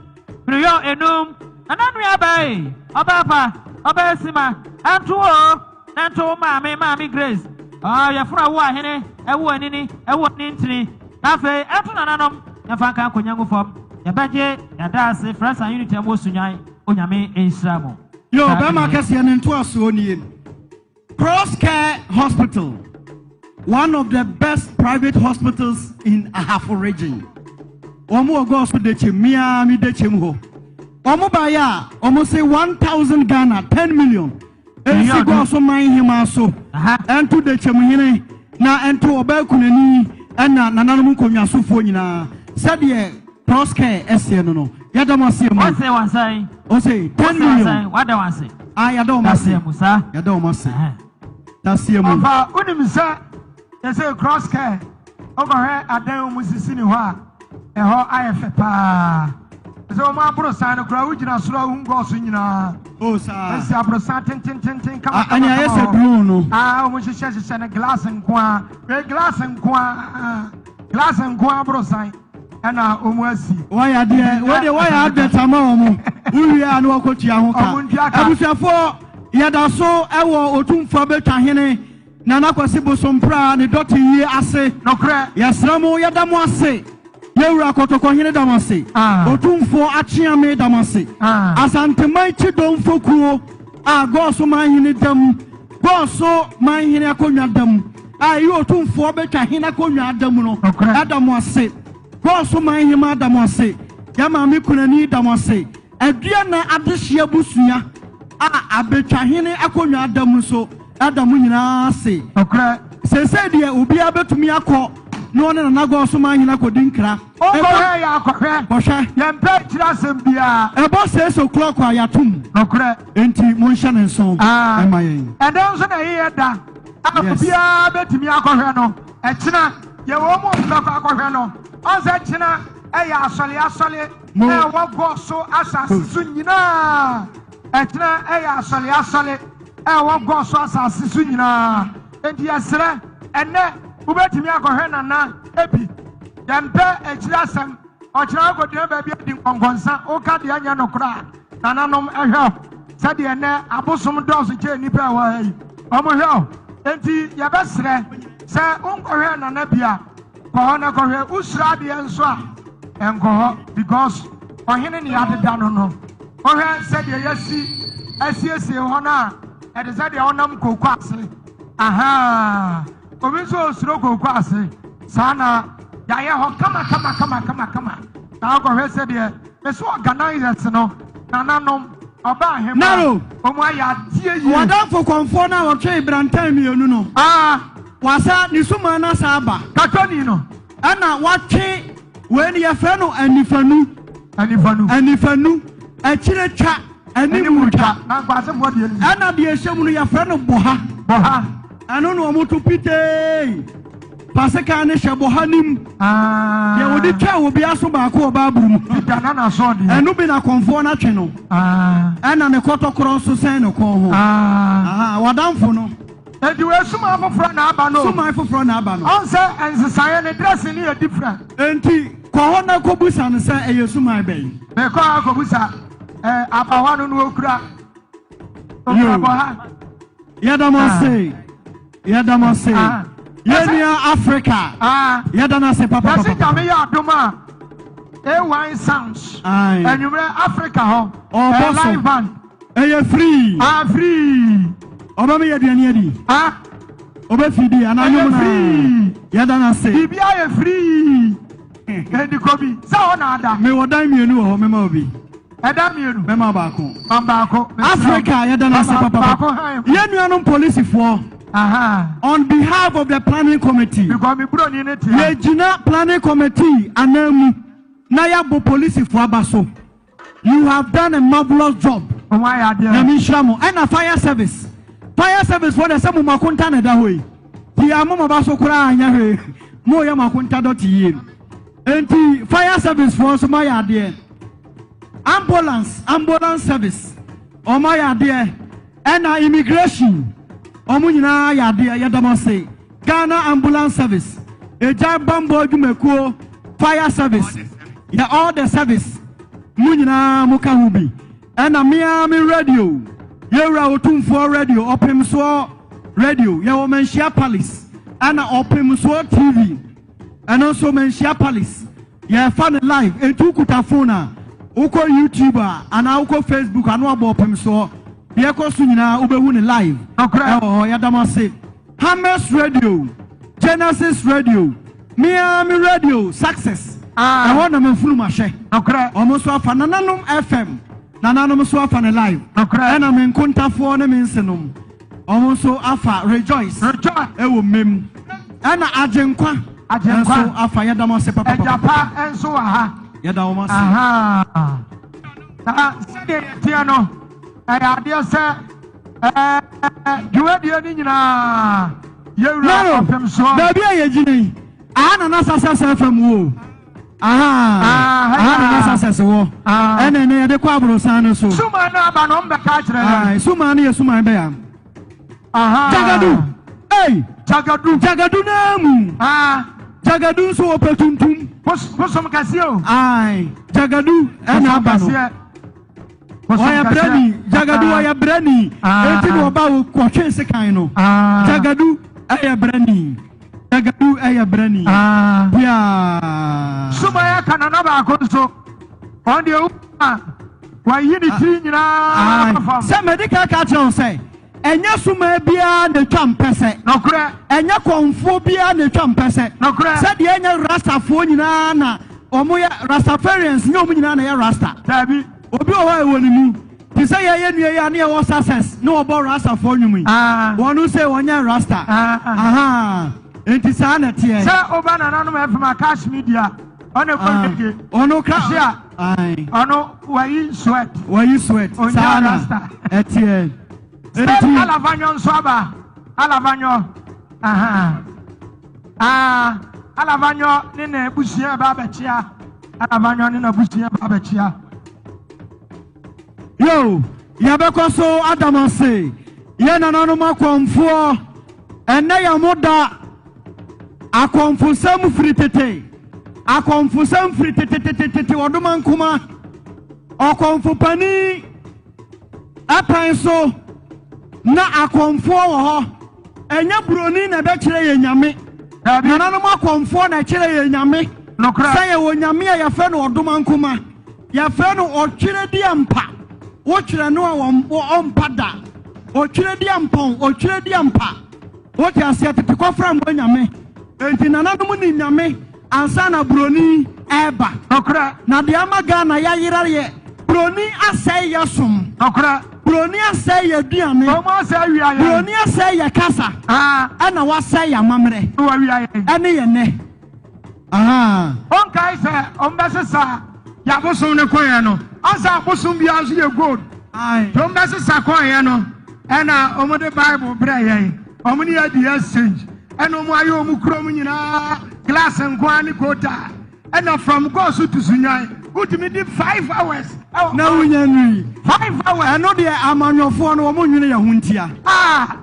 Mmiriyɔ enum. Nana nuabaa ei, ɔbaa pa, ɔbaa sima, ɛnto wo o, na ɛnto wo maame, Maame Grace. Ɔɔ, yɛforo awo ahene, ɛwo anini, ɛwo ani ntini. Na afei, ɛnto nananom, yɛmfa nka nkonnwa ngu fam. Yɛbɛgye, yɛada ase, Friends and Unity a mowɔ Sunyani, Onyame nhyira mo. Yo, Saa bɛrima ɛne. kɛseɛ ne ntoasoɔ nie. Cross Care Hospital, one of the best private hospitals in Ahafo region. Wɔn wɔ Gɔɔso Dekyem, mia mi Dekyem hɔ. Wɔn baeɛ a, wɔn se 1000 Ghana, 10 million. Ɛnsi Gɔɔso man hemaa so, ɛnto Dekyem hene, na ɛnto ɔbaa kunani ɛna nananom nkonnwasofoɔ nyinaa. Sɛdeɛ Cross Care ɛseɛ no no, yɛda mo ase mu. Ɔse wɔn sɛn? Ɔse 10 million. Wada wɔn ase. Ah, yɛda wɔn ase. Daseɛ mu saa. Yɛda wɔn ase. Daseɛ mu. Ɔfa wonim sɛ yɛsɛ cross care wokɔhwɛ adan wɔn sisi ne hɔ a ɛhɔ ayɛ fɛ paa. Sɛ wɔn aborosan no koraa wogyina soro a wohu gɔɔso nyinaa. O saa. Esi aborosan tentententen kama kama. Ɛne ayɛ sɛ drone no. Ah, wɔn hyehyɛ hyehyɛ no glass nko ara. Wei glass nko ara. Glass nko ara aborosan. Ɛna wɔn asi. Wɔyɛ adeɛ wei deɛ wɔyɛ advert ama wɔn wowie a na wɔkɔtua ho ka Wɔn ntua ka. Abusuafoɔ yɛda so wɔ Otumfoɔ Abɛtwa Hene Nana Kwasi Bosompra ne dɔte yie ase. Nokorɛ. Yɛsrɛ mo yɛda mo ase. Yɛwura Kɔtɔkɔhene da mo ase. Otumfoɔ Akyeame da mo ase. Asanteman Kyidɔmfo kuo a Gɔɔso Manhene da mu, Gɔɔso Manhene akonnwa da mu, a ɛyɛ Otumfoɔ Betwa Hene akonnwa da mu no, da mo ase. Gɔɔso Manhema da mo ase. Yɛn Maame Kunani da mo ase. Aduana Adehye Abusua a Abetwahene akonnwa da mu nso da mo nyinaa ase. Seesei deɛ obiara bɛtumi akɔ na ɔne Nana Gɔɔsomanhene akɔdi nkra. Wokɔhwɛ yɛ akɔhwɛ. Kɔhwɛ. Yɛmpɛ akyiri asɛm biara. Ɛbɔ six o'clock a yɛatom. Nokorɛ. Enti monhyɛ ne nso mma yɛn. Ɛnnɛ nso na ɛyɛ da a obiara bɛtumi akɔhwɛ no. Ɛkyena yɛwɔ mu a wɔbɛkɔ akɔhwɛ no. Ɔn sɛ kyena ɛyɛ asɔle asɔle. Mo. A ɛwɔ Gog so asase so nyinaa. Ɛkyena ɛyɛ asɔle asɔle a ɛwɔ Gog so asase so nyinaa. Enti yɛsrɛ, ɛnnɛ wobɛtumi akɔhwɛ Nana ebi. Yɛmpɛ akyiri asɛm. Ɔkyena wokɔgyina baabi adi nkɔnkɔnsa, woka deɛ ɛnyɛ nokorɛ a, nananom hwɛ wo. Sɛdeɛ ɛnnɛ abosom dɔɔso kyɛn nnipa a ɛwɔ ha yi, wɔhwɛ wo. Enti yɛbɛsrɛ sɛ wonkɔhwɛ Nana bi a, Kɔ hɔ na kɔhwɛ. Wosuro adeɛ nso a, nkɔ hɔ because ɔhene ne adeda no no. Wohwɛ sɛdeɛ yɛasi asiesie hɔ no a, ɛte sɛ deɛ wonam kooko ase. Ahaa. Obi nso osuro kooko ase. Saa na yɛayɛ hɔ kama kama kama kama kama. Na wokɔhwɛ sɛdeɛ me so organisers no, nananom, ɔbaa ahemmaa, Naro. wɔn ayɛ adeɛ yie. W'adamfo kɔmfoɔ no a ɔtwee brantan mmienu no. Ah. Wasa ne sumaa no asa aba. Katoni no. Ɛna watwe wei no yɛfrɛ no anifanu. Anifanu. Anifanu. Akyire twa, anim twa. Na nkwasefoɔ deɛ ni. Ɛna deɛ ɛhyɛ mu no yɛfrɛ no bɔha. Bɔha. Ɛno na wɔn to pitee. Pasekan no hyɛ bɔha nim. Ah. Deɛ wɔde twa obi aso baako wɔ Bible mu. Peter nana sɔɔ deɛ. Ɛno bi na kɔnfoɔ no atwe no. Ah. Ɛna ne kɔtɔkorɔ nso sɛn ne kɔn ho. Ah. Aha, wadamfo no. Enti wei suman foforɔ na aba no o. Suman foforɔ na aba no. Ɔn sɛ nsesaeɛ ne dressing no yɛ different. Enti kɔ hɔ na kɔbusa no sɛ ɛyɛ suman bɛn. Mekɔ hɔ akɔbusa eh, abahwa no no okura. Okura bɔha. Yɛda mo ase. Yɛda mo ase. Ah. Yɛn nua Africa. Ah. Yɛda no ase papa. Yɛsi Nyame yɛ adom a AY Sounds. Anwummerɛ Africa hɔ. Ɔbɔ so. Live band. Ɛyɛ free. Ah free. Ɔbɛ mi yɛ aduane adi. Ah. Ɔbɛ fi di anaa nyom na. Yɛda no ase. Biribi ayɛ free. Ɛdi kɔ bi sɛ hɔ na ada. Mi wɔ dan mmienu wɔ hɔ mɛma obi. Ɛdan mmienu. Mɛma baako. Ma baako. Africa yɛda no ase papa. Baako han. Yɛn nuanom polisifoɔ. On behalf of the planning committee. Because mi buroni ne tia. Yɛgyina planning committee anan mu na yɛabɔ polisifoɔ aba so. You have done a marvelous job. Wɔn ayɛ adeɛ. Nyame nhyira mo. Ɛna fire service. Fire service fo deɛ sɛ mo makonta na ɛda hɔ yi. Ti a mo maba so koraa anyɛ hwee. Mo yɛ makonta dɔte yie. Enti fire service foɔ nso mo ayɛ adeɛ. Ambulance, ambulance service. Wɔn ayɛ adeɛ. Ɛna immigration. Wɔn nyinaa ayɛ adeɛ. Yɛda mo ase. Ghana Ambulance Service, Egya Bambɔ Adwumakuo, Fire Service, yɛ all the service mo nyinaa mo ka ho bi. Ɛna me ara me radio, Yɛwura Otumfoɔ Radio, Ɔpemsoɔ Radio, yɛwɔ Manhyia Palace, ɛna Ɔpemsoɔ TV, ɛno nso Manhyia Palace, yɛfa no live, enti wokuta phone a, wokɔ YouTube a, anaa wokɔ Facebook a, na wabɔ Ɔpemsoɔ, deɛ ɛkɔ so nyinaa wobɛhu no live ɛwɔ hɔ, yɛda mo ase. Hammers Radio, Genesis Radio, me ara me radio, Success. Ah. Ɛhɔ na m'afunum ahyɛ. Nokorɛ. Wɔn nso afa Nananom FM. Nananom nso afa ne live. Nokorɛ. Ɛna me nkontafoɔ ne me nsenom. Wɔn nso afa Rejoice. Rejoice. Ɛwɔ mmem. Ɛna Agyenkwa. Agyenkwa. Nso afa yɛda mo ase papapapa. Agyapa nso wɔ ha. Yɛda wɔn ase. Aha. Na sɛdeɛ yɛteɛ no, ɛyɛ adeɛ sɛ Ɛɛ, dwumadie no nyinaa yɛwura ɔpem soɔ. Baabi a yɛgyina yi, aha na na Success FM wɔ o. Aha, aha na na Success wɔ. Ɛna ɛnɛ yɛde kɔ aborosan no so. Suman no aba no, ɔmbɛka akyerɛ yɛn. Suman no yɛ suman bɛya. Jagadu, ei. Jagadu. Jagadu naa mu. Jagadu nso wɔpɛ tuntum. Bosom kɛseɛ o. Ae, Jagadu ɛna aba no. Ɔyɛ brɛni, Jagadu ɔyɛ brɛni. Eti na ɔba wo kɔtwe sekan no. Jagadu ɛyɛ brɛni. Dagadu ɛyɛ brɛni. Piaa. Sumaya ka nana baako nso. Ɔn deɛ wo a wayi ne tiri nyinaa kɔ fam. Sɛ mɛdi kan ka kyerɛ wo sɛ ɛnyɛ sumaa biara na etwa mpɛsɛ. Nokorɛ. Ɛnyɛ kɔnfoɔ biara na etwa mpɛsɛ. Nokorɛ. Sɛdeɛ ɛnyɛ Rastafoɔ nyinaa na wɔn yɛ Rastafarians nyɛ wɔn nyinaa na ɛyɛ Rasta. Daabi. Obi wɔ hɔ a ɛwɔ ne mu. Te sɛ yɛn yɛn nua yi a ne yɛwɔ success ne wɔbɔ Rastafoɔ nnwom yi. Wɔn sɛ wɔnyɛ Rasta. Ahaa. Enti saa na ɛteɛ. Sɛ woba nananom FM a cash media ɔne kɔ reggae. Ɔno kra. Hyia. Ɔno wayi sweat. Wayi sweat. Saa na ɛteɛ. Enti. Alavanyo nso aba. Alavanyo. Ahaa. Ah, Alavanyo ne n'abusua ba abɛkyia. Alavanyo ne n'abusua ba abɛkyia. Yo, yɛbɛkɔ so ada mo ase, yɛn nananom akɔmfoɔ. Ɛnnɛ yɛ mo da. Akɔmfosɛm firi tete. Akɔmfosɛm firi tetetetete ɔdomankoma. Ɔkɔmfo panin ɛpɛn so na akɔmfoɔ wɔ hɔ. Ɛnyɛ buroni na ɛbɛkyerɛ yɛn nyame. Nananom akɔmfoɔ na ɛkyerɛ yɛn nyame. Sɛ yɛwɔ nyame a yɛfrɛ no ɔdomankoma. Yɛfrɛ no ɔtwerɛdiampa. Wotwerɛ no a ɔmpa da. Ɔtwerɛdiampɔn, ɔtwerɛdiampa. Wote aseɛ tete kɔfra mmoa nyame. Enti nananom nim nyame ansa na buroni ɛreba. Nokorɛ. Na deɛ ama Ghana yɛayera yɛ buroni asɛe yɛ som. Nokorɛ. Buroni asɛe yɛ aduane. Wɔn asɛe wia yɛn. Buroni asɛe yɛ kasa. Ɛna wasɛe yɛ amammerɛ. Wawia yɛn. Ɛne yɛ nnɛ. Ahaa. Ɔnkae sɛ ɔmbɛsesa yɛabosom no kɔeɛ no, ansa abosom biara nso yɛ gold. Nti ɔmbɛsesa kɔeɛ no, ɛna wɔde Bible brɛɛ yɛn. Wɔn ne yɛ di exchange. Ɛna wɔn ayɛ wɔn kurom nyinaa glass nko ara ne kota. Ɛna from Gosu to Sunyani, wotumi di 5 hours. Na wonya nui. 5 hours. Ɛno deɛ amanyɔfoɔ no wɔn nwene yɛn ho ntia.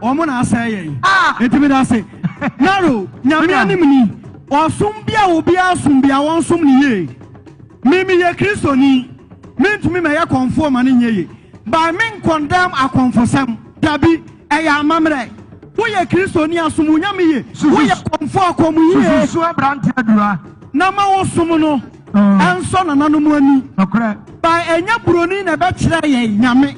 Wɔn na asɛe yɛn. Enti meda ase. Naro, Nyame anim ni, ɔsom bi a obiara som bi a wɔnsom no yie. Me meyɛ Kristoni, mentumi mɛyɛ kɔmfoɔ ma no nyɛ yie. But me nkɔndɛm akɔmfosɛm. Dabi, ɛyɛ amammerɛ. Woyɛ Kristoni a som wo Nyame yie. Woyɛ kɔmfoɔ a kɔm yie. Susu aberanteɛ dua. Na ma wo som no ɛnsɔ nananom ani. Nokorɛ. But ɛnyɛ buroni na ɛbɛkyerɛ yɛn Nyame.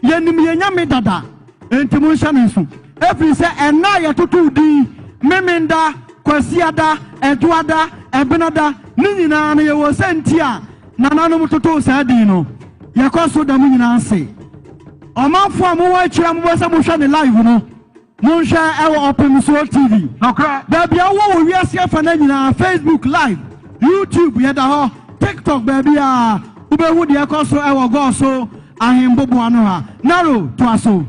Yɛnim yɛn Nyame dada, enti monhyɛ no nso. Ɛfiri sɛ ɛnna a yɛtotoo din, Memenda, Kwasiada, Ɛdwoada, Ɛbenada, ne nyinaa no yɛwɔ sɛ nti a nananom totoo saa din no. Yɛkɔ so da mo nyinaa ase. Ɔmanfoɔ a mowɔ akyiri a mobɛ sɛ mohwɛ ne live no, monhwɛ ɛwɔ Ɔpemsoɔ TV. Nokorɛ. Baabi a wowɔ wɔ wiase afa no nyinaa, Facebook live, YouTube yɛda hɔ, TikTok baabiara wobɛhu deɛ ɛkɔ so ɛwɔ Gɔɔso ahemboboa no ha. Naro, toa so.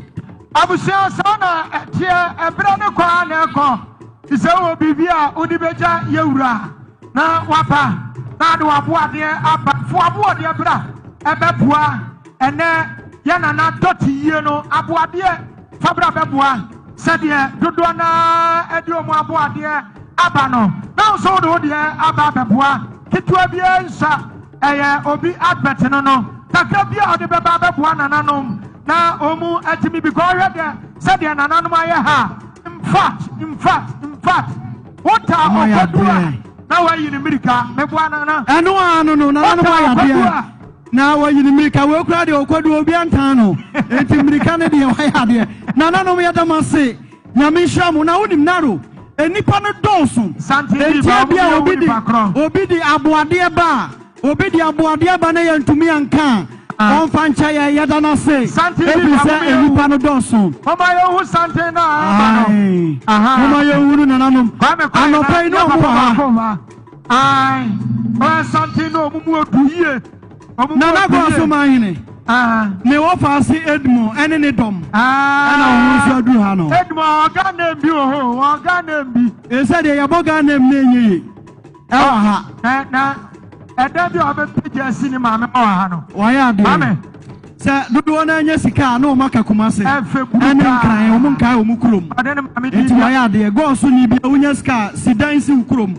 Abusua saa na ɛteɛ ɛberɛ ne kɔ ara na ɛkɔ te sɛ wowɔ biribi a wode bɛgya yɛwura na waba na ade waboadeɛ aba fo aboɔdeɛ bra ɛbɛboa ɛnɛ yɛ nana dɔte yie no aboadeɛ fa bra bɛboa sɛdeɛ dodoɔ naa ɛde ɔmo aboadeɛ aba no na nso wode wo deɛ aba abɛboa ketewa biara nsa ɛyɛ obi advert no kakra bi a ɔde bɛba abɛboa nananom na ɔmu atumi bi kɔ ɔhwɛ deɛ sɛdeɛ nananom ayɛ ha. In fact, wota ɔkɔdu a na wayi ne mmirika meboa nana. Ɛno a no nananom ayɛ adeɛ na wayi ne mmirika. Wei kura deɛ ɔkɔdu obi antan no, enti mmirika no deɛ wayɛ adeɛ. Nananom, yɛda mo ase, Nyame nhyira mo. Na wonim naro nnipa no dɔɔso, enti ebia obi de aboadeɛ ba a, obi de aboadeɛ ba na yɛntumi anka a, ɔmfa nkyɛ yɛ. Yɛda no ase ɛfiri sɛ nnipa no dɔɔso. Mama yɛhu santen na aba no. Mama yɛhu no nananom anɔpa yi na ɔmo wɔ ha. Ae, ɔyɛ santen na ɔmo mu odu yie. Nana kɔ so ma ahene ne wɔfa ase Edmo ɛne ne dɔm ɛna wɔn nso aduru ha no. Edmo ɔga name bi wɔ hɔ, ɔga name bi. Ɛsɛ deɛ yɛbɔ ga name na enye yie ɛwɔ ha. Na ɛdan bi a ɔbɛpagya asi ne maame wɔ ha no. Wɔayɛ adeɛ sɛ dodoɔ no anya sika a na wɔn aka Kumase ɛne Nkran, wɔn nkae wɔn kurom, nti wɔayɛ adeɛ. Gɔɔso ni bi a wonya sika a si dan si wo kurom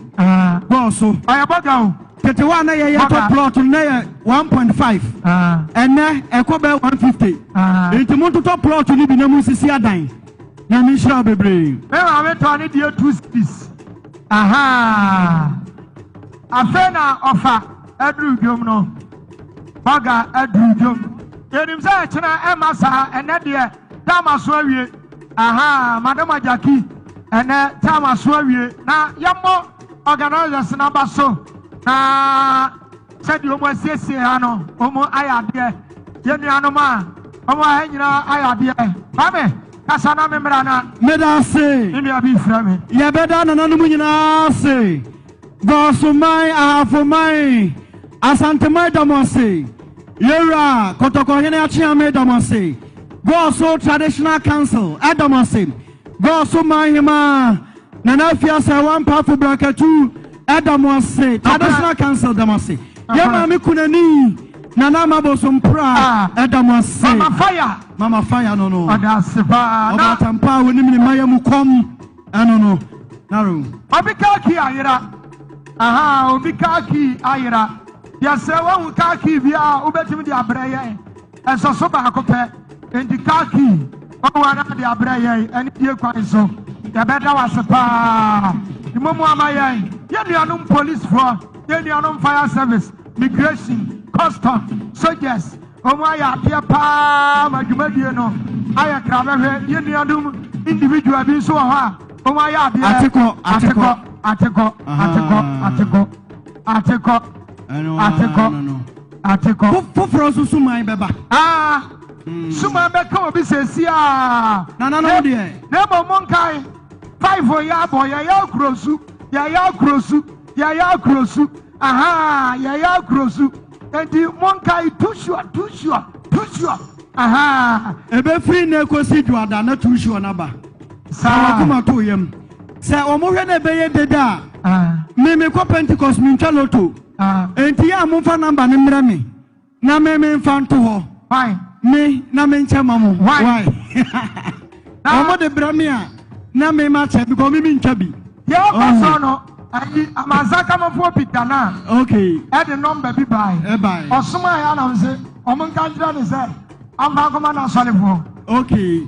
gɔɔso. Ɔyɛ bɔga o. Tete hɔ a na yɛyɛ tɔ plot no na yɛ 1.5, ɛnɛ ɛkɔ bɛyɛ 150, nti mo ntotɔ plot no bi na mo nsisi adan. Nyame nhyira wo bebree. Me maame tɔɔ ne deɛ 2 cedis. Ahaa. Afei na ɔfa aduru dwom no. Bɔga aduru dwom. Yɛnim sɛ ɛkyena ɛmma saa, ɛnɛ deɛ taama so awie. Ahaa, Madam Agyaki, ɛnɛ taama so awie. Na yɛmmɔ organisers no aba so na sɛdeɛ wɔn asiesie ha no, wɔn ayɛ adeɛ. Yɛn nuanom a wɔn ha nyinaa ayɛ adeɛ. Kwame, kasa na me mmra na. Meda ase. Me nua bi frɛ me. Yɛbɛda nananom nyinaa ase. Gɔɔsoman, Ahafoman, Asanteman da mo ase. Yɛwura Kɔtɔkɔhene Akyeame da mo ase. Gɔɔso Traditional Council da mo ase. Gɔɔso Manhemaa Nana Afia Sɛwa Mpaafo Brakatu da mo ase. Traditional Council da mo ase. Yɛ maame Kunani Nana Ama Bosompra da mo ase. Mama Fire. Mama Fire no no. Ɔda ase paa. Ɔbaatampa a wɔnim ne mma yɛ mu kɔm ɛno no. Naro. Obi car key ayera. Aha, obi car key ayera. Yɛsrɛ woahu car key bi a wobɛtumi de abrɛ yɛn. Ɛsɔ so baako pɛ. Enti car key wahu ana de abrɛ yɛn ɛne die kwan so. Yɛbɛda wo ase paa. Mmomu ama yɛn. Yɛn nuanom policefoɔ, yɛn nuanom fire service, migration, custom, soldiers, wɔn ayɛ adeɛ paa ma dwumadie no ayɛ krabɛhwɛ. Yɛn nuanom individual bi nso wɔ hɔ a wɔn ayɛ adeɛ. Atekɔ, atekɔ, atekɔ, atekɔ, atekɔ, atekɔ, atekɔ, atekɔ. Foforɔ nso suman bɛba. Aa, suman bɛka obi sɛsi a. Nananom deɛ. Na mmom monkae, five yɛ abɔ, yɛyɛ akurosu, yɛyɛ akurosu, yɛyɛ akurosu, aha, yɛyɛ akurosu. Enti monkae, too sure, too sure, too sure, aha. Ɛbɛfiri nnɛ kɔsi Dwoada na too sure no aba. Saa. Sɛ wakoma to yam. Sɛ wɔn hwɛ na ɛbɛyɛ dede a, me mekɔ Pentecost mentwa loto. Enti yɛ a momfa number no mmrɛ me na me memfa nto hɔ. Why? Me na menkyɛ ma mo. Why? Why? Wɔn de brɛ me a na me ma kyɛ because me mentwa bi. Deɛ ɔkɔ so no, ayi amansankamofoɔ Peter na. Okay. Ɛde nɔmba bi bae. Ɛbae. Ɔsoma yɛ anam se wɔn nka nkyerɛ ne sɛ amfa nkɔma n'asɔrefoɔ. Okay.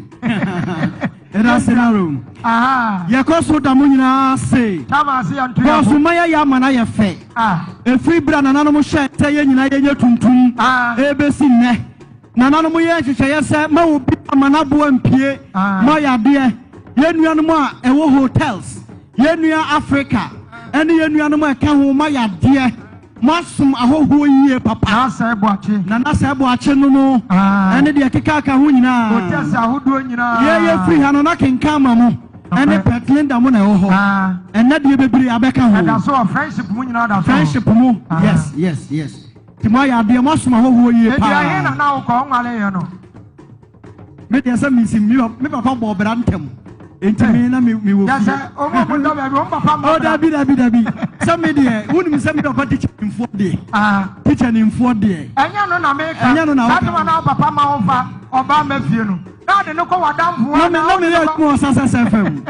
Ɛda ase na rom. Yɛkɔ so da mo nyinaa ase. Bɔɔso ma yɛyɛ ama no ayɛ fɛ. Ɛfiri berɛ a nananom hyɛɛ sɛ yɛn nyinaa yɛnyɛ tuntum ɛrebɛsi nnɛ. Nananom yɛɛ nhyehyɛeɛ sɛ ma obi ama n'aboa mpue ma yadeɛ. Yɛn nuanom a ɛwɔ hotels, yɛn nua Africa ɛne yɛn nuanom a ɛka ho ma yadeɛ. Moasom ahɔhoɔ yie papa. Nana Sɛɛ Boakye. Nana Sɛɛ Boakye no no ɛne deɛ ɛkeka ka ho nyinaa. Hotels ahodoɔ nyinaa. Yɛ yɛ firi ha no na kenkan ma mo ɛne Pet Linda mo na ɛwɔ hɔ. Ɛnɛ deɛ bebree abɛka ho. Ɛda so wɔ friendship mu nyinaa da so. Friendship mu yes yes yes. Ti mo ayɛ adeɛ mo asom ahɔhoɔ yie paa. Ebi ahe na na wokɔ ɔnwale yɛ no. Me deɛ sɛ mesi me me papa bɔ ɔbra ntɛm nti me na me me wɔ fie. Yɛsɛ ɔmo ɔmo dɔ baabi ɔmo papa mbɔ bra. Dabi dabi dabi sɛ me deɛ wunim sɛ me papa tikya nimfoɔ deɛ. Tikya nimfoɔ deɛ. Ɛnyɛ no na meka. Ɛnyɛ no na woka. Saa na papa ma wo fa ɔbaa ma fie no. Na de no kɔ w'adamfo hɔ. Na me na me yɛ adwuma wɔ Success FM.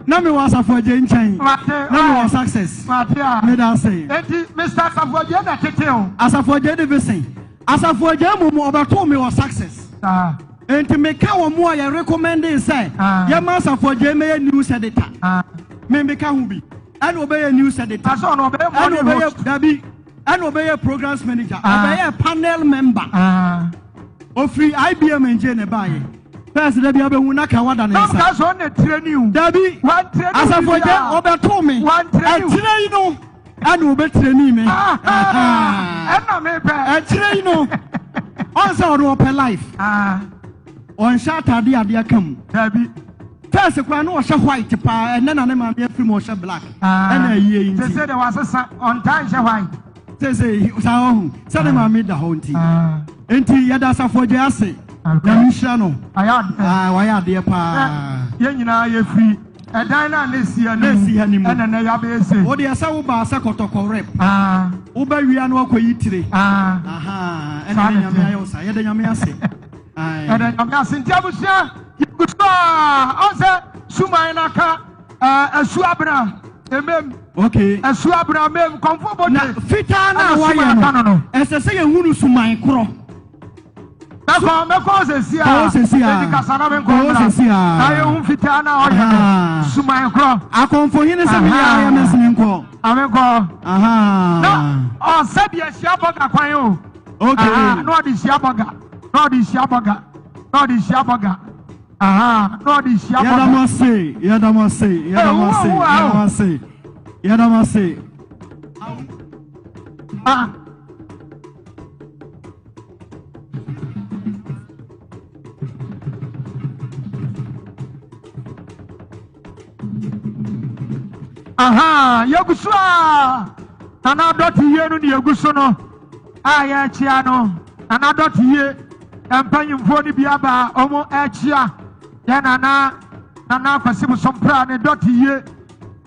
Na me wɔ Asafo Adjei nkyɛn. Na me wɔ Success. Mate a. Me da ase. Enti Mr. Asafo Adjei na tete o. Asafo Adjei de visen. Asafo agya mmom ɔbɛtoo me wɔ Success. Enti meka wɔn a yɛ recommendee sɛ yɛma Asafo agya mmɛyɛ news editor. Me meka ho bi. Ɛna ɔbɛyɛ news editor. Ɛna ɔbɛyɛ dabi. Ɛna ɔbɛyɛ programs manager. Ɔbɛyɛ panel member. Ofiri IBM ngye ne baayɛ. First dabi abɛhu na ka wada ne nsa. Dabi. Asafo agya ɔbɛtoo me. Akyire yi no. Ɛna ɔbɛtireni me. Ɛna mepɛ. Akyire yi no, ɔn sɛ ɔno ɔpɛ life. Ɔnhyɛ ataade adeɛ ka mu. Dabi. First koraa na ɔhyɛ white paa, ɛnɛ na ne maame afiri mu ɔhyɛ black. Ɛna ayie yi nti. Sese de wasesa, ɔntaa nhyɛ white. Sese saa ɔho, sɛ ne maame da hɔ nti. Nti yɛda Asafo Adjei ase. Nyame nhyira no. Wayɛ adeɛ paa. Yɛn nyinaa yɛfiri Ɛdan no a na esi ha no mu ɛna nnɛ yɛabɛyɛ sei. Wo deɛ sɛ wobaa sɛ kɔtɔkɔ rep. Woba wia na wakɔyi tire. Ɛna ne Nyame ayɛ wo saa. Yɛda Nyame ase. Yɛda Nyame ase. Nti abusua yɛgu so a ɔn sɛ suman no aka asu abena emem. Okay. Asu abena emem kɔnfo bote. Na fitaa na wayɛ no ɛsɛ sɛ yɛhunu suman korɔ. Mɛkɔ mɛkɔ sɛsi a. Kɔ sɛsi a. Eti kasa na menkɔ Kɔ mmra. sɛsi a. Na yɛhu fitaa na ɔyɛ no. Aha. Suman korɔ. Akɔmfohene sɛ meyɛ Aha. ayɛ mɛsene nkɔ. Amenkɔ. Aha. Na ɔsɛ deɛ hyia bɔga kwan o. Okay. Aha, na ɔde hyia bɔga. Na ɔde hyia bɔga. Na ɔde hyia bɔga. Aha, na ɔde hyia bɔga. Yɛda mo ase, yɛda mo ase, yɛda mo ase, yɛda mo ase, yɛda mo ase. Ah. Aha, yɛgu so a Nana Dɔte yie no ne yɛgu so no a yɛrekyea no. Nana Dɔte yie mpanyimfoɔ no bi aba a wɔn rekyea yɛ Nana Nana Kwasi Bosompra ne Dɔte yie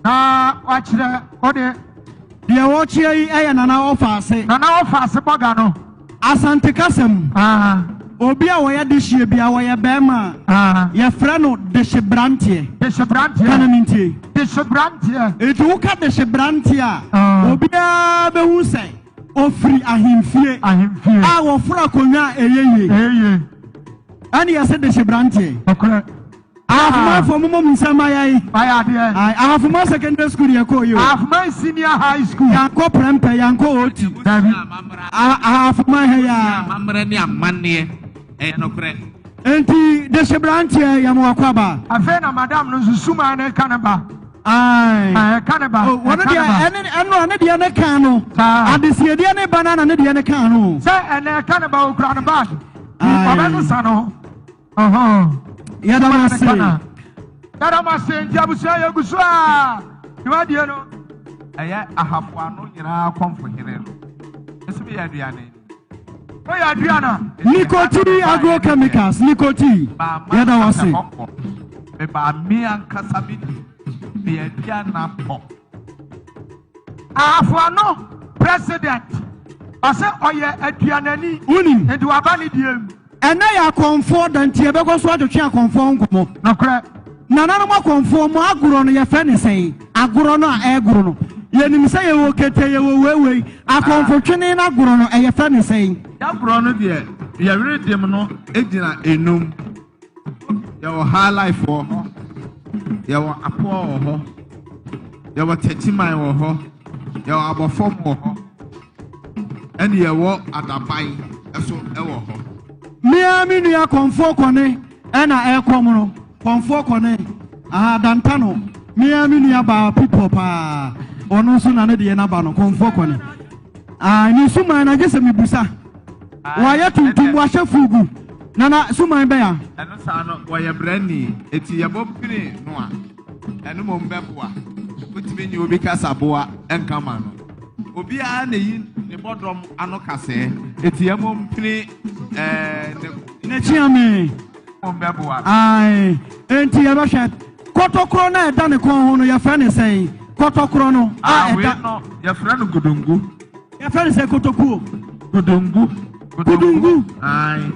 na wakyerɛ ɔde. Deɛ wɔkyea yi yɛ Nana Ɔfaase. Nana Ɔfaase bɔga no. Asante kasa mu, obi a ɔyɛ dehyeɛ biara, ɔyɛ barima a, yɛfrɛ no dehyeberanteɛ. Dehyeberanteɛ. Ka na mentie. Dehyeberanteɛ. Enti woka dehyeberanteɛ a, obiara bɛhu sɛ ɔfiri ahemfie. Ahemfie. A wɔforo akonnwa a ɛyɛ yie. Ɛyɛ yie. Ɛne yɛse dehyeberanteɛ. Nokorɛ. Ahafomanfoɔ momɔ mo nsam ma yɛn. Wayɛ adeɛ. Aye, Ahafoman secondary school yɛ kɔɔ yi o. Ahafoman senior high school. Yankɔ Prempeh, yankɔ OT. Dabi. Ahafoman ha yi ara. Amammerɛ ne amanneɛ, ɛyɛ nokorɛ. Enti dehyeberanteɛ yɛ mo akwaaba. Afei na madam no nso suman no ka ne ba. Aye. Ɛka ne ba. Oh, wɔn deɛ ɛne ɛno a ne deɛ ne kan no. Saa. Adesiedeɛ ne ba no na ne deɛ ne kan no. Sɛ ɛnɛ ɛka ne ba okura ne bag. Aye. Ɔbɛsesa no. Yɛda mo ase. Yɛda mo ase nti abusua yɛgu so a dwumadie no. Ɛyɛ ahafo ano nyinaa kɔmfohene no. Nso meyɛ aduane. Woyɛ aduana. Nikoti agrochemicals Nikoti yɛda wo ase. Mebaa me ankasa me di meyɛ aduana pɔ. Ahafo ano president ɔsɛ ɔyɛ aduanani. Wonim. Nti waba ne deɛ mu. Ɛnnɛ yɛ akɔmfoɔ da nti yɛbɛkɔ so atwetwe akɔmfoɔ ho nkɔmmɔ. Nokorɛ. Nananom akɔmfoɔ, mo agorɔ no yɛfrɛ no sɛn? Agorɔ no a ɛregoro no, yɛnim sɛ yɛwɔ kete, yɛwɔ weiwei. Akɔmfo twene no agorɔ no, yɛfrɛ no sɛn? Y'agorɔ no deɛ, yɛweredem no gyina enum. Yɛwɔ high life wɔ hɔ, yɛwɔ apoɔ wɔ hɔ, yɛwɔ tɛkyiman wɔ hɔ, yɛwɔ abɔfam wɔ hɔ. Ɛne yɛwɔ adaban nso wɔ hɔ. Me ara me nua Kɔmfoɔ Kɔne ɛna ɛrekɔm no, Kɔmfoɔ Kɔne, aha Dantano, me ara me nua baa Pipɔ paa, ɔno nso na ne deɛ n'aba no, Kɔmfoɔ Kɔne. Ah, ne suman na gye sɛ mebusa. Wayɛ tuntum, wahyɛ fugu. Nana, suman bɛya? Ɛno saa no, wɔyɛ brani, eti yɛbɔ pini no a. Ɛno mmom bɛboa. Wotumi nye obi kasaboa nka ma no. Obiara na eyi ne bɔdɔm ano kasɛɛ. Eti ɛmmom mpene ɛɛ ne. N'akyiame. Mmom bɛboa. Ae, enti yɛbɛhwɛ. Kɔtɔkorɔ no a ɛda ne kɔn ho no, yɛfrɛ no sɛn? Kɔtɔkorɔ no a Ah, ɛda. wei no, yɛfrɛ no godongo. Yɛfrɛ no sɛ kotokuo. Godongo. Godongo. Ae.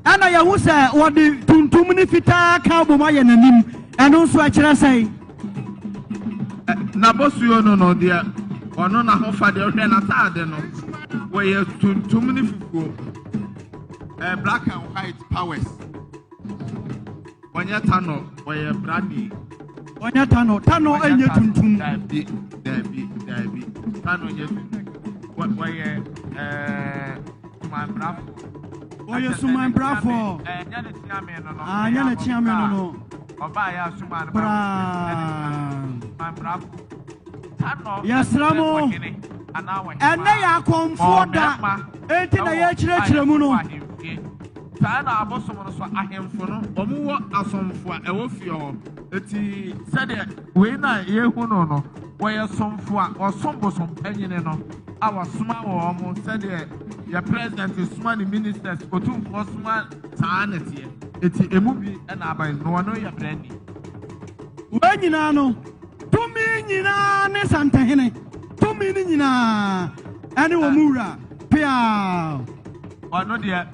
Ɛna yɛhu sɛ wɔde tuntum ne fitaa ka abom ayɛ n'anim. Ɛno nso ɛkyerɛ sɛn? N'abɔsuo no no deɛ ɔno n'ahofadeɛ hwɛ n'ataade no wɔyɛ tuntum ne fufuo. Ɛɛ black and white powers. Ɔnyɛ tanɔ, ɔyɛ brani. Ɔnyɛ tanɔ, tanɔ ɛnyɛ tuntum. Daabi, daabi, daabi. Tanɔ nyɛ tuntum. Wɔyɛ ɛɛ sumanbrafo. Ɔyɛ sumanbrafo. Ɛnyɛ ne kyeame no no. Ah, nyɛ ne kyeame no no. Ɔbaa yɛ asuman no. Braa. Sumanbrafo. Tanɔ. Yɛsrɛ mo. Ɛnɛ yɛ akɔmfoɔ da. Enti na yɛkyerɛkyerɛ mu no. Saa na abosom no so ahemfo no, wɔwɔ asomfo a ɛwɔ fie hɔ. Eti sɛdeɛ wei na yɛhu no no, wɔyɛ somfo a wɔsom bosom panyini no a wɔsoma wɔn sɛdeɛ yɛ president soma ne ministers, otumfoɔ soma saa na ɛteɛ. Eti emu bi na aba yi, na wɔn yɛ brɛni. Wei nyinaa no, tumi nyinaa ne Santehene, tumi no nyinaa ɛne wɔn wura. Peaw! Ɔno deɛ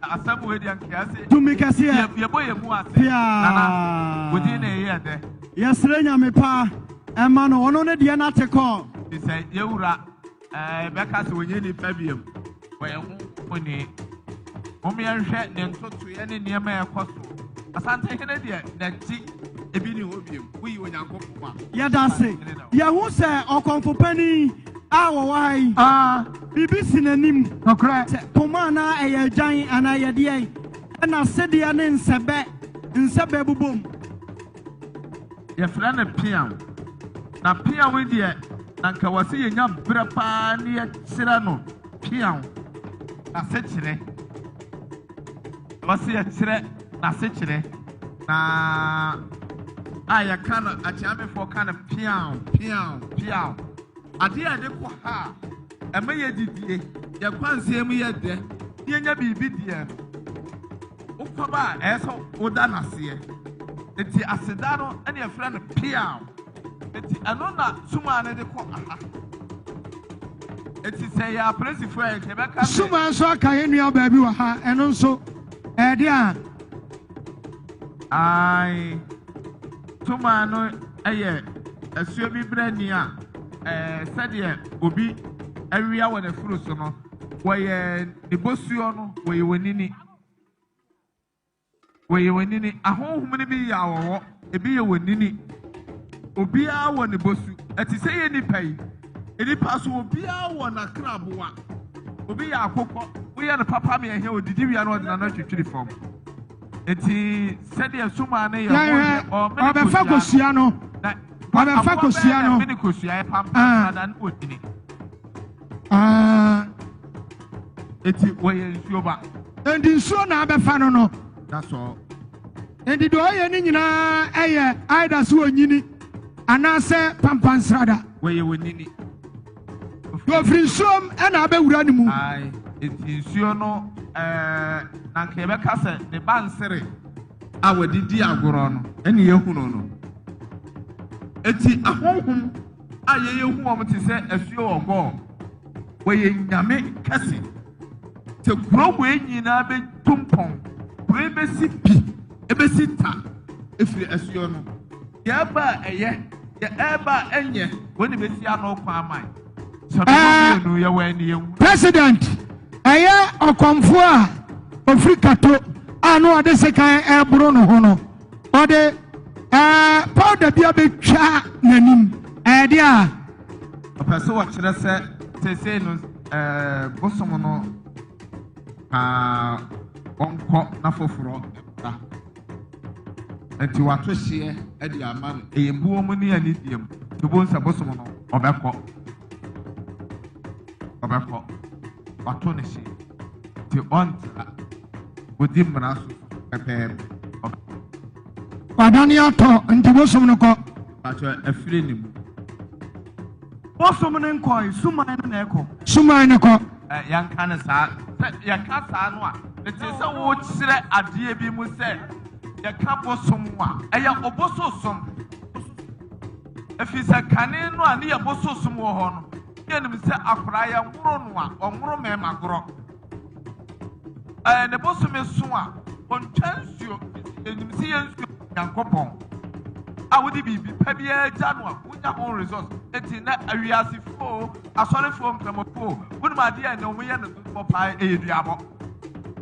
asɛm wei deɛ nka ase. Tumi kɛseɛ. Yɛbɔ yɛ mu ase. Peaw! Nana, wodin na ɛyɛ dɛ. Yɛsrɛ Nyame pa ɛma no, ɔno ne deɛ n'ate kɔ. Te sɛ yɛwura ɛɛ bɛka sɛ wɔnyɛ nipa biam, wɔyɛ honhom ni. Mom yɛnhwɛ ne ntotoeɛ ne nneɛma a ɛkɔ so. Asantehene deɛ n'akyi ebi ni hɔ biom. Woyi Onyankopɔn a. Yɛda ase. Yɛhu sɛ ɔkɔmfo panin a wɔwɔ ha yi, biribi si n'anim. Sɛ poma anaa ɛyɛ agyan anaa ɛyɛ deɛn, ɛna sedeɛ ne nsɛbɛ, nsɛbɛ bobom. Yɛfrɛ no peaw. Na peaw yi deɛ, na nka wɔ sɛ yɛnya berɛ paa ne yɛkyerɛ no peaw n'asekyerɛ. Wɔ sɛ yɛkyerɛ n'asekyerɛ. Na a yɛka no, akyeamefoɔ ka no peaw, peaw, peaw. Adeɛ a yɛde kɔ ha a, ɛma yɛdidie, yɛn kwansɛn mu yɛ dɛ, na yɛnya biribi deɛ no, Wokɔba a, ɛyɛ sɛ woda no aseɛ. Enti aseda no ɛne yɛfrɛ no peaw. Enti ɛno na sumaa no de kɔ aha. Enti sɛ yɛ apolisifoɔ a yɛbɛka sɛ. Sumaa nso aka yɛn nua baabi wɔ ha, ɛno nso ɛde a. Ae, sumaa no yɛ asuo bi brɛni a ɛɛ sɛdeɛ obi awia wɔ n'afuru so no, wɔyɛ ne bosuo no, wɔyɛ wɔn nini. Wɔyɛ wɔn nini. Ahonhom no bi yɛ awɔwɔ, ebi yɛ wɔn nini. Obiara wɔ ne bosu. Ɛte sɛ yɛ nipa yi. Nipa so obiara wɔ n'akraboa. Obi yɛ akokɔ, woyɛ no papa mi ɛhɛ odidi wia no ɔde n'ano atwitwiri fam. Eti sɛdeɛ suma no yɛ wɔyɛ ɔmene ɔbɛfa kosua no. Na ɔbɛfa kosua no. Mene kosua yɛ pampa na ne wɔ nini. Ah. Eti wɔyɛ nsuo ba. Enti nsuo na abɛfa no no. That's all. Enti deɛ ɔyɛ ne nyinaa ɛyɛ either sɛ onyini anaasɛ pampansrada. Wɔyɛ wɔnyini. Deɛ ɔfiri nsuom ɛna abɛwura ne mu. Ae, eti nsuo no ɛɛ na nka yɛbɛka sɛ ne ba nsere a wɔde di agorɔ no ɛne yɛhunu no. Eti ahonhom a yɛyɛ hu wɔn te sɛ asuo wɔ gɔɔ. Wɔyɛ nyame kɛse. Sɛ kuro wei nyinaa bɛtu mpɔn, kuro yi bɛsi pi, ɛbɛsi ta ɛfiri asuo no. Deɛ ɛba a ɛyɛ, deɛ ɛba a ɛnyɛ, wɔn na bɛsi ano kwan ama yɛn. Sɛ Ɛɛ, mmienu yɛwɔ ani yɛn President, ɛyɛ ɔkɔmfoɔ a ɔfiri Kato a na ɔde sekan ɛreboro ne ho no, ɔde ɛɛ powder bi abɛtwa n'anim. Ɛyɛ deɛ a. Ɔpɛ sɛ ɔkyerɛ sɛ seesei no ɛɛ bosom no kaa ɔnkɔ na foforɔ mmra. Nti wato hyeɛ de ama no. Ɛyɛ buo mu ne anidie mu. Nti bohu sɛ bosom no ɔbɛkɔ. Ɔbɛkɔ. Wato ne hyeɛ. Nti ɔntra. Ɔdi mmara so pɛpɛɛpɛ. Wadane atɔ nti bosom no kɔ. Pakyɛ afiri ne mu. Bosom no nkɔe, suman no na ɛkɔ. Suman no kɔ. Ɛ yɛnka no saa. Sɛ yɛka saa no a, mete sɛ wokyerɛ adeɛ bi mu sɛ yɛka bosom a, ɛyɛ obososom. Ɛfiri sɛ kane no a ne yɛ bososom wɔ hɔ no, ne yɛnim sɛ akwadaa yɛnworo no a, ɔnworo mmarima gorɔ. Ɛɛ ne bosome so a, ɔntwa nsuo. Yɛnim sɛ yɛn nsuo Nyankopɔn a wode biribi pa biara gya no a wonya ho results. Enti na awiasefoɔ o, asɔrefoɔ nkramofoɔ o, wonim adeɛ a ɛnɛ wɔyɛ no dodoɔ paa ɛyɛ duabɔ.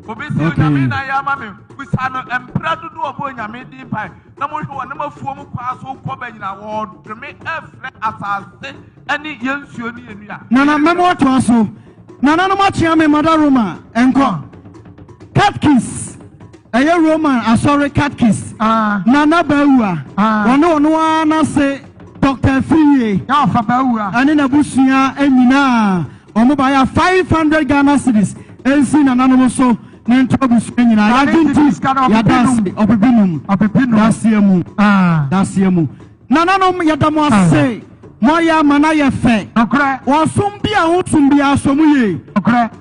Obi sɛ Onyame na ayɛ ama me, busa no mprɛ dodoɔ ɔbɔ Onyame din mpae na monhwɛ wɔn nam afuo mu kwan so kɔ ba nyinaa wɔdome ɛfrɛ asase ɛne yɛn nsuo ne yɛn nnua. Nana mɛma watoa so. Nananom akyea me mother Roma nkɔ. Catkis ɛyɛ Roman asɔre catkis. Nana Bawua wɔne ɔno ara n'ase Dr. Afriyie ɛne n'abusua nyinaa wɔn baeɛ a 500 Ghana cedis nsi nananom so ne nto abusua nyinaa yɛagye nti yɛada ase ɔpepenum daseɛ mu daseɛ mu. Nananom yɛda mo ase mo ayɛ ama no ayɛ fɛ. Ɔsom bi a wosom biara sɔ mu yie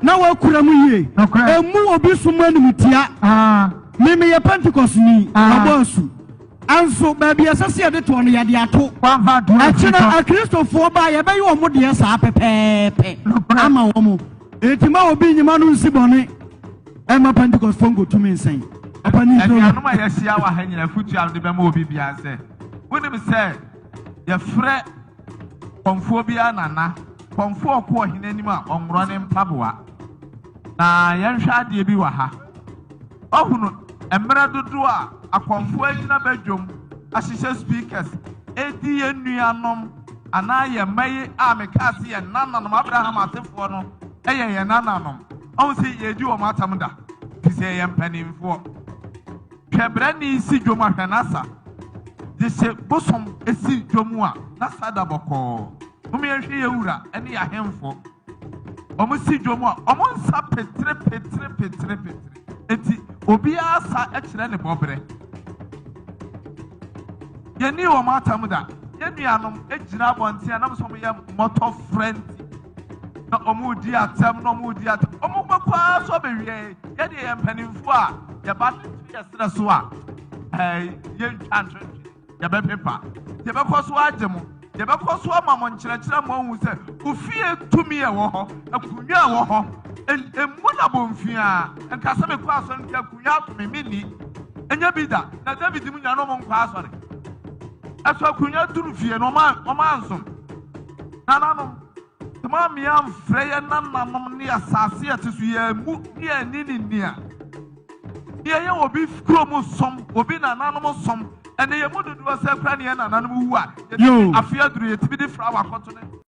na woakura mu yie. Mmu obi som animtia. Me meyɛ Pentekostni, mabɔ asu. Nso baabi a ɛsɛ sɛ yɛde toɔ no yɛde ato. Ɛkyena Akristofoɔ ba a yɛbɛyɛ wɔn deɛ saa pɛpɛɛpɛ ama wɔn. Enti mma obi nyima no nsi bɔne mma Pentekostfoɔ nkɔtumi nsɛn. Ɔpanin Tony. Anuanom a yɛahyia wɔ ha nyinaa, afotu a mede bɛma obi biara sɛ, wonim sɛ yɛfrɛ kɔmfoɔ biara nana. Kɔmfoɔ ɔkɔ ɔhene anim a, ɔnworɔ ne mpaboa. Na yɛnhwɛ adeɛ bi wɔ ha. Ɔhunu mmerɛ dodoɔ a akɔmfoɔ agyina badwam ahyehyɛ speakers redi yɛn nuanom anaa yɛn mma yi a mekaa se yɛn nananom, Abraham asefoɔ no yɛ yɛn nananom. Ɔhu se yɛredi wɔn atam da, firi sɛ yɛyɛ mpanimfoɔ. Hwɛ brani si dwom a hwɛ n'asa. De se bosom si dwom a n'asa da bɔkɔɔ. Mom yɛnhwɛ yɛn wura ne yɛn ahemfo. Wɔn si dwom a wɔn nsa petere petere petere petere. Enti obiara sa kyerɛ ne bɔberɛ. Yɛnni wɔn atam da. Yɛn nuanom gyina abɔnten a nam sɛ wɔyɛ mmɔtɔ frɛ nti na wɔredi atɛm na wɔredi atɛm. Wɔbɛkɔ ara so abɛwie. Yɛdeɛ yɛ mpanimfoɔ a yɛba no to yɛ serɛ so a ɛɛ yɛntwa ntwentwene yɛbɛpepa. Yɛbɛkɔ so agye mo. Yɛbɛkɔ so ama mo nkyerɛkyerɛ ma ahu sɛ ofie tumi a ɛwɔ hɔ, akonnwa a ɛwɔ hɔ, mmu no abomfiaa. Nka sɛ mekɔ asɔre nti akonnwa ato me, menni. Ɛnyɛ bi da. Na David mu nyinaa na wɔnkɔ asɔre. Ɛso akonnwa duru fie no, wɔn ansom. Nananom, sɛ moammea amfrɛ yɛn nananom ne asase a ɛte so yɛn ammu ne yɛn anni ne nni a, Deɛ ɛyɛ obi kurom som, obi nananom som, ɛnɛ yɛn mu dodoɔ sɛ kora ne yɛn nananom wu a, yɛtumi afe aduru yɛtumi de flower kɔto ne.